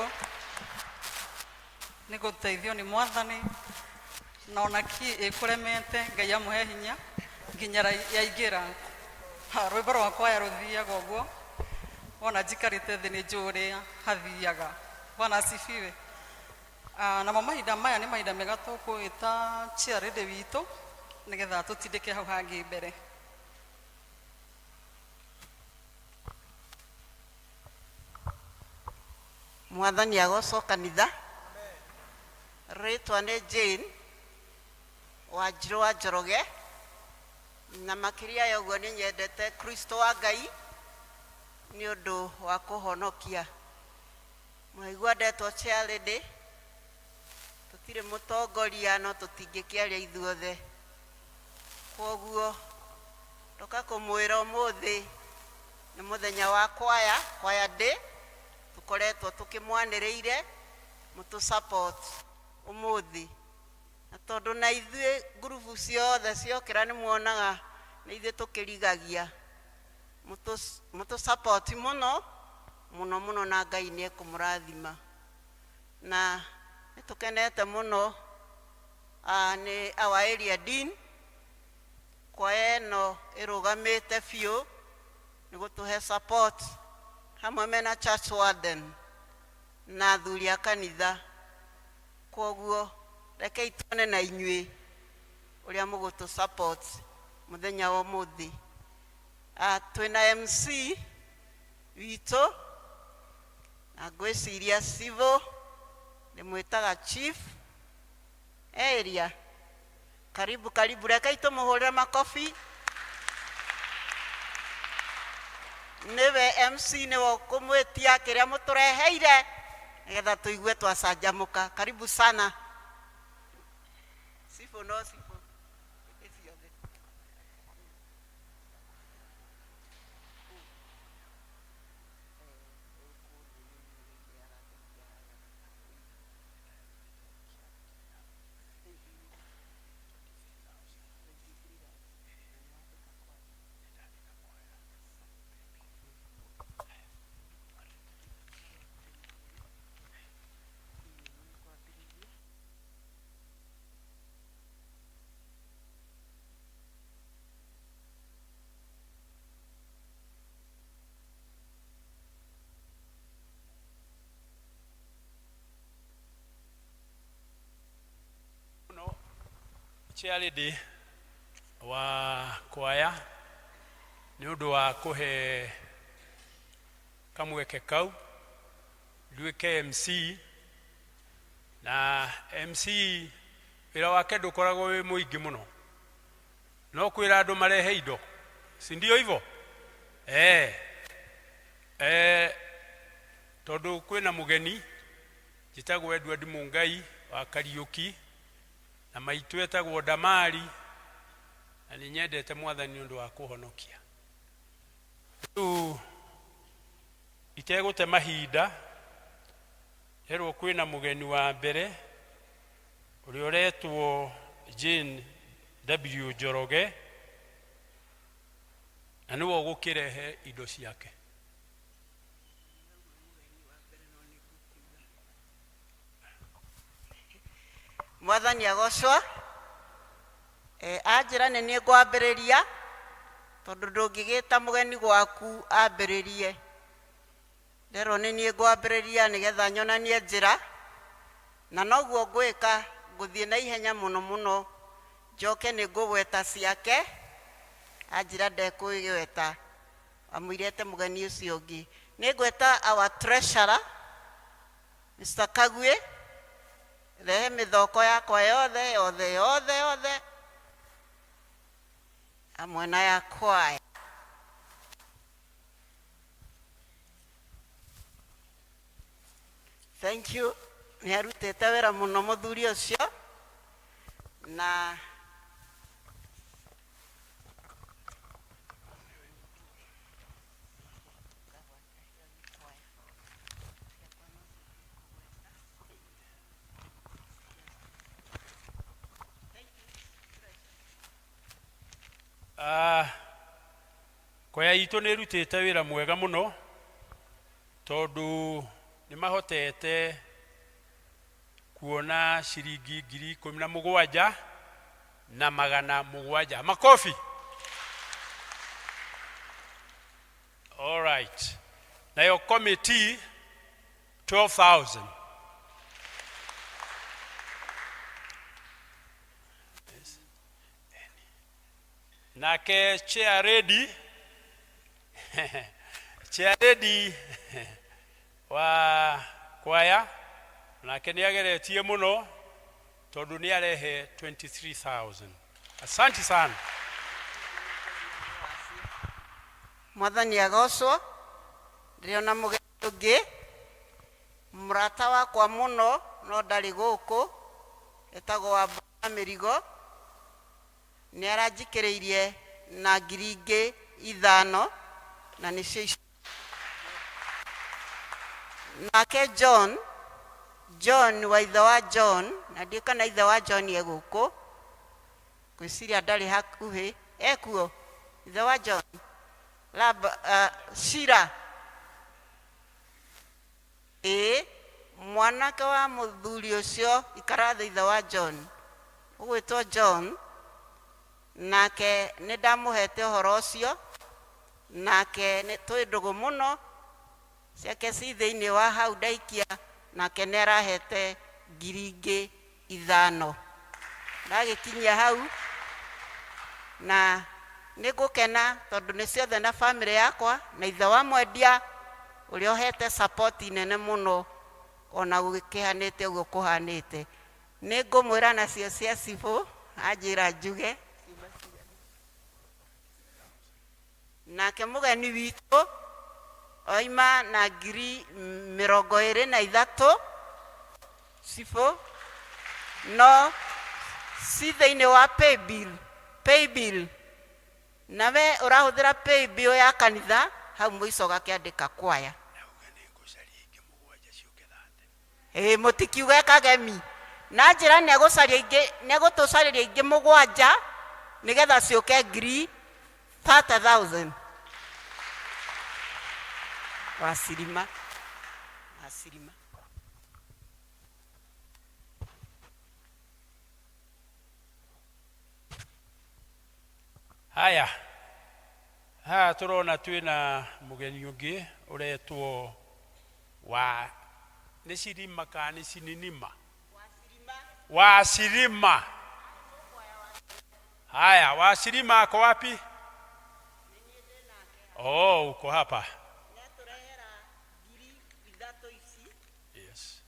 Speaker 1: Nĩ gũteithio nĩ mwathani na ona ki ĩkũremete Ngai amũhe hinya nginya yaingĩra. Ha, rwĩmbo rwa kwaya rũthiaga ũguo wona njikarĩte thĩ nĩ njũĩ ũrĩa hathiaga. Bwana asifiwe. Ah, namo mahinda maya nĩ mahinda mega tũkwĩta chairlady witũ nĩgetha tũtindĩke hau hangĩ mbere.
Speaker 16: Mwathani agocwo kanitha. Rĩtwa nĩ Jane Wanjirũ wa Njoroge, na makĩria ya ũguo nĩ nyendete Kristo wa Ngai nĩ ũndũ wa kũhonokia. Mwaigua ndetwo chair lady, tũtirĩ mũtongoria no tũtingĩkĩaria ithuothe. Kwoguo ndoka kũmwĩra ũmũthĩ nĩ mũthenya wa kwaya, kwaya day, tũkoretwo tũkĩmwanĩrĩire mũtũ support ũmũthĩ. Na tondũ na ithuĩ ngurubu ciothe ciokĩra nĩ muonaga nĩ ithuĩ tũkĩrigagia, mũtũ support mũno mũno mũno na Ngai nĩ ekũmũrathima. Na nĩ tũkenete mũno nĩ our area dean, kwaya ĩno ĩrũgamĩte biũ nĩ gũtũhe support hamwe mena church warden na athuri a kanitha. Kwoguo rekei tuone na inyuĩ ũrĩa mũgũtũ support mũthenya wa ũmũthĩ. Twĩna MC witũ na ngwĩciria civil ndĩmwĩtaga chief area. Karibu karibu, rekei tũmũhũrĩre makobi. Nĩwe MC, nĩwe ũkũmwĩtia kĩrĩa mũtũreheire nĩgetha tũigue twacanjamũka. Karibu sana. Cibũ no cibũ hĩndĩ ciothe.
Speaker 17: Chair lady wa kwaya nĩ ũndũ wa kũhe kamweke kau nduĩke MC na MC wĩra wake ndũkoragwo wĩ mũingĩ mũno no kwĩra andũ marehe indo si ndio hivyo eh eh tondũ kwĩna mũgeni njĩtagwo Edward Mungai wa Kariũki na maitũ etagwo Damari na nĩ nyendete mwathani nĩ ũndũ wa kũhonokia. Rĩu itegũte mahinda herwo kwĩna mũgeni wa mbere ũrĩa ũretwo Jane W Njoroge na nĩwe ũgũkĩrehe indo ciake.
Speaker 16: Mwathani agocwo. Anjĩra nĩ niĩ ngwambĩrĩria tondũ ndũngĩgĩta mũgeni gwaku ambĩrĩrie. Nderwo nĩ niĩ ngwambĩrĩria nĩgetha nyonanie njĩra, na noguo ngwĩka, ngũthiĩ na ihenya mũno mũno, njoke nĩ ngũgweta ciake, anjĩra ndekwĩgweta, amũirete mũgeni ũcio ũngĩ. Nĩ ngweta our treasurer, Mr. Kagwe, rehe mĩthoko yakwa yothe yothe yothe yothe hamwe na ya kwaya. Thank you. Nĩ arutĩte wĩra mũno mũthuri ũcio na
Speaker 17: Ah, kwaya itũ nĩ ĩrutĩte wĩra mwega mũno. Tondũ nĩ mahotete kuona ciringi 17,700. Makofi. All right. Nayo committee 12,000. Nake chair lady, chair lady wa kwaya, nake nĩ ageretie mũno tondũ nĩ arehe 23,000. Asante sana.
Speaker 16: Mwathani agocwo. Ndĩrona mũgeni ũngĩ, mũrata wakwa mũno, no ndarĩ gũkũ, etagwo Wambura Mĩrigo. Nĩ aranjikĩrĩirie na 5,000, na nĩcio ici. Nake John, John wa ithe wa John, na ndiũĩ kana ithe wa John e gũkũ, ngwĩciria ndarĩ hakuhĩ, ekuo ithe wa John Lab, Shira, ĩĩ, mwanake wa mũthuri ũcio ikara thĩ, ithe wa John ũgwĩtwo John, nake nĩ ndamũhete ũhoro ũcio, nake nĩ twĩ ndũgũ mũno, ciake ci thĩinĩ wa hau ndaikia, nake nĩ arahete 5,000. Ndagĩkinyia hau na nĩ ngũkena tondũ nĩ ciothe na bamĩrĩ yakwa na ithe wa mwendia ũrĩa ũhete support nene mũno, ona gũkĩhanĩte ũguo kũhanĩte. Nĩ ngũmwĩra nacio cia cibũ anjĩra njuge. Nake mũgeni witũ oima na 23,000 cibũ, no ci thĩinĩ wa paybill, paybill, nawe ũrahũthĩra paybill ya kanitha, hau mũico ũgakĩandĩka kwaya. Ĩĩ, mũtikiuge kagemi na njĩra nĩ egũcaria ingĩ, nĩ egũtũcarĩria ingĩ mũgwanja nĩgetha ciũke 30,000. Wacirima, wacirima.
Speaker 17: Haya, haha tũrona twĩna mũgeni ũngĩ ũretwo wa nĩ Cirima kana nĩ Cininima? Wa Cirima. Haya, wa Cirima ako wapi? Oh, uko hapa. Yes.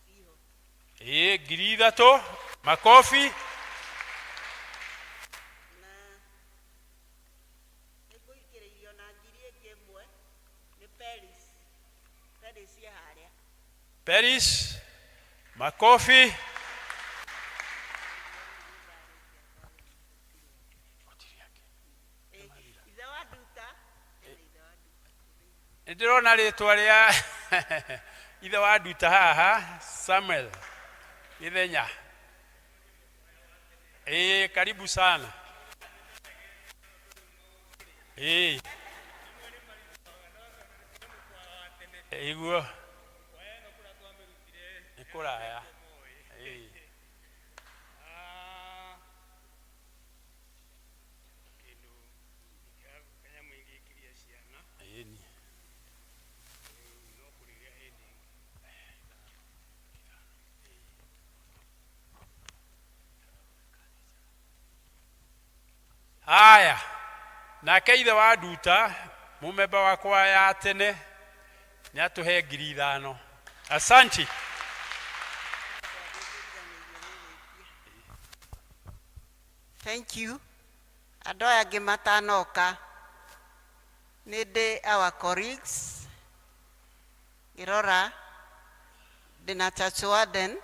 Speaker 17: Ĩĩ, 3,000. Makofi.
Speaker 16: Nĩngũikĩrĩirio na 1,000 nĩ Peris. Peris e harĩa.
Speaker 17: Peris. Makofi.
Speaker 16: Ithe wa Nduta.
Speaker 17: Nĩ ndĩrona rĩtwa rĩa ithe wa Nduta haha, Samuel Gĩthenya. Ĩĩ, karibu sana. Ĩĩ. Ĩguo. Nĩ kũraya. Ĩĩ. Ĩni. Haya, nake ithe wa Nduta, mũmemba wakwa ya tene, nĩ atũhe 5,000. Asanti.
Speaker 16: Thank you. Andũ aya angĩ matanoka, nĩ ndĩ our colleagues, ngĩrora ndĩna church warden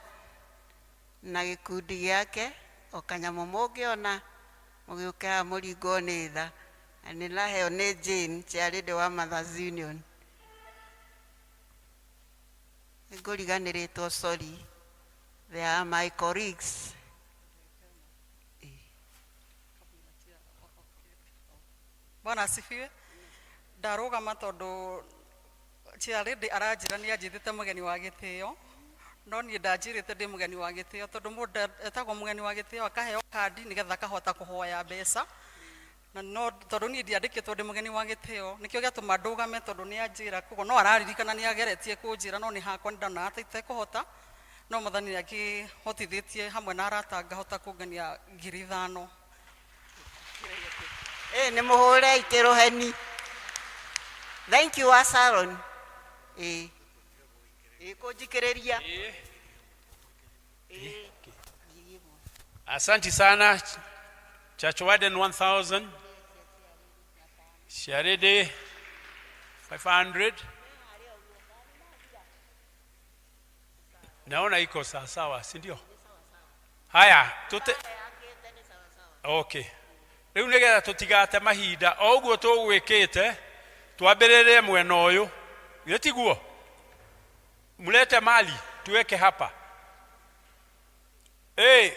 Speaker 16: na gĩkundi gĩake, o kanyamũ mũngĩona mũgĩũke haha mũringwo nĩ tha, na nĩ ndaheo nĩ Jane, chair lady wa Mothers Union. Nĩngũriganĩrĩtwo, sorry. They are my colleagues.
Speaker 1: Bwana asifiwe. Ndarũgama tondũ Chairlady aranjĩra nĩ anjĩtĩte mũgeni wa gĩtĩo, no niĩ ndanjĩrĩte ndĩ mũgeni wa gĩtĩo tondũ mũndũ etagwo mũgeni wa gĩtĩo akaheo kandi nĩgetha akahota kũhoya mbeca na no tondũ niĩ ndiandĩkĩtwo ndĩ mũgeni wa gĩtĩo nĩkĩo gĩatũma ndũgame tondũ nĩ anjĩra koguo no araririkana nĩ ageretie kũnjĩra no nĩ hakwa nĩ ndonaga ta itekũhota no mwathani nĩ akĩhotithĩtie hamwe na arata ngahota kũngania 5,000.
Speaker 18: Ĩ nĩ mũhũre ikĩrũheni. Thank you wa Sharon. Ĩ. Ĩ kũnjikĩrĩria.
Speaker 17: Asante sana Church Warden 1000, Sharede 500. Naona iko sawa sawa, si ndio? Haya, tute Okay. Rĩu nĩgetha tũtigate mahinda o ũguo tũgwĩkĩte twambĩrĩrie mwena ũyũ githĩ tiguo mlete mali tuweke hapa Ĩ,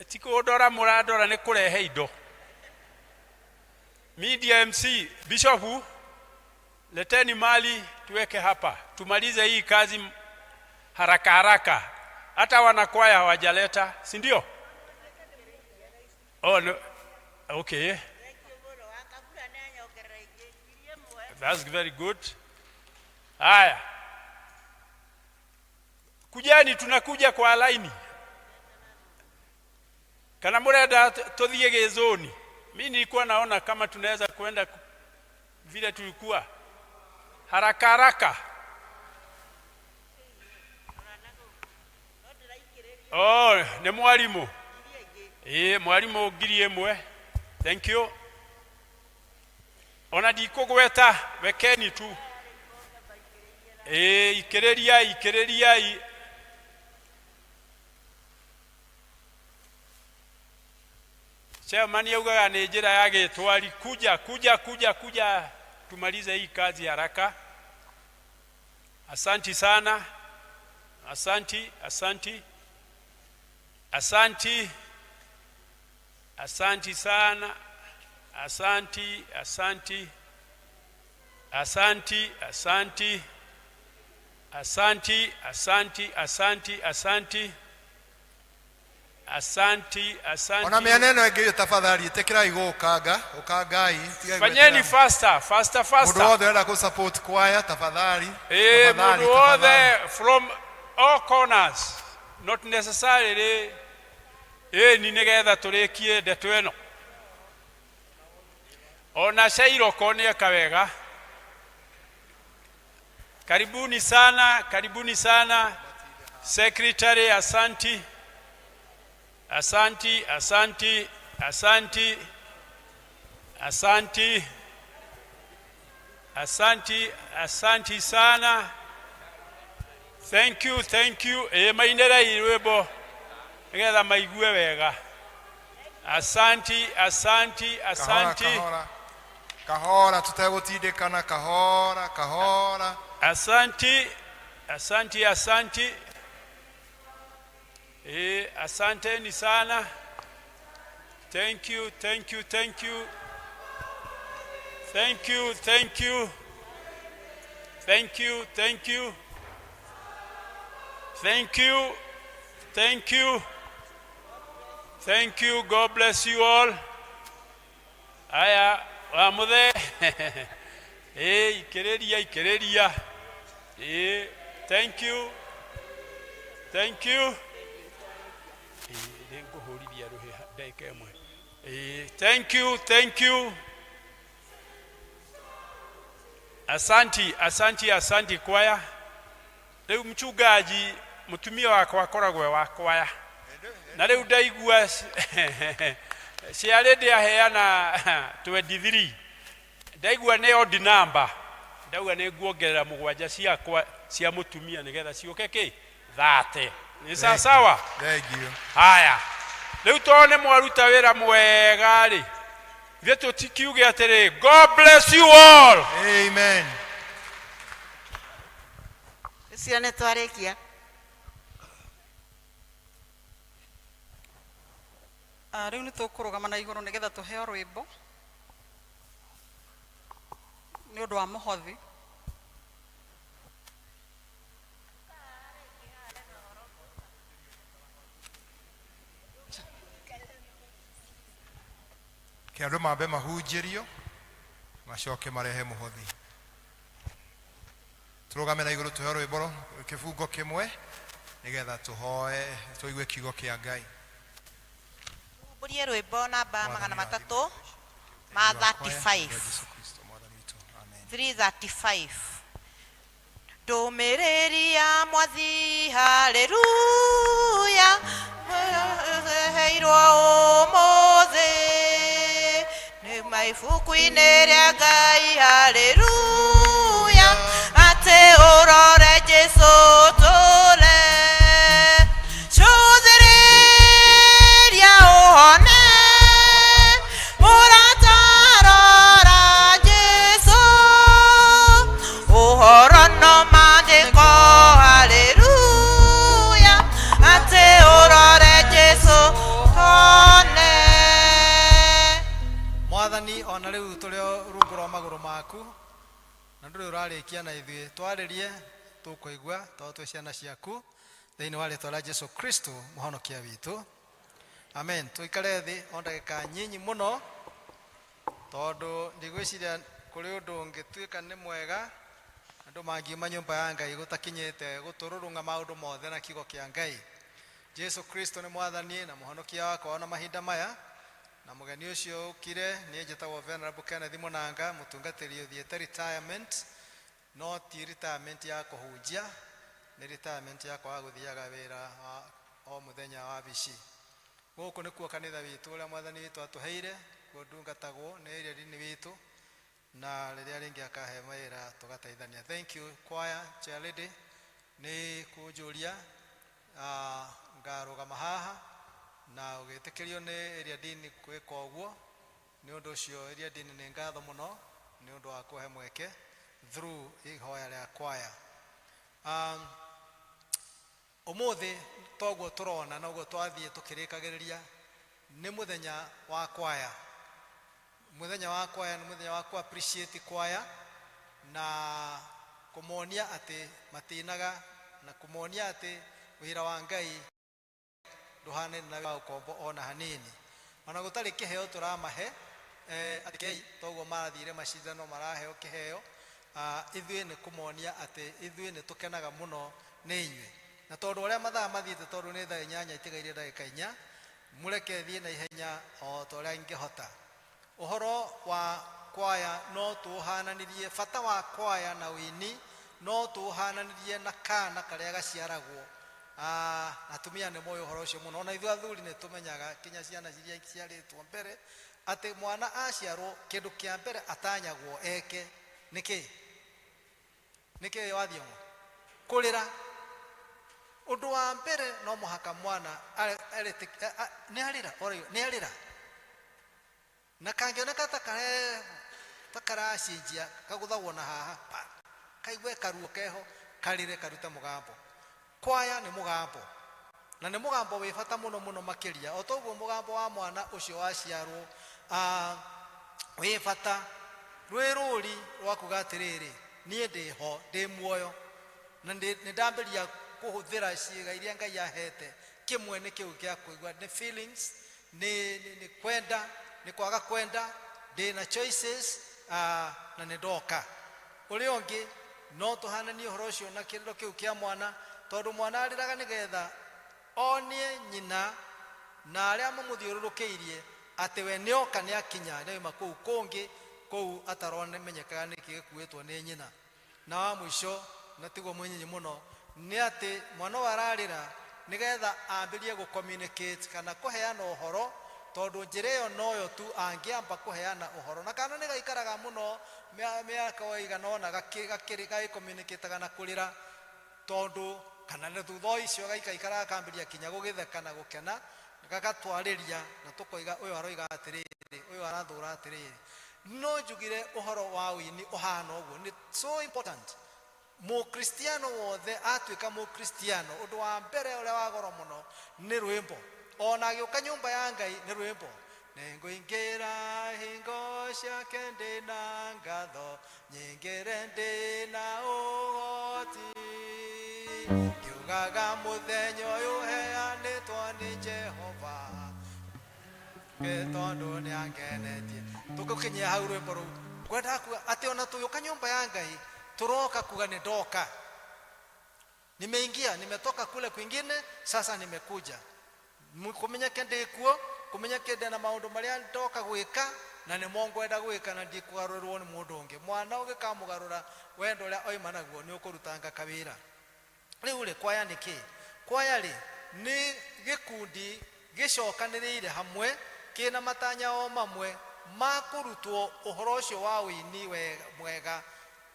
Speaker 17: ti kũndora mũrandora nĩ kũrehe indo media mc bishopu leteni mali tuweke hapa tumalize hii kazi haraka haraka hata wanakwaya hawajaleta si ndio oh, no. okay that's very good haya kujani tunakuja kwa laini kana murenda tuthie gizoni mi nilikuwa naona kama tunaweza kwenda vile tulikuwa haraka haraka oh nĩ mwarimu ĩĩ mwarimu 1,000 thank you ona ndikũgweta wekeni tu ĩĩ ikĩrĩriai ikĩrĩriai chairman augaga nĩ njĩra ya gĩtwari kuja kuja kuja kuja tumalize hii kazi haraka asanti sana asanti asanti asanti asanti sana asanti asanti asanti asanti asanti asanti asanti asanti asanti asanti
Speaker 8: Ona mĩena ĩno ĩngĩ tafadhali ĩtĩkĩrai gũũkanga ũkangai tigai
Speaker 17: fanyeni
Speaker 8: gwĩtĩra.
Speaker 17: faster faster
Speaker 8: Mũndũ
Speaker 17: faster
Speaker 8: wothe ũrenda kũ support choir tafadhali
Speaker 17: Eh,
Speaker 8: tafadhali,
Speaker 17: mũndũ
Speaker 8: tafadhali.
Speaker 17: wothe from all corners not necessarily ĩni nĩgetha tũrĩkie ndeto ĩno ona Shairoko nĩeka wega karibuni sana karibuni sana secretary asanti asanti asanti asanti asanti asanti asanti sana thank you thank you ĩ mainĩrei rwĩmbo nĩgetha maigue wega asanti asanti
Speaker 8: Kahora,
Speaker 17: asanti
Speaker 8: kahora kahora tutegũtindĩkana kahora kahora
Speaker 17: asanti asanti asanti ĩ asanteni sana thank you thank you thank you thank you thank you thank you thank you thank you thank you thank you god bless you all aya wa muthe ĩ ikĩrĩria ikĩrĩria ĩ thank you thank you ĩ nĩ ngũhũrithia rũhĩ ndagĩka ĩmwe ĩ thank you thank you asanti asanti asanti kwaya rĩu mchungaji mũtumia wakwa akoragwo e wa kwaya na rĩu ndaigua ciarĩ ndĩaheana 23 ndaigua nĩ odd number ndauga nĩ nguongerera mũgwanja ciakwa cia mũtumia nĩgetha ciũke kĩ thate nĩ sawa sawa
Speaker 8: Thank you.
Speaker 17: haya rĩu tondũ nĩ mwaruta wĩra mwega rĩ ithuĩ tũtikiuge atĩrĩ god bless you all
Speaker 8: amen
Speaker 18: Ũcio nĩ twarĩkia.
Speaker 1: Ah, rĩu nĩ tũkũrũgama na igũrũ nĩgetha tũheo rwĩmbo nĩ ũndũ wa mũhothi.
Speaker 8: Ke andũ mambe mahunjĩrio macoke marehe mũhothi. Tũrũgame na igũrũ tũheo rwĩmbo kĩbungo kĩmwe nĩgetha tũhoe tũigue kiugo kĩa Ngai.
Speaker 9: Humbũrie rwĩmbo namba 335. 335. Ndũmĩrĩri ya mwathi haleluya heirwo ũmũthĩ nĩ maibuku-inĩ rĩa Ngai haleluya atĩ ũrore Jesũ tũre cũthĩrĩria ũhone mũrata rora Jesũ ũhoro no maandĩko haleluya atĩ ũrore Jesũ tone.
Speaker 10: Mwathani ona rĩu tũrĩ o rungu rwa magũrũ maku na ndũrĩ ũrarĩkia na ithuĩ twarĩrie tũkũigua tondũ twĩ ciana ciaku thĩinĩ wa rĩtwa rĩa Jesu Kristo mũhonokia witũ, amen. Tũikare thĩ o ndagĩka nyinyi mũno tondũ ndigwĩciria kũrĩ ũndũ ũngĩtuĩka nĩ mwega andũ mangiuma nyũmba ya Ngai gũtakinyĩte gũtũrũrũng'a maũndũ mothe na kiugo kĩa Ngai. Jesu Kristo nĩ mwathani na mũhonokia wakwa ona mahinda maya na mũgeni ũcio ũkire niĩ njĩtagwo Venerable Kenneth Mũnanga mũtungatĩri ũthiĩte retirement no ti retirement ya kũhunjia nĩ retirement ya kwaga gũthiaga wĩra wa o mũthenya wa wabici. Gũkũ nĩkuo kanitha witũ ũrĩa mwathani witũ atũheire kuo ndungatagwo nĩ area dini witũ na rĩrĩa rĩngĩ akahe mawĩra tũgateithania. Thank you choir chair lady nĩ kũnjũria ngarũgama haha na ũgĩtĩkĩrio nĩ area dini gwĩka ũguo nĩ ũndũ ũcio area dini nĩ ngatho mũno nĩ ũndũ wa kũhe mweke through ihoya rĩa choir. Ũmũthĩ toguo tũrona noguo twathiĩ tũkĩrĩkagĩrĩria nĩ mũthenya wa kwaya. Mũthenya wa kwaya nĩ mũthenya wa ku appreciate kwaya na kũmonia atĩ matinaga na kũmonia atĩ wĩra wa Ngai ndũhanaine na wa ũkombo ona hanini. Ona gũtarĩ kĩheo tũramahe atĩ toguo marathire macindano maraheo kĩheo ithuĩ nĩ kũmonia atĩ ithuĩ nĩ tũkenaga mũno nĩ inyuĩ. Na tondũ ũrĩa mathaa mathiĩte tondũ nĩ thaa 8 itigaire ndagĩka 4 mũreke thiĩ na ihenya o ta ũrĩa ingĩhota. Ũhoro wa kwaya no tũũhananirie bata wa kwaya na ũini no tũũhananirie na kana karĩa gaciaragwo. Atumia nĩ moĩ ũhoro ũcio mũno ona ithuĩ athuri nĩ tũmenyaga kinya ciana iria iciarĩtwo mbere atĩ mwana aciarwo kĩndũ kĩa mbere atanyagwo eke nĩkĩ? Nĩkĩ wathiong'o? Kũrĩra. Ũndũ wa mbere no mũhaka mwana nĩ arĩra nĩ arĩra na kangĩoneka ta karacinjia kagũthagwo na haha pa kaigue karuo keho karĩre karute mũgambo. Kwaya nĩ mũgambo na nĩ mũgambo wĩ bata mũno mũno makĩria o toguo mũgambo wa mwana ũcio waciarwo wĩ bata rwĩ rũri rwa kuga atĩrĩrĩ niĩ ndĩ ho ndĩ muoyo na nĩ ndambĩria kũhũthĩra ciĩga iria Ngai ahete kĩmwe nĩ kĩu gĩa kũigua nĩ feelings nĩ kwenda nĩ kwaga kwenda ndĩ na choices na nĩ ndoka. Ũrĩa ũngĩ no tũhananie ũhoro ũcio na kĩrĩro kĩu kĩa mwana tondũ mwana arĩraga nĩgetha onie nyina na arĩa mamũthiũrũrũkĩirie atĩ we nĩoka nĩakinya nĩauma kũu kũngĩ kũu ataromenyekaga nĩkĩ gĩkuĩtwo nĩ nyina. Na wa mũico na tiguo mũnyinyi mũno nĩ atĩ mwana ũyũ ararĩra nĩgetha ambĩrie gũ communicate kana kũheana ũhoro tondũ njĩra ĩyo noyo tu angĩamba kũheana ũhoro na kana nĩ gaikaraga mũno mĩaka ĩigana ũna gagĩcommunicataga na kũrĩra tondũ kana nĩ thutha o icio gaikaikara gakambĩria kinya gũgĩtheka na gũkena gagatwarĩria na tũkoiga ũyũ aroiga atĩrĩrĩ ũyũ arathũra atĩrĩrĩ. No njugire ũhoro wa ũini ũhana ũguo nĩ so important. Mũkristiano wothe atuĩka mũkristiano ũndũ wa mbere ũrĩa wa goro mũno nĩ rwĩmbo. Ona agĩũka nyũmba ya Ngai nĩ rwĩmbo. Nĩngũingĩra hingo ciake ndĩna ngatho nyingĩre ndĩna ũhoti ngiugaga mũthenya ũyũ heanĩtwo nĩ Jehova. Tondũ nĩ angenetie. Tũgũkinyia hau rwĩmbo rũu ngwendaga kuga atĩ ona tũgĩũka nyũmba ya Ngai tũroka kuga nĩ ndoka, nimeingia, nimetoka kule kwingine, sasa nimekuja kumenyeke ndĩ kuo, kumenyeke ndĩ na maũndũ marĩa ndoka gwĩka na nĩmo ngwenda gwĩka na ndikũgarũrwo nĩ mũndũ ũngĩ. Mwana ũngĩkamũgarũra wendo ũrĩa oima naguo nĩ ũkũrutanga kawĩra. Rĩu rĩ, kwaya nĩ kĩ? Kwaya rĩ nĩ gĩkundi gĩcokanĩrĩire hamwe kĩna matanya o mamwe ma kũrutwo ũhoro ũcio wa ũini mwega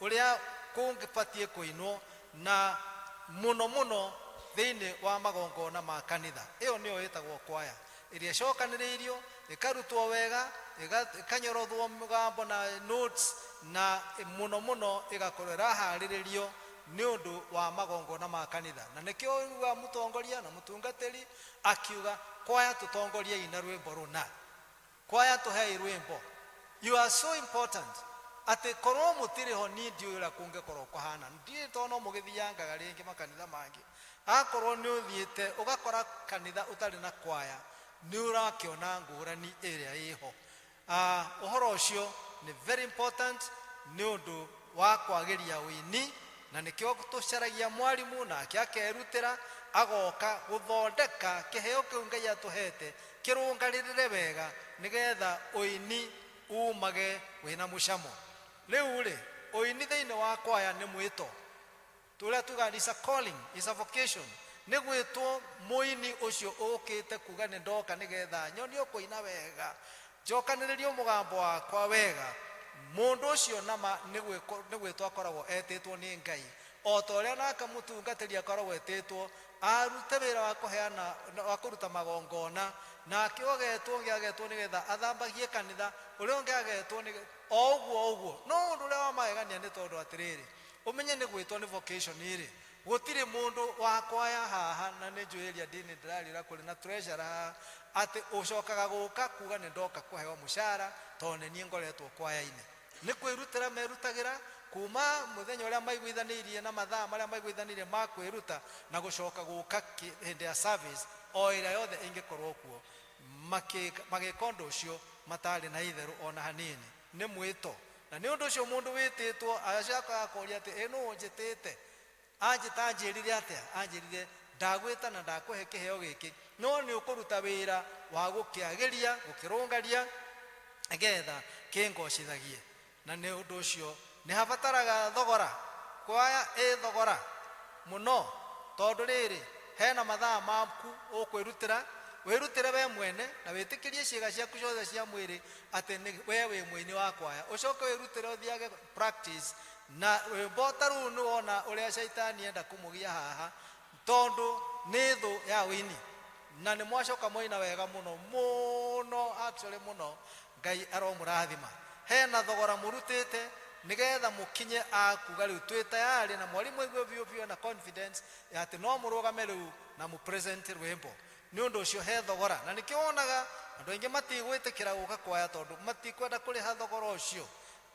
Speaker 10: ũrĩa kũngĩbatiĩ kũinwo na mũno mũno thĩinĩ wa magongona ma kanitha. Ĩyo nĩyo ĩtagwo kwaya ĩrĩa ĩcokanĩrĩirio, ĩkarutwo wega, ĩkanyorothwo mũgambo na notes, na mũno mũno ĩgakorwo ĩraharĩrĩrio nĩ ũndũ wa magongona ma kanitha. Na nĩkĩo ũiguaga mũtongoria na mũtungatĩri akiuga, "Kwaya, tũtongoriei na rwĩmbo rũna, kwaya, tũhei rwĩmbo." You are so important atĩ korwo mũtirĩ ho niĩ ndiũĩ ũrĩa kũngĩkorwo kũhana. Ndiũĩ tondũ no mũgĩthiangaga rĩngĩ makanitha mangĩ, akorwo nĩ ũthiĩte ũgakora kanitha ũtarĩ na kwaya, nĩ ũrakĩona ngũrani ĩrĩa ĩho. Ũhoro ũcio nĩ very important nĩ ũndũ wa kwagĩria ũini, na nĩkĩo tũcaragia mwarimũ nake akerutĩra agoka gũthondeka kĩheo kĩu Ngai atũhete kĩrũngarĩrĩre wega nĩgetha ũini umage wĩna mũcamo. Rĩu rĩ, ũini thĩinĩ wa kwaya nĩ mwĩto tũrĩa tugaga is a calling, is a vocation. Nĩ gwĩtwo mũini ũcio ũkĩte kuga nĩ ndoka nĩgetha nyonio kũina wega, njokanĩrĩrio mũgambo wakwa wega. Mũndũ ũcio nama nĩ gwĩtwo akoragwo etĩtwo nĩ Ngai, o ta ũrĩa nake mũtungatĩri akoragwo etĩtwo arute wĩra wa kũheana, wa kũruta magongona, nake ũgetwo ũngĩ agetwo nĩgetha athambagie kanitha, ũrĩa ũngĩ agetwo nĩ o ũguo ũguo. No ũndũ ũrĩa wa magegania nĩ tondũ atĩrĩrĩ, ũmenye nĩ gwĩtwo nĩ vocation rĩ, gũtirĩ mũndũ wa kwaya haha, na nĩ njũĩ ĩrĩa ndini ndĩrarĩra kũrĩ na treasurer haha, atĩ ũcokaga gũka kuga nĩ ndoka kũheo mũcara tondũ nĩ niĩ ngoretwo kwaya-inĩ. Nĩ kwĩrutĩra merutagĩra kuma mũthenya ũrĩa maiguithanĩirie na mathaa marĩa maiguithanĩirie ma kwĩruta na gũcoka gũka hĩndĩ ya service o ĩrĩa yothe ĩngĩkorwo kuo, magĩka ũndũ ũcio matarĩ na itherũ ona hanini. Nĩ mwĩto, na nĩ ũndũ ũcio mũndũ wĩtĩtwo agacoka akoria atĩ ĩ nũ ũnjĩtĩte, anjĩta anjĩrire atĩa? Anjĩrire ndagwĩta na ndakũhe kĩheo gĩkĩ, no nĩ ũkũruta wĩra wa gũkĩagĩria, gũkĩrũngaria nĩgetha kĩngocithagie. Na nĩ ũndũ ũcio nĩ habataraga thogora. Kwaya ĩ thogora mũno tondũ rĩrĩ, hena mathaa maku ũkwĩrutĩra, wĩrutĩre we mwene na wĩtĩkĩrie ciĩga ciaku ciothe cia mwĩrĩ atĩ nĩ we wĩ mũini wa kwaya, ũcoke wĩrutĩre ũthiage practice na rwĩmbo. Ta rĩu nĩ wona ũrĩa caitani enda kũmũgia haha, tondũ nĩ thũ ya ũini, na nĩ mwacoka mwaina wega mũno mũno, actually mũno. Ngai aromũrathima. Hena thogora mũrutĩte nĩgetha mũkinye a kuga rĩu twĩ tayari, na mwarimũ aigue biũ biũ na confidence ya atĩ no mũrũgame rĩu na mũpresent rwĩmbo. Nĩ ũndũ ũcio he thogora, na nĩkĩo wonaga andũ aingĩ matigwĩtĩkĩra gũka kwaya tondũ matikwenda kũrĩha thogora ũcio.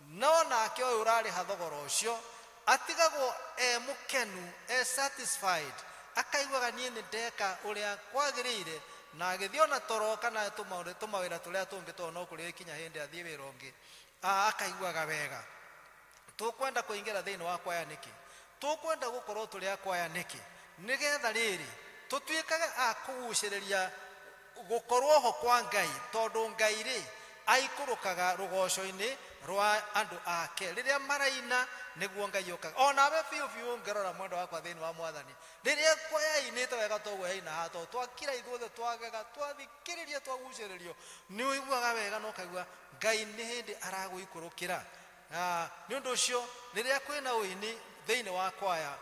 Speaker 10: No nake ũyũ ũrarĩha thogora ũcio atigagwo e mũkenu, e satisfied, akaiguaga niĩ nĩ ndeka ũrĩa kwagĩrĩire, na agĩthiĩ ona toro kana tũmawĩra tũrĩa tũngĩ tondũ no kũrĩ kinya hĩndĩ athiĩ wĩra ũngĩ, akaiguaga wega. Tũkwenda kũingĩra thĩinĩ wa kwaya nĩkĩ? Tũkwenda gũkorwo tũrĩ a kwaya nĩkĩ? Nĩgetha rĩrĩ tũtuĩkage a kũgucĩrĩria gũkorwo ho kwa Ngai, tondũ Ngai rĩ aikũrũkaga rũgoco-inĩ rwa andũ ake rĩrĩa maraina, nĩguo Ngai okaga. Onawe biũ biũ ũngĩrora, mwendo wakwa thĩinĩ wa Mwathani, rĩrĩa kwaya inĩte wega toguo yaina haha, tondũ twakira ithuothe, twagega, twathikĩrĩria, twagucĩrĩrio, nĩ ũiguaga wega na ũkaigua Ngai nĩ hĩndĩ aragũikũrũkĩra. Nĩ ũndũ ũcio rĩrĩa kwĩna ũini thĩinĩ wa kwaya,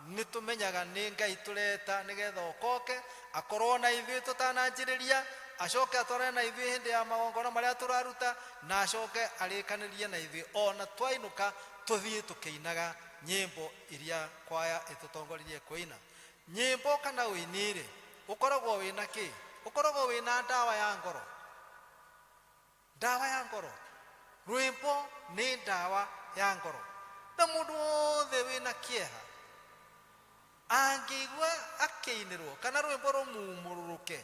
Speaker 10: nĩ tũmenyaga nĩ Ngai tũreta nĩgetha okoke akorwo na ithuĩ tũtananjĩrĩria, acoke atwarane na ithuĩ hĩndĩ ya magongona marĩa tũraruta, na acoke arĩkanĩrie na ithuĩ ona twainũka tũthiĩ tũkĩinaga nyĩmbo iria kwaya ĩtũtongoririe kũina. Nyĩmbo kana ũini rĩ, ũkoragwo wĩna kĩ? Ũkoragwo wĩna ndawa ya ngoro, ndawa ya ngoro. Rwĩmbo nĩ ndawa ya ngoro, na mũndũ wothe wĩna kĩeha angĩigua akĩinĩrwo kana rwĩmbo rũmumũrũrũke.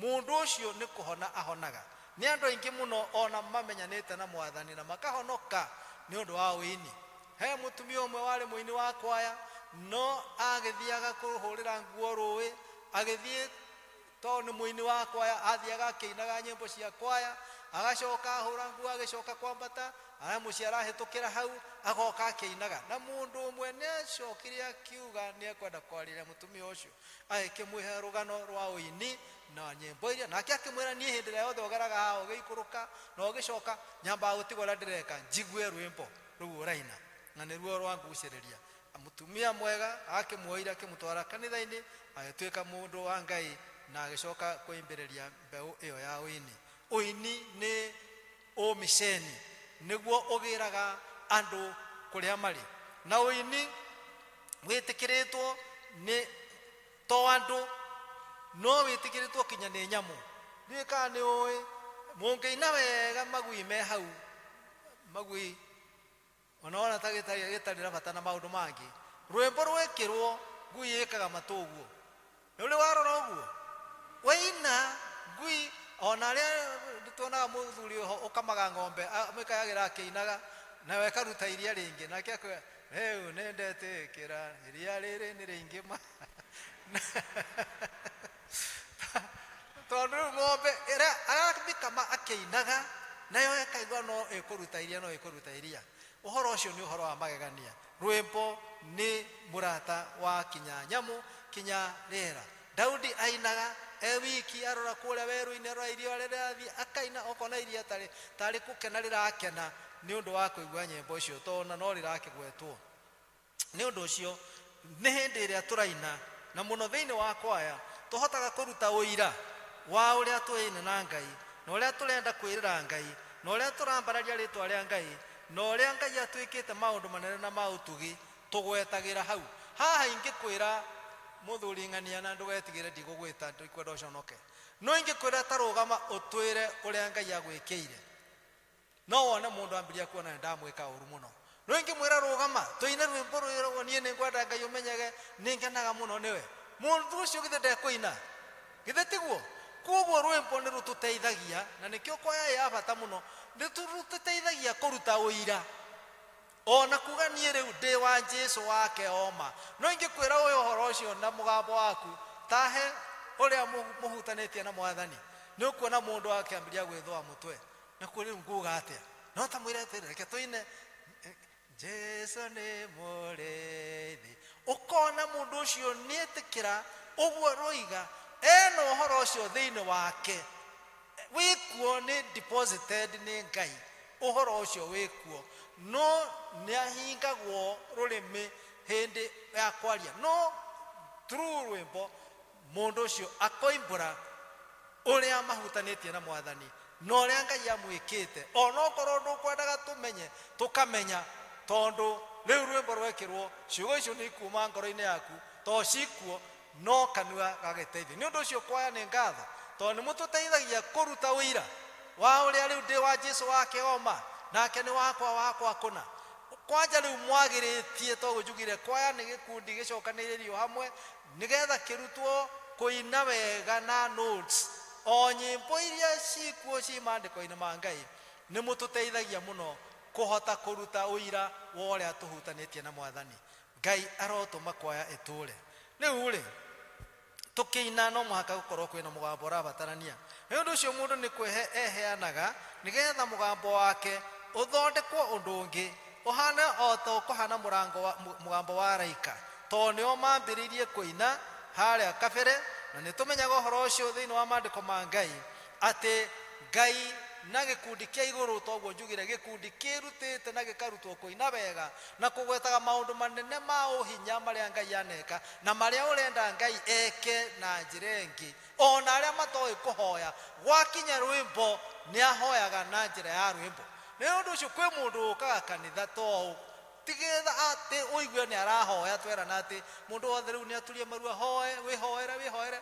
Speaker 10: Mũndũ ũcio nĩ kũhona ahonaga. Nĩ andũ aingĩ mũno ona mamenyanĩte na Mwathani na makahonoka nĩ ũndũ wa ũini. He mũtumia ũmwe warĩ mũini wa kwaya, no agĩthiaga kũhũrĩra nguo rũĩ, agĩthiĩ tondũ nĩ mũini wa kwaya, athiaga akĩinaga nyĩmbo cia kwaya, agacoka ahũra nguo, agĩcoka kwambata arĩa mũciĩ arahĩtũkĩra hau, agoka akĩinaga. Na mũndũ ũmwe nĩ acokire akiuga nĩ ekwenda kwarĩria mũtumia ũcio, agĩkĩmwĩhe rũgano rwa ũini na nyĩmbo iria, nake akĩmwĩra, niĩ hĩndĩ ĩrĩa yothe ũgeraga haha ũgĩikũrũka na ũgĩcoka, nyambaga gũtigwo ũrĩa ndĩreka njigue rwĩmbo rũu ũraina, na nĩruo rwangucĩrĩria. Mũtumia mwega akĩmuoire akĩmũtwara kanitha-inĩ, agĩtuĩka mũndũ wa Ngai na agĩcoka kũimbĩrĩria mbeũ ĩyo ya ũini. Ũini nĩ ũmiceni, nĩguo ũgĩraga andũ kũrĩa marĩ, na ũini wĩtĩkĩrĩtwo nĩ to andũ, no wĩtĩkĩrĩtwo kinya nĩ nyamũ. Ndiũĩ kana nĩ ũĩ, mũngĩina wega magui me hau, magui ona wona ta gĩtarĩ na bata na maũndũ mangĩ, rwĩmbo rwekĩrwo ngui ĩkaga matũ ũguo. Nĩ ũrĩ warora ũguo waina ngui? Ona arĩa tuonaga mũthuri ũho ũkamaga ng'ombe, amĩkayagĩra akĩinaga, nawe ĩkaruta iria rĩingĩ, nake akoiga, rĩu nĩ ndetĩkĩra iria rĩrĩ nĩ rĩingĩ ma, tondũ rĩu ng'ombe ĩrĩa aramĩkama akĩinaga nayo ĩkaigua no ĩkũruta iria, no ĩkũruta iria. Ũhoro ũcio nĩ ũhoro wa magegania. Rwĩmbo nĩ mũrata wa kinya nyamũ, kinya rĩera. Daudi ainaga e wiki, arora kũrĩa werũ-inĩ, arora iria rĩrĩa rĩrathiĩ, akaina, okona iria tarĩ tarĩ gũkena rĩrakena nĩ ũndũ wa kũigua nyĩmbo icio, tondũ no rĩrakĩgwetwo. Nĩ ũndũ ũcio nĩ hĩndĩ ĩrĩa tũraina, na mũno thĩinĩ wa kwaya, tũhotaga kũruta ũira wa ũrĩa tũĩne na Ngai, na ũrĩa tũrenda kwĩrĩra Ngai, na ũrĩa tũrambararia rĩtwa rĩa Ngai, na ũrĩa Ngai atwĩkĩte maũndũ manene na ma ũtugi, tũgwetagĩra hau. Haha ingĩkwĩra mũthuri ng'ania, na ndũgetigĩre, ndigũgwĩta, ndikwenda ũconoke, no ingĩkwĩra ta rũgama ũtwĩre ũrĩa Ngai agwĩkĩire, no wone mũndũ ambĩrĩria kuona nĩ ndamwĩka ũru mũno. No ingĩmwĩra rũgama tũine rwĩmbo rwĩragwo niĩ nĩ ngwenda Ngai ũmenyege nĩ ngenaga mũno nĩwe, mũndũ ũcio githĩ ndekũina? Githĩ tiguo? Koguo rwĩmbo nĩ rũtũteithagia, na nĩkĩo kwaya ĩ ya bata mũno, nĩ rũtũteithagia kũruta ũira ona kuga niĩ rĩu ndĩ wa Jesu wake oma. No ingĩkwĩra ũyũ ũhoro ũcio na mũgambo waku, tahe ũrĩa mũhutanĩtie na Mwathani, nĩ ũkuona mũndũ akĩambĩrĩria gwĩthũa mũtwe, na kuo rĩu nguga atĩa? No ta mwĩre atĩrĩ, reke tũine Jesu nĩ mũrĩithi, ũkona mũndũ ũcio nĩetĩkĩra ũguo roiga, ena ũhoro ũcio thĩinĩ wake, wĩkuo, nĩ deposited nĩ Ngai, ũhoro ũcio wĩkuo, no nĩ ahingagwo rũrĩmĩ hĩndĩ ya kwaria. No through rwĩmbo mũndũ ũcio akoimbũra ũrĩa mahutanĩtie na Mwathani na ũrĩa Ngai amwĩkĩte, onokorwo ndũkwendaga tũmenye, tũkamenya, tondũ rĩu rwĩmbo rwekĩrwo ciugo icio nĩ ikuma ngoro-inĩ yaku, to cikuo, no kanua gagĩteithio. Nĩ ũndũ ũcio kwaya nĩ ngatho, tondũ nĩ mũtũteithagia kũruta ũira wa ũrĩa rĩu ndĩ wa Jesu wake oma, nake nĩ wakwa, wakwa kũna. Kwanja rĩu mwagĩrĩtie, to njugire kwaya nĩ gĩkundi gĩcokanĩrĩirio hamwe nĩgetha kĩrutwo kũina wega na notes o nyĩmbo iria cikuo ci maandĩko-inĩ ma Ngai. Nĩ mũtũteithagia mũno kũhota kũruta ũira wa ũrĩa tũhutanĩtie na Mwathani. Ngai arotũma kwaya ĩtũre. Rĩu rĩ, tũkĩina no mũhaka gũkorwo kwĩna mũgambo ũrabatarania. Nĩ ũndũ ũcio mũndũ nĩ kwĩhe eheanaga nĩgetha mũgambo wake ũthondekwo ũndũ ũngĩ, ũhane o ta ũkũhana mũrango wa, mũgambo wa araika, tondũ nĩo mambĩrĩirie kũina harĩa kabere. Na nĩ tũmenyaga ũhoro ũcio thĩinĩ wa maandĩko ma Ngai, atĩ Ngai na gĩkundi kĩa igũrũ, toguo njugire, gĩkundi kĩrutĩte na gĩkarutwo kũina wega na kũgwetaga maũndũ manene ma ũhinya marĩa Ngai aneka na marĩa ũrenda Ngai eke na njĩra ĩngĩ. Ona arĩa matoĩ kũhoya, gwakinya rwĩmbo nĩ ahoyaga na njĩra ya rwĩmbo. Nĩ ũndũ ũcio kwĩ mũndũ ũkaga kanitha to tigetha atĩ ũigue nĩ arahoya. Twerana atĩ mũndũ wothe rĩu nĩ aturie maru ahoe, wĩhoere, wĩhoere.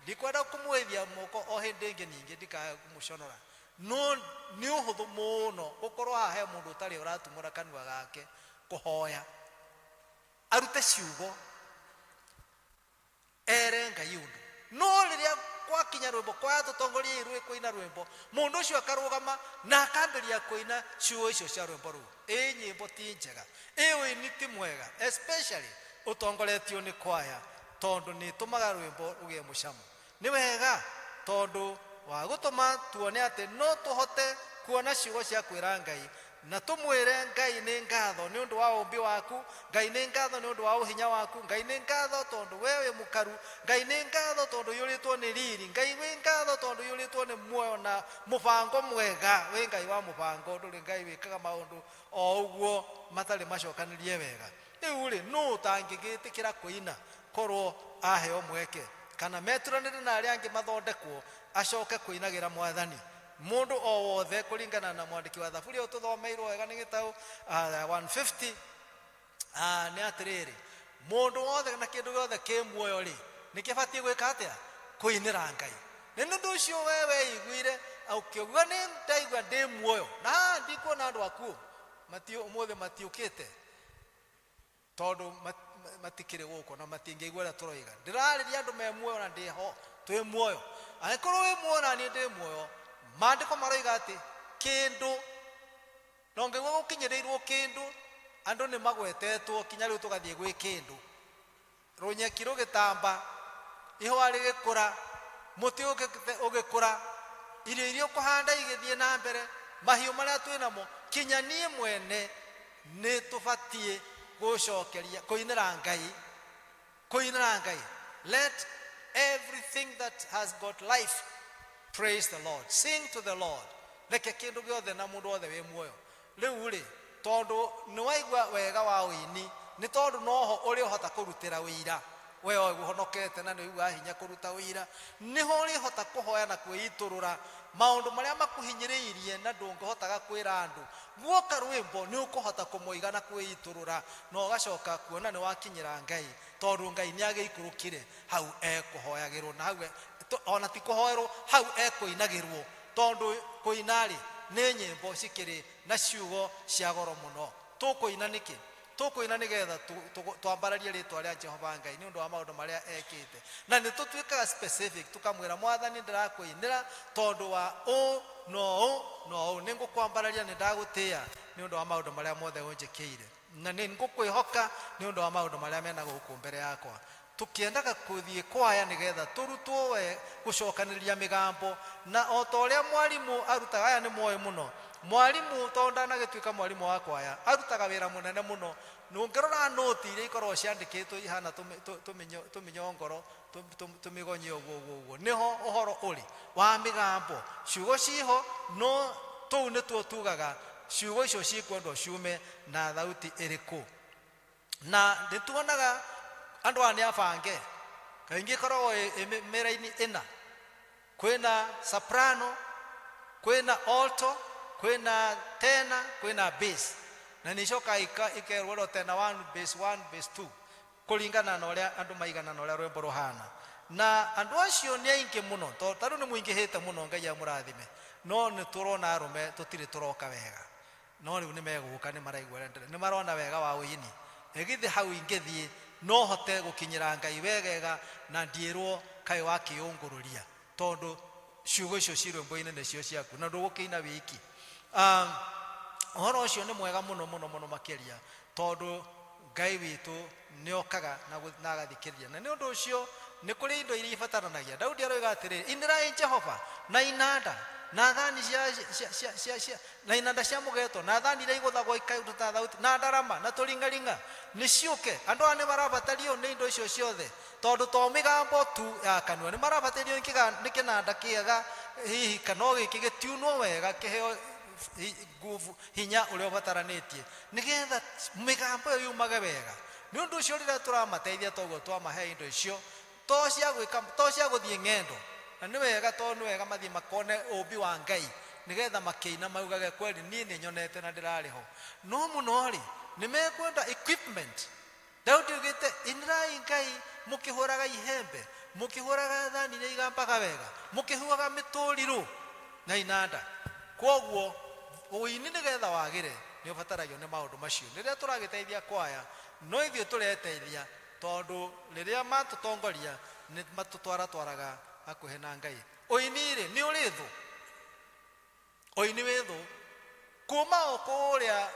Speaker 10: Ndikwenda kũmwĩthia moko o hĩndĩ ĩngĩ, ningĩ ndikae kũmũconora, no nĩ ũhũthũ mũno gũkorwo haha he mũndũ ũtarĩ ũratumũra kanua gake kũhoya, arute ciugo, ere Ngai ũndũ. No rĩrĩa Gwakinya rwimbo, kwaya tũtongorie rwĩ kũina rwimbo, mũndũ ũcio akarũgama na akambĩrĩria kũina ciugo icio cia rwimbo rũu. Ĩ nyĩmbo ti njega, ĩ ũini ti mwega, especially ũtongoretio nĩ kwaya, tondũ nĩ ĩtũmaga rwimbo rũgĩe mũcamo. Nĩ wega tondũ wa gũtũma tuone atĩ no tũhote kuona ciugo cia kwĩra Ngai na tũmwĩre Ngai nĩ ngatho nĩ ũndũ wa ũmbi waku, Ngai nĩ ngatho nĩ ũndũ wa ũhinya waku, Ngai nĩ ngatho tondũ we wĩ mũkaru, Ngai nĩ ngatho tondũ ũiyũrĩtwo nĩ riri, Ngai wĩ ngatho tondũ ũiyũrĩtwo nĩ muoyo na mũbango mwega. Wĩ Ngai wa mũbango, ndũrĩ Ngai wĩkaga maũndũ o ũguo matarĩ macokanĩrie wega. Rĩu rĩ, nũ ũtangĩgĩtĩkĩra kũina korwo aheo mweke, kana meturanĩre na arĩa angĩ mathondekwo acoke kũinagĩra Mwathani? Mũndũ o wothe, kũringana na mwandĩki wa Thaburi ũyũ tũthomeirwo wega nĩ gĩtaũ 150, nĩ atĩrĩrĩ, mũndũ wothe na kĩndũ gĩothe kĩ muoyo rĩ, nĩ kĩbatiĩ gwĩka atĩa? Kũinĩra Ngai. Nĩ ũndũ ũcio we weiguire ũkĩuga nĩ ndaigua ndĩ muoyo, na haha ndikuona andũ akuũ ũmũthĩ matiũkĩte, tondũ matikĩrĩ gũkũ na matingĩigua ũrĩa tũroiga. Ndĩrarĩria andũ me muoyo na ndĩ ho, twĩ muoyo. Angĩkorwo wĩ muoyo na niĩ ndĩ muoyo, maandĩko maroiga atĩ kĩndũ na ũngĩigua gũkinyĩrĩirwo kĩndũ, andũ nĩ magwetetwo kinya rĩu tũgathiĩ gwĩ kĩndũ. Rũnyeki rũgĩtamba, ihũa rĩgĩkũra, mũtĩ ũgĩkũra, irio iria ũkũhanda igĩthiĩ na mbere, mahiũ marĩa twĩ namo, kinya niĩ mwene nĩ tũbatiĩ gũcokeria kũinĩra Ngai, kũinĩra Ngai. Let everything that has got life praise the Lord, sing to the Lord. Reke kĩndũ gĩothe na mũndũ wothe wĩ muoyo. Rĩu rĩ, tondũ nĩ waigua wega wa ũini, nĩ tondũ noho ũrĩhota kũrutĩra ũira we ũhonokete na nĩ ũiguaga hinya kũruta ũira, nĩho ũrĩhota kũhoya na kwĩitũrũra maũndũ marĩa makuhinyĩrĩirie na ndũngĩhotaga kwĩra andũ. Guoka rwĩmbo nĩ ũkũhota kũmoiga na kwĩitũrũra, na ũgacoka kuona nĩ wakinyĩra Ngai, tondũ Ngai nĩ agĩikũrũkire hau ekũhoyagĩrwo, na hau ona ti kũhoerwo, hau ekũinagĩrwo, tondũ kũina rĩ nĩ nyĩmbo cikĩrĩ na ciugo cia goro mũno. Tũkũina nĩkĩ? Tũkũina nĩgetha twambararie rĩtwa rĩa Jehova Ngai nĩ ũndũ wa maũndũ marĩa ekĩte, na nĩ tũtuĩkaga specific, tũkamwĩra Mwathani ndĩrakũinĩra tondũ wa ũũ na ũũ na ũũ, nĩ ngũkwambararia, nĩ ndagũtĩĩa nĩ ũndũ wa maũndũ marĩa mothe ũnjĩkĩire, na nĩ ngũkwĩhoka nĩ ũndũ wa maũndũ marĩa mena gũkũ mbere yakwa. Tũkĩendaga kũthiĩ kwaya nĩgetha tũrutwo we gũcokanĩrĩria mĩgambo, na o ta ũrĩa mwarimũ arutaga, aya nĩ moĩ mũno mwarimũ, tondũ ndanagĩtuĩka mwarimũ wa kwaya, arutaga wĩra mũnene mũno. Ũngĩrora nũti iria ikoragwo ciandĩkĩtwo ihana tũmĩnyongoro, tũmĩgonyi ũguo ũguo ũguo, nĩho ũhoro ũrĩ wa mĩgambo. Ciugo ciho, no tũu nĩtuo tugaga ciugo icio cikwendwo ciume na thauti ĩrĩkũ. Na nĩ tuonaga andũ aya nĩ abange, kaingĩ ĩkoragwo ĩ mĩraini ĩna, kwĩna soprano, kwĩna alto, kwĩna tenor, kwĩna bass, na nĩ icokaga ikerwo ro tenor 1, bass 1, bass 2, kũringana na ũrĩa andũ maigana na ũrĩa rwĩmbo rũhana. Na andũ acio nĩ aingĩ mũno, tondũ ta rĩu nĩ mũingĩhĩte mũno, Ngai amũrathime, no nĩ tũrona arũme tũtirĩ tũroka wega, no rĩu nĩ megũka, nĩ maraigua, nĩ marona wega wa ũini. Ĩgithĩ hau ingĩthiĩ no hote gũkinyĩra Ngai wegega na ndiĩrwo kaĩ wakĩũngũrũria, tondũ ciugo icio ci rwĩmbo-inĩ nĩcio ciaku na ndũgũkĩina wiki. Ũhoro ũcio nĩ mwega mũno mũno mũno makĩria, tondũ Ngai witũ nĩ okaga na agathikĩrĩria. Na nĩ ũndũ ũcio nĩ kũrĩ indo iria ibataranagia. Daudi aroiga atĩrĩrĩ, inĩrai Jehova na inanda na thani cia, cia, cia, cia, cia, na inanda cia mũgeto, na thani iria igũthagwo ikaruta thauti, na ndarama na tũring'aring'a, nĩ ciũke. Andũ aya nĩ marabatario nĩ indo icio ciothe, tondũ to mĩgambo tu ya kanua, nĩ marabatario nĩ kĩnanda kĩega, hihi kana o gĩkĩ gĩtiunwo wega, kĩheo nguvu, hinya ũrĩa ũbataranĩtie, nĩgetha mĩgambo ĩyo yumage wega. Nĩ ũndũ ũcio rĩrĩa tũramateithia toguo twamahe indo icio, to cia gwĩka, to cia gũthiĩ ng'endo, na nĩ wega, to nĩ wega mathiĩ makone ũmbi wa Ngai, nĩgetha makĩina maugage kweli niĩ nĩ nyonete na ndĩrarĩ ho. No mũno rĩ, nĩ mekwenda equipment. Daudi oigĩte, inĩrai Ngai mũkĩhũraga ihembe, mũkĩhũraga thani iria igambaga wega, mũkĩhuhaga mĩtũrirũ na inanda. Kwoguo ũini nĩgetha wagĩre nĩ ũbataragio nĩ maũndũ macio. Rĩrĩa tũragĩteithia kwaya, no ithuĩ tũreteithia, tondũ rĩrĩa matũtongoria nĩ matũtwaratwaraga Hakuhĩ na Ngai. Ũini rĩ, nĩ ũrĩ thũ? Ũini wĩ thũ kuma o kũrĩa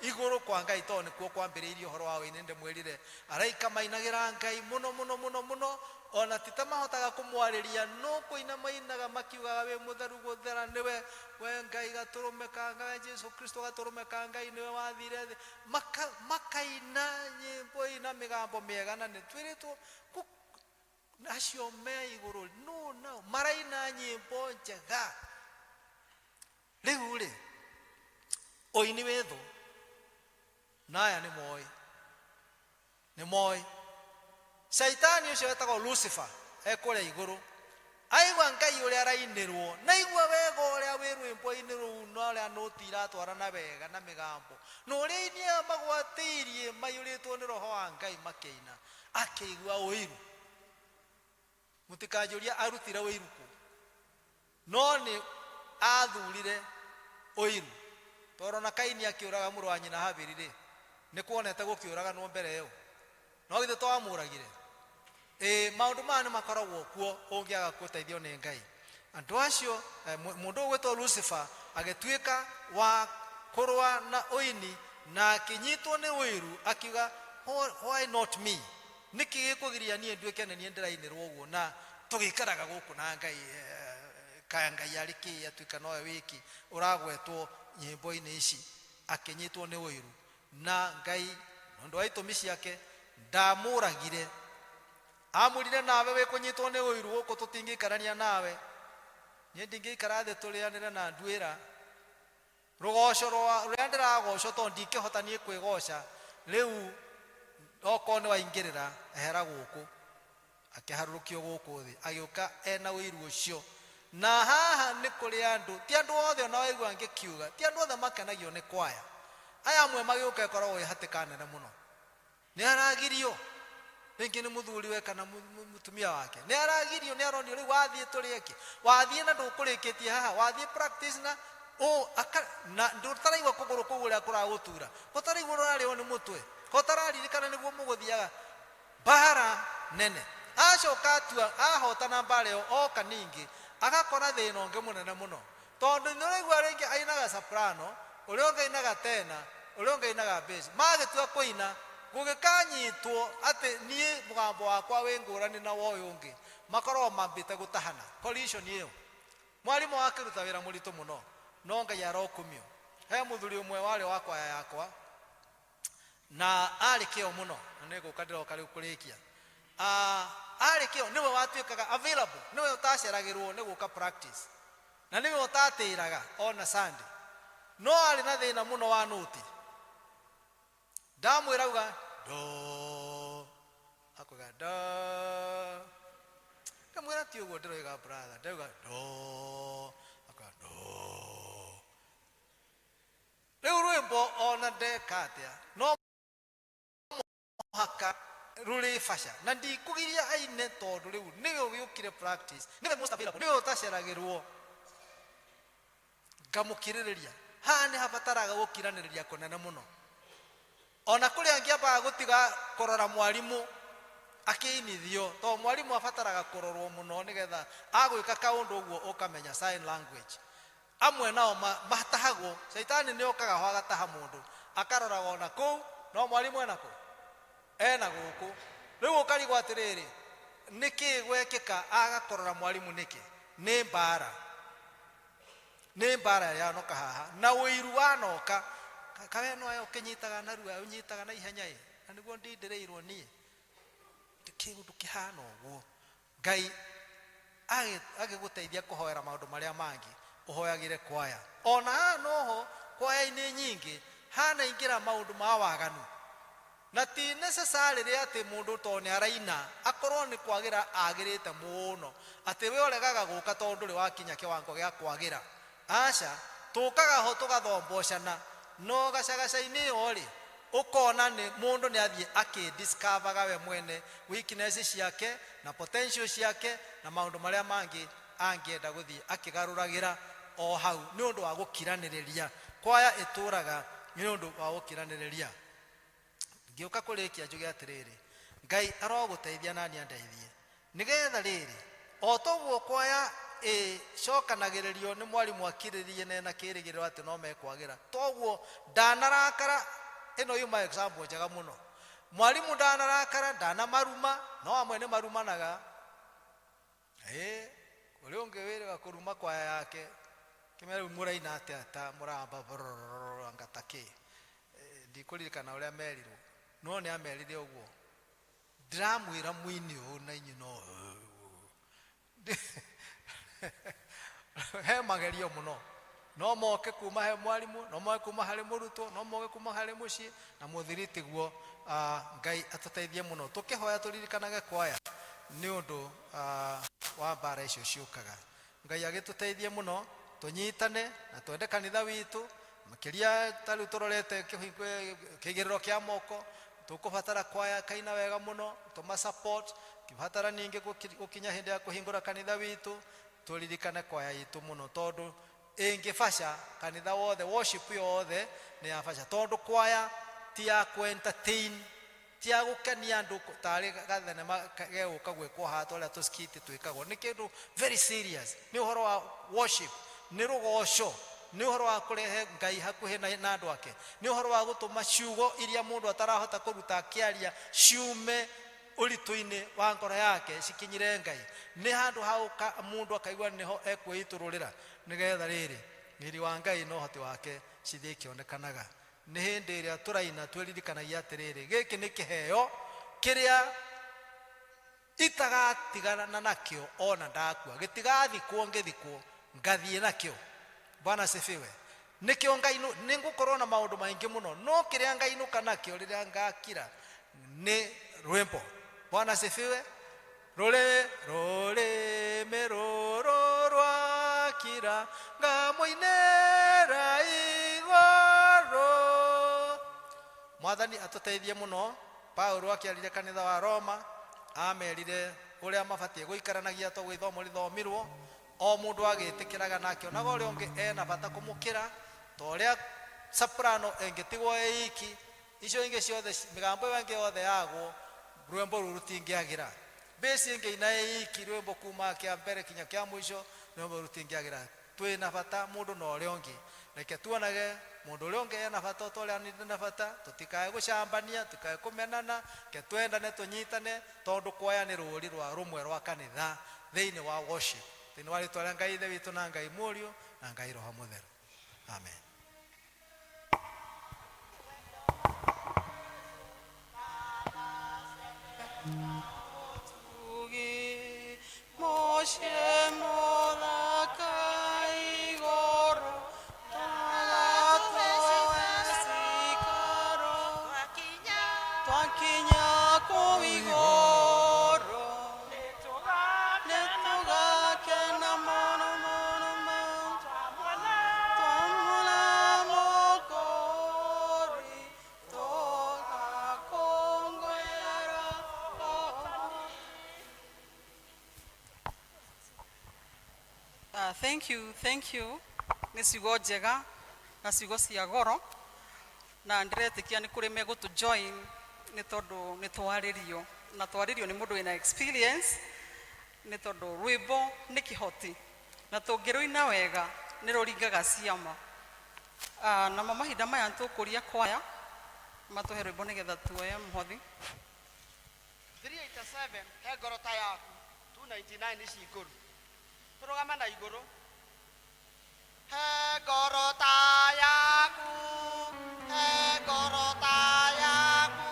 Speaker 10: igũrũ kwa Ngai, tondũ nĩkuo kwambĩrĩirie ũhoro wa ũini. Ndĩmwĩrire araika mainagĩra Ngai mũno mũno mũno mũno, ona ti ta mahotaga kũmwarĩria, no kũina mainaga makiugaga wĩ mũtheru, gũthera nĩwe we Ngai, gatũrũme ka Ngai, Jesu Kristo gatũrũme ka Ngai, nĩwe wathire thĩ. Makaina nyĩmbo ina mĩgambo mĩega, na nĩ twĩrĩtwo acio me igũrũ no nao maraina nyĩmbo njega. Rĩu rĩ, ũini wĩ thũ, na aya nĩ moĩ, nĩ moĩ Caitani ũcio wetagwo Lucifer ekũrĩa igũrũ, aigua Ngai ũrĩa arainĩrwo, na aigua wega ũrĩa wĩ rwĩmbo-inĩ rũu, na ũrĩa nũti iratwarana wega na mĩgambo, na ũrĩa aini aya magwatĩirie maiyũrĩtwo nĩ roho wa Ngai makĩina, akĩigua ũiru. Mũtikanjũrie arutire ũiru kũ, no nĩ athurire ũiru, tondũ ona Kaini akĩũraga mũrũ wa nyina Habili rĩ, nĩ kuonete gũkĩũraganwo mbere ĩyo, no githĩ to amũragire? Ĩĩ, maũndũ maya nĩ makoragwo kuo ũngĩaga gũteithio nĩ Ngai. Andũ acio, mũndũ ũgwĩtwo Lucifer agĩtuĩka wa kũrũa na ũini, na akĩnyitwo nĩ ũiru, akiuga, "Why not me? Nĩkĩ gĩkũgiria niĩ nduĩke nĩ niĩ ndĩrainĩrwo ũguo, na tũgĩikaraga gũkũ na Ngai? Kaya Ngai arĩ kĩ atuĩka nowe wiki ũragwetwo nyĩmbo-inĩ ici?" Akĩnyitwo nĩ ũiru, na Ngai nĩ ũndũ wa itũmi ciake ndamũragire. Amwĩrire, "Nawe wĩkũnyitwo nĩ ũiru gũkũ, tũtingĩikarania nawe. Niĩ ndingĩikara thĩ tũrĩanĩre na nduĩra rũgoco rũrĩa ndĩragocwo, tondũ ndingĩhota niĩ kwĩgoca. Rĩu okorwo nĩ waingĩrĩra, ehera gũkũ." Akĩharũrũkio gũkũ thĩ, agĩũka ena ũiru ũcio. Na haha nĩ kũrĩ andũ, ti andũ othe, ona waigua ngĩkiuga, ti andũ othe makenagio nĩ kwaya. Aya amwe magĩũka ĩkoragwo ĩ hatĩka nene mũno. Nĩ aragirio rĩngĩ nĩ mũthuriwe kana mũtumia wake, nĩ aragirio, nĩ aronio, "Rĩu wathiĩ tũrĩe kĩ? Wathiĩ na ndũkũrĩkĩtie haha, wathiĩ practice na ũ aka na ndũtaraigua kũgũrũ kũu ũrĩa kũragũtura, ũtaraigua ũrarĩo nĩ mũtwe, ũtararirikana nĩguo mũgũthiaga." Mbara nene. Acoka atua ahotana mbara ĩyo, oka ningĩ agakora thĩna ũngĩ mũnene mũno, tondũ nĩ ũraigua rĩngĩ ainaga soprano, ũrĩa ũngĩ ainaga tena, ũrĩa ũngĩ ainaga bass. Magĩtua kũina, gũgĩkanyitwo atĩ niĩ mũgambo wakwa wĩ ngũrani na wa ũyũ ũngĩ, makoragwo mambĩte gũtahana collision ĩyo. Mwarimũ akĩruta wĩra mũritũ mũno, no Ngai arokumio. He mũthuri ũmwe warĩ wa kwaya yakwa, na arĩ kĩo mũno, na nĩ gũka ndĩroka rĩu kũrĩkia. Arĩ kĩo, nĩwe watuĩkaga available, nĩwe ũtaceragĩrwo nĩ gũka practice, na nĩwe ũtatĩraga ona Sunday, no arĩ na thĩna mũno wa nũti. Ndamwĩra uga do, akuga do. Ndamwĩra ti ũguo ndĩroiga, brother, ndauga do, akuga do. Rĩu rwĩmbo ona ndeka atĩa, no mũhaka rũrĩ baca, na ndikũgiria aine, tondũ rĩu nĩwe ũgĩũkire practice, nĩwe most available, nĩwe ũtaceragĩrwo. Ngamũkirĩrĩria. Haha nĩ habataraga gũkiranĩrĩria kũnene mũno. Ona kũrĩ angĩ ambaga gũtiga kũrora mwarimũ akĩinithio, tondũ mwarimũ abataraga kũrorwo mũno, nĩgetha agwĩka kaũndũ ũguo ũkamenya sign language. Amwe nao matahagwo. Caitani nĩ okaga ho agataha mũndũ, akaroraga ona kũu, no mwarimũ ena kũ ena gũkũ. Rĩu ũkarigwo atĩrĩrĩ, nĩkĩ gwekĩka aga kũrora mwarimũ nĩkĩ? Nĩ mbara, nĩ mbara yanoka haha na ũiru wanoka. Kawe no ũkĩnyitaga narua, ũnyitaga na ihenya ĩ, na nĩguo ndindĩrĩirwo niĩ kĩũndũ kĩhana ũguo. Ngai agĩgũteithia kũhoera maũndũ marĩa mangĩ, ũhoyagĩre kwaya. Ona haha noho kwaya-inĩ nyingĩ hanaingĩra maũndũ ma waganu, na ti necessarily atĩ mũndũ tondũ nĩ araina akorwo nĩ kwagĩra agĩrĩte mũno, atĩ we ũregaga gũka tondũ ndũrĩ wakinya kĩwango gĩa kwagĩra. Aca, tũkaga ho tũgathombocana, no gacagaca-inĩ ĩyo rĩ, ũkona nĩ mũndũ nĩ athiĩ akĩdiscoveraga we mwene weakness ciake na potential ciake na maũndũ marĩa mangĩ angĩenda gũthiĩ akĩgarũragĩra o hau, nĩ ũndũ wa gũkiranĩrĩria. Kwaya ĩtũraga nĩ ũndũ wa gũkiranĩrĩria. Ngĩũka kũrĩkia, njuge atĩrĩrĩ, Ngai arogũteithia nani andeithie, nĩgetha rĩrĩ O toguo kwaya ĩcokanagĩrĩrio nĩ mwarimũ akirĩrĩrie na ena kĩrĩgĩrĩro atĩ no mekwagĩra, toguo ndanarakara. Ĩno yuma example njega mũno. Mwarimũ ndanarakara, ndanamaruma, no amwe nĩ marumanaga. Ĩ ũrĩa ũngĩ wĩrĩga kũruma kwaya yake, kĩmera rĩu mũraina atĩa ta mũramba brrrr, anga ta kĩ. Ndikũririkana ũrĩa merirwo, no nĩ amerire ũguo, ndĩramwĩra mũini ũũ na inyuĩ no he magerio mũno. No moke kuma he mwarimũ, no moke kuma harĩ mũrutwo, no moke kuma harĩ mũciĩ na mũthiri tiguo. Ngai atũteithie mũno tũkĩhoya tũririkanage kwaya nĩ ũndũ wa mbara icio ciũkaga. Ngai agĩtũteithie mũno tũnyitane na twende kanitha witũ makĩria. Ta rĩu tũrorete kĩigĩrĩro kĩa moko, tũkũbatara kwaya kaina wega mũno tũma support. Kĩbatara ningĩ gũkinya hĩndĩ ya kũhingũra kanitha witũ, tũririkane kwaya itũ mũno, tondũ ĩngĩbaca kanitha wothe, worship yothe nĩ ya baca, tondũ kwaya ti ya kũ entertain, ti ya gũkenia andũ tarĩ gathenema gegũka gwĩkwo haha ta ũrĩa tũskiti twĩkagwo. Nĩ kĩndũ very serious, nĩ ũhoro wa worship, nĩ rũgoco, nĩ ũhoro wa kũrehe Ngai hakuhĩ na andũ ake, nĩ ũhoro wa gũtũma ciugo iria mũndũ atarahota kũruta akĩaria ciume ũritũ-inĩ wa ngoro yake cikinyire Ngai. Nĩ handũ ha mũndũ akaigua nĩho ekwĩitũrũrĩra, nĩgetha rĩrĩ riri wa Ngai na ũhoti wake cithiĩ ikĩonekanaga. Nĩ hĩndĩ ĩrĩa tũraina twĩririkanagia atĩrĩrĩ, gĩkĩ nĩ kĩheo kĩrĩa itagatigana nakĩo ona ndakua, gĩtigathikwo, ngĩthikwo ngathiĩ nakĩo. Bwana asifiwe. Nĩkĩo Ngai nĩ ngũkorwo na maũndũ maingĩ mũno, no kĩrĩa ngainũka nakĩo rĩrĩa ngakira nĩ rwĩmbo. Bwana asifiwe. Rũrĩ rũrĩmĩ rũrũ rwakira ngamũinĩra igũrũ. Mwathani atũteithie mũno. Paulo akĩarire kanitha wa Roma, amerire ũrĩa mabatiĩ gũikaranagia, to gĩthomo rĩthomirwo o mũndũ agĩtĩkĩraga na akĩonaga ũrĩa ũngĩ ena bata kũmũkĩra, ta ũrĩa soprano ĩngĩtigwo ĩ iki, icio ingĩ ciothe, mĩgambo ĩyo ĩngĩ yothe yagwo, rwĩmbo rũu rũtingĩagĩra. Bass ĩngĩina ĩ iki rwĩmbo kuma kĩa mbere kinya kĩa mũico, rwĩmbo rũu rũtingĩagĩra. Twĩna bata mũndũ na ũrĩa ũngĩ. Reke tuonage mũndũ ũrĩa ũngĩ ena bata o ta ũrĩa niĩ ndĩna bata. Tũtikae gũcambania, tũtikae kũmenana, reke twendane, tũnyitane, tondũ kwaya nĩ rũri rwa rũmwe rwa kanitha thĩinĩ wa worship. Thĩinĩ wa rĩtwa rĩa Ngai Ithe witũ na Ngai Mũriũ na Ngai Roho Mũtheru, amen.
Speaker 1: Mũciĩ mũthaka igũrũ tũgatũe cikaro, twakinya kũu igũrũ nĩtũgakena mũno mũno mũno, twamwona Mũkũũri tũgakũngũĩra. Thank you, thank you. Nĩ ciugo njega na ciugo cia goro, na ndĩretĩkia nĩ kũrĩ megũtũ join, nĩ tondũ nĩ twarĩrio na twarĩrio nĩ mũndũ wĩna experience, nĩ tondũ rwĩmbo nĩ kĩhoti na tũngĩrũina wega nĩ rũringaga ciama. Namo mahinda maya tũkũria kwaya matũhe rwĩmbo nĩgetha tuoye mũhothi.
Speaker 4: 387, he ngoro ta yaku. 299, ici ngũru tũrũgame na igũrũ. He ngoro ta yaku, he ngoro ta yaku,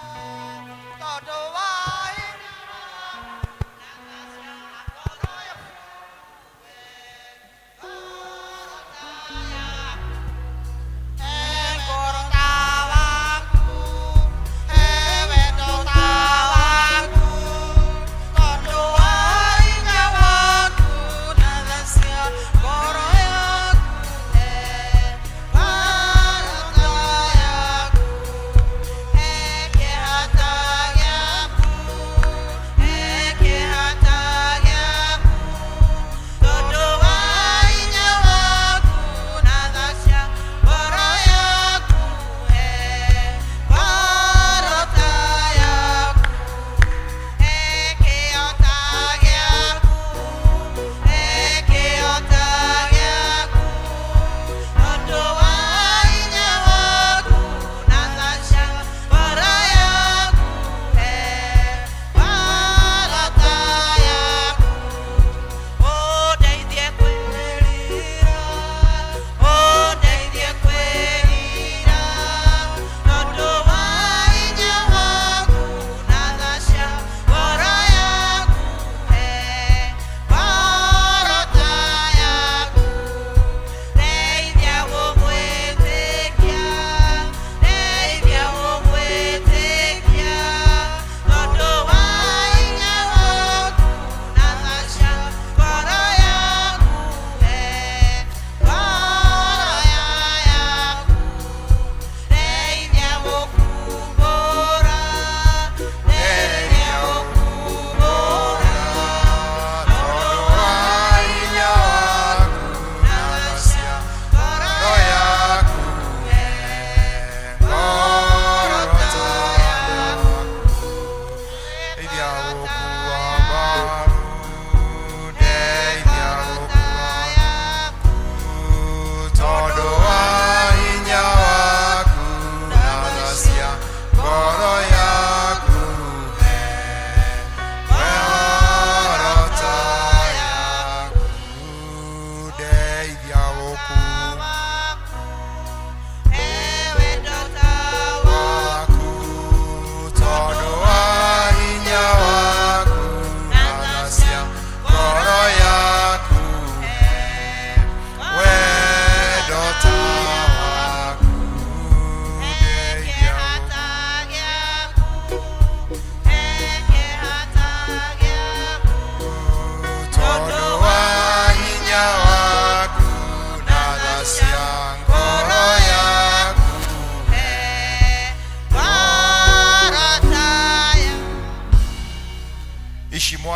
Speaker 4: tondũ wa hinya na tha cia ngoro yaku. He ngoro ta waku, he wendo ta waku, tondũ wa hinya waku na tha cia ngoro yaku.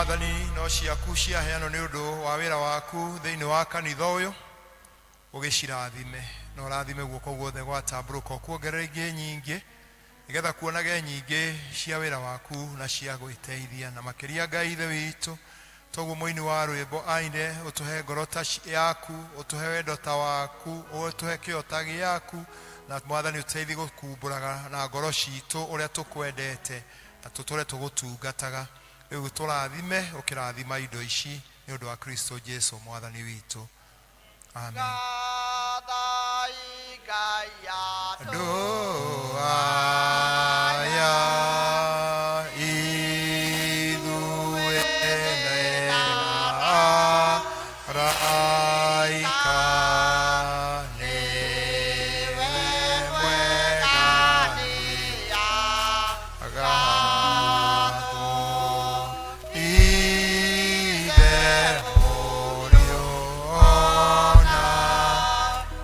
Speaker 8: Mwathani no ciaku ciaheanwo nĩ ũndũ wa wĩra waku thĩinĩ wa kanitha ũyũ, ũgĩcirathime na ũrathime guoko guothe gwatambũrũka, ũkuongerere ingĩ nyingĩ nĩgetha kuonage nyingĩ cia wĩra waku na cia gwĩteithia. Na makĩria Ngai Ithe witũ, toguo mũini wa rwĩmbo aine, ũtũhe ngoro ta yaku, ũtũhe wendo ta waku, ũtũhe kĩyo ta gĩaku, na Mwathani ũtũteithie gũkumbũraga na ngoro citũ ũrĩa tũkwendete na tũtũre tũgũtungataga. Rĩu tũrathime, ũkĩrathima indo ici nĩ ũndũ wa Kristo Jesu Mwathani witũ. Amen. Andũ aya ithuĩ na araika nĩwe mwega nĩagathwo Ithe Mũriũ na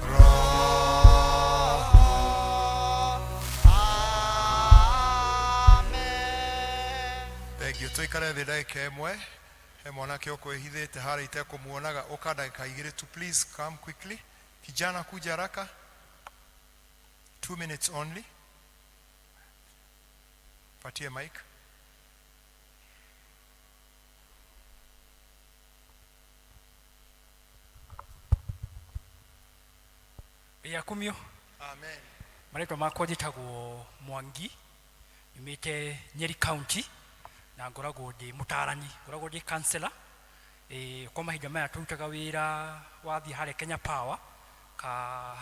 Speaker 8: Roho. Thengiũ. Tũikare thĩ ndagĩka ĩmwe. He mwanake ũkwĩhithĩte harĩa itekũmuonaga, ũka ndagĩka igĩrĩ tu, please come quickly. Kijana kuja haraka. 2 minutes only. Patie mic.
Speaker 19: Yakumio.
Speaker 8: Amen.
Speaker 19: Marĩtwa makwa njĩtagwo Mwangi, nyumĩte Nyeri County na ngoragwo ndĩ mũtarani, ngoragwo ndĩ counselor. Kwa mahinda maya tũrutaga wĩra wathiĩ harĩa Kenya Power ka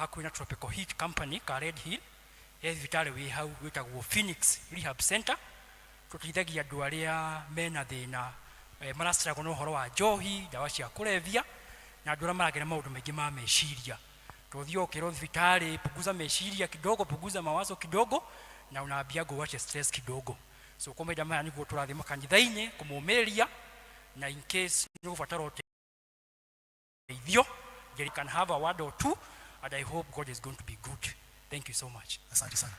Speaker 19: hakuhĩ na Tropical Heat Company ka Red Hill, he thibitarĩ wĩ hau wĩtagwo Phoenix Rehab Center. Tũteithagia andũ arĩa mena thĩna, marastruggle na ũhoro wa njohi, ndawa cia kũrebia na andũ arĩa maragera maũndũ maingĩ ma meciria. Tũthiaga ũkerwo thibitarĩ punguza meciria kidogo, punguza mawazo kidogo na unaambiagwo uache stress kidogo. So kwa mahinda maya nĩguo tũrathiĩ makanitha-inĩ kũmũmĩrĩria, na in case nĩ ũgũbatara ũteithio, you can have a word or two, and I hope God is going to be good. Thank you so much.
Speaker 8: Asante sana.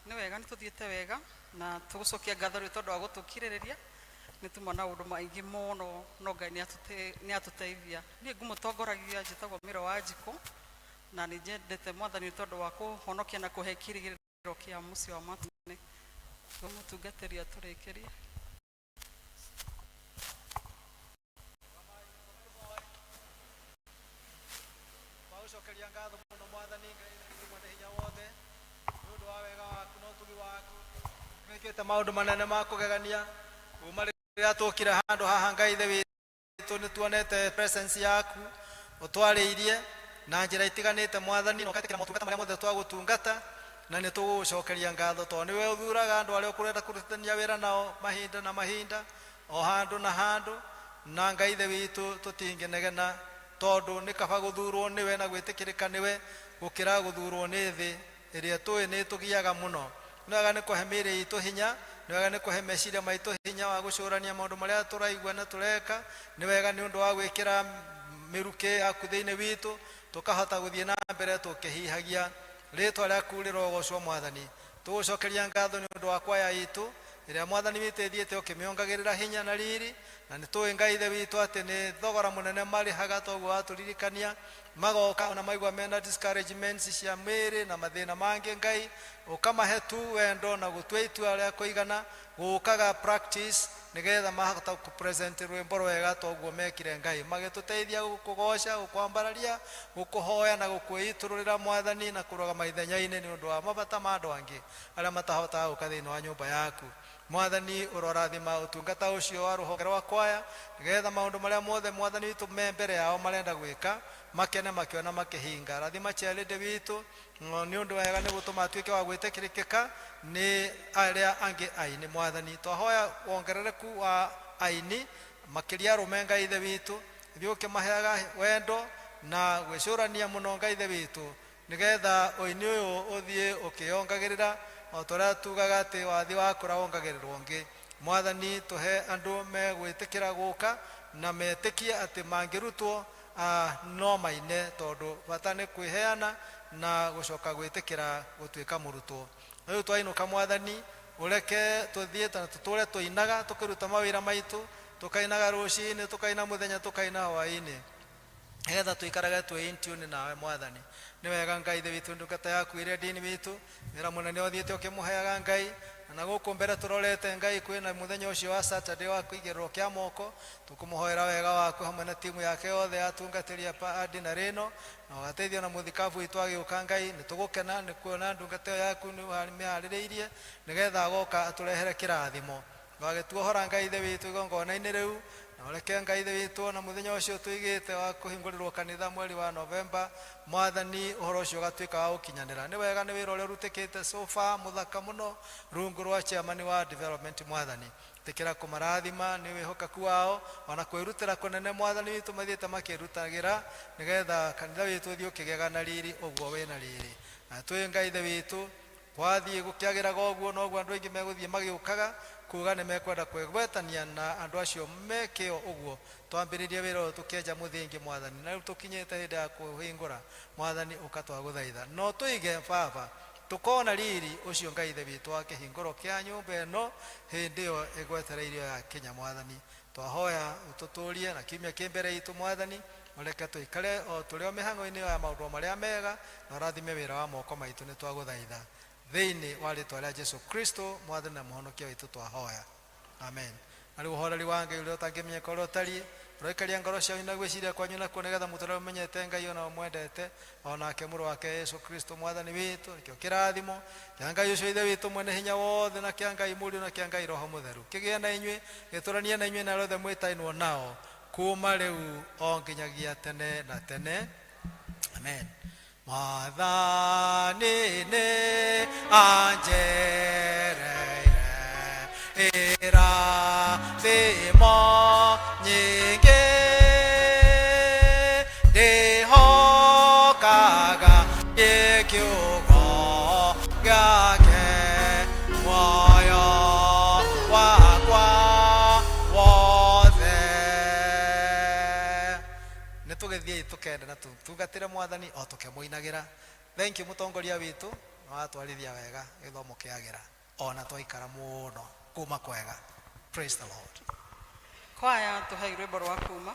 Speaker 1: Nĩ wega, nĩ tũthiĩte wega na tũgũcokia ngatho rĩu tondũ wa gũtũkirĩrĩria. Nĩ tuma na ũndũ maingĩ mũno, no Ngai nĩ atũteithia. Niĩ ngũmũtongoragia, njĩtagwo Mĩro wa Njikũ, na nĩ nyendete Mwathani nĩ tondũ wa kũhonokia na kũhe kĩrĩgĩrĩro kĩa mũciĩ wa matu-inĩ. Ngũmũtungatĩri atũrĩkĩrie.
Speaker 10: Twagũcokeria ngatho mũno Mwathani Ngai witũ mwene hinya wothe nĩ ũndũ wa wega waku na ũtugi waku. Nĩwĩkĩte maũndũ manene ma kũgegania kuma rĩrĩa tũkire handũ haha. Ngai Ithe witũ, nĩ tuonete presence yaku, ũtwarĩirie na njĩra itiganĩte Mwathani, na ũgetĩkĩra motungata marĩa mothe twagũtungata, na nĩ tũgũgũcokeria ngatho tondũ nĩwe ũthuraga andũ arĩa ũkũrenda kũrutithania wĩra nao mahinda na mahinda, o handũ na handũ. Na Ngai Ithe witũ, tũtingĩnegena tondũ nĩ kaba gũthurwo nĩwe na gwĩtĩkĩrĩka nĩwe gũkĩra gũthurwo nĩ thĩ ĩrĩa tũĩ nĩ ĩtũgiaga mũno. Nĩ wega nĩ kũhe mĩĩrĩ itũ hinya, nĩ wega nĩ kũhe meciria maitũ hinya wa gũcũrania maũndũ marĩa tũraigua na tũreka, nĩ wega nĩ ũndũ wa gwĩkĩra mĩrukĩ yaku thĩinĩ witũ, tũkahota gũthiĩ na mbere tũkĩhihagia. Rĩtwa rĩaku rĩrogocwo Mwathani. Tũgũcokeria ngatho nĩ ũndũ wa kwaya itũ ĩrĩa Mwathani witũ ĩthiĩte ũkĩmĩongagĩrĩra hinya na riri, na nĩ tũĩ Ngai Ithe witũ atĩ nĩ thogora mũnene marĩhaga, toguo watũririkania magoka ona maigua mena discouragements cia mĩĩrĩ na mathĩna mangĩ. Ngai ũkamahe tu wendo na gũtua itua rĩa kũigana gũkaga practice nĩgetha mahota kũpresent rwĩmbo rwega toguo mekire. Ngai magĩtũteithia gũkũgoca, gũkwambararia, gũkũhoya na gũkwĩitũrũrĩra Mwathani, na kũrũgama ithenya-inĩ nĩ ũndũ wa mabata ma andũ angĩ arĩa matahotaga gũka thĩinĩ wa nyũmba yaku. Mwathani, ũrorathima ũtungata ũcio wa rũhonge rwa kwaya nĩgetha maũndũ marĩa mothe Mwathani witũ me mbere yao marenda gwĩka makene makĩona makĩhinga. Rathima chairlady witũ nĩ ũndũ wega nĩ gũtũma atuĩke wa gwĩtĩkĩrĩkĩka nĩ arĩa angĩ aini. Mwathani, twahoya wongerereku wa aini makĩria arũme. Ngai Ithe witũ, ithuĩ ũkĩmaheaga wendo na gwĩcũrania mũno, Ngai Ithe witũ, nĩgetha ũini ũyũ ũthiĩ ũkĩongagĩrĩra o ta ũrĩa tugaga atĩ wathiĩ wakũra wongagĩrĩrwo ũngĩ. Mwathani, tũhe andũ megwĩtĩkĩra gũka na metĩkie atĩ mangĩrutwo no maine, tondũ bata nĩ kwĩheana na gũcoka gwĩtĩkĩra gũtuĩka mũrutwo. Na rĩu twainũka mwathani ũreke tũthiĩ na tũtũre tũinaga tũkĩruta mawĩra maitũ tũkainaga rũcinĩ tũkaina mũthenya tũkaina hwaĩ-inĩ nĩgetha tũikarage twĩ in tune nawe mwathani nĩ wega ngai ithe witũ ndungata yaku ĩrĩa ndini witũ wĩra mũnene ũthiĩte ũkĩmũheaga ngai na gũkũ mbere tũrorete ngai kwĩna mũthenya ũcio wa Saturday wa kũigĩrĩrwo kĩa moko tũkũmũhoera wega waku hamwe na timu yake yothe ya atungatĩri a dinarĩ ĩno na ũgateithio na mũthikabu witũ agĩũka ngai nĩ tũgũkena nĩ kuona ndungata ĩyo yaku nĩ mĩharĩrĩirie nĩgetha agoka atũrehere kĩrathimo ndwagĩtuohora ngai ithe witũ igongona-inĩ rĩu na ũreke ngai ithe witũ na mũthenya ũcio tũigĩte wa kũhingũrĩrwo kanitha mweri wa Novemba mwathani ũhoro ũcio ũgatuĩka wa gũkinyanĩra nĩ wega nĩ wĩra ũrĩa ũrutĩkĩte so far mũthaka mũno rungu rwa chairman wa development mwathani tĩkĩra kũmarathima nĩ wĩhokeku wao ona kwĩrutĩra kũnene mwathani witũ mathiĩte makĩrutagĩra nĩgetha kanitha witũ ũthiĩ ũkĩgĩaga na riri ũguo wĩna riri na twĩ ngai ithe witũ gwathiĩ gũkĩagĩraga ũguo noguo andũ aingĩ megũthiĩ magĩũkaga kuga nĩ mekwenda kwĩgwetania na andũ acio me kĩo ũguo twambĩrĩrie wĩra ũyũ tũkĩenja mũthingi mwathani na rĩu tũkinyĩte hĩndĩ ya kũhingũra mwathani ũka twagũthaitha no tũige baba tũkona riri ũcio ngai ithe witũ wa kĩhingũro kĩa nyũmba ĩno hĩndĩ ĩyo ĩgwetereirio ya kinya mwathani twahoya ũtũtũrie na kiumia kĩ mbere itũ mwathani ũreke tũikare o tũrĩ o mĩhang'o-inĩ ya maũndũ marĩa mega na ũrathime wĩra wa moko maitũ nĩ twagũthaitha thĩinĩ wa rĩtwa rĩa Jesu Kristo mwathani na mũhonokia witũ twahoya amen na rĩu ũhoreri wa ngai ũrĩa ũtangĩmenyeka ũrĩa ũtariĩ ũroikaria ngoro cianyu na gwĩciria kwanyu nakuo nĩgetha mũtũre mũmenyete ngai ona ũmwendete onake mũrũ wake Yesu Kristo mwathani witũ nĩkĩo kĩrathimo kĩa ngai ũcio ithe witũ mwene hinya wothe na kĩa ngai mũriũ na kĩa ngai roho mũtheru kĩgĩe na inyuĩ gĩtũranie na inyuĩ na arĩa othe mwĩtainwo nao kuma rĩu o nginyagia tene na tene amen mwathani nĩ anjereire irathimo nyingĩ ndĩhokaga gĩkiugo gĩake muoyo wakwa wothe nĩ tũgĩthiĩi tũkende na tũtungatĩre mwathani o tũkĩmũinagĩra thank you mũtongoria witũ nĩ watwarithia wega gĩthomo kĩagĩra ona twaikara mũno kuma kwega praise the lord
Speaker 1: kwaya tũhei rwĩmbo rwa kuma.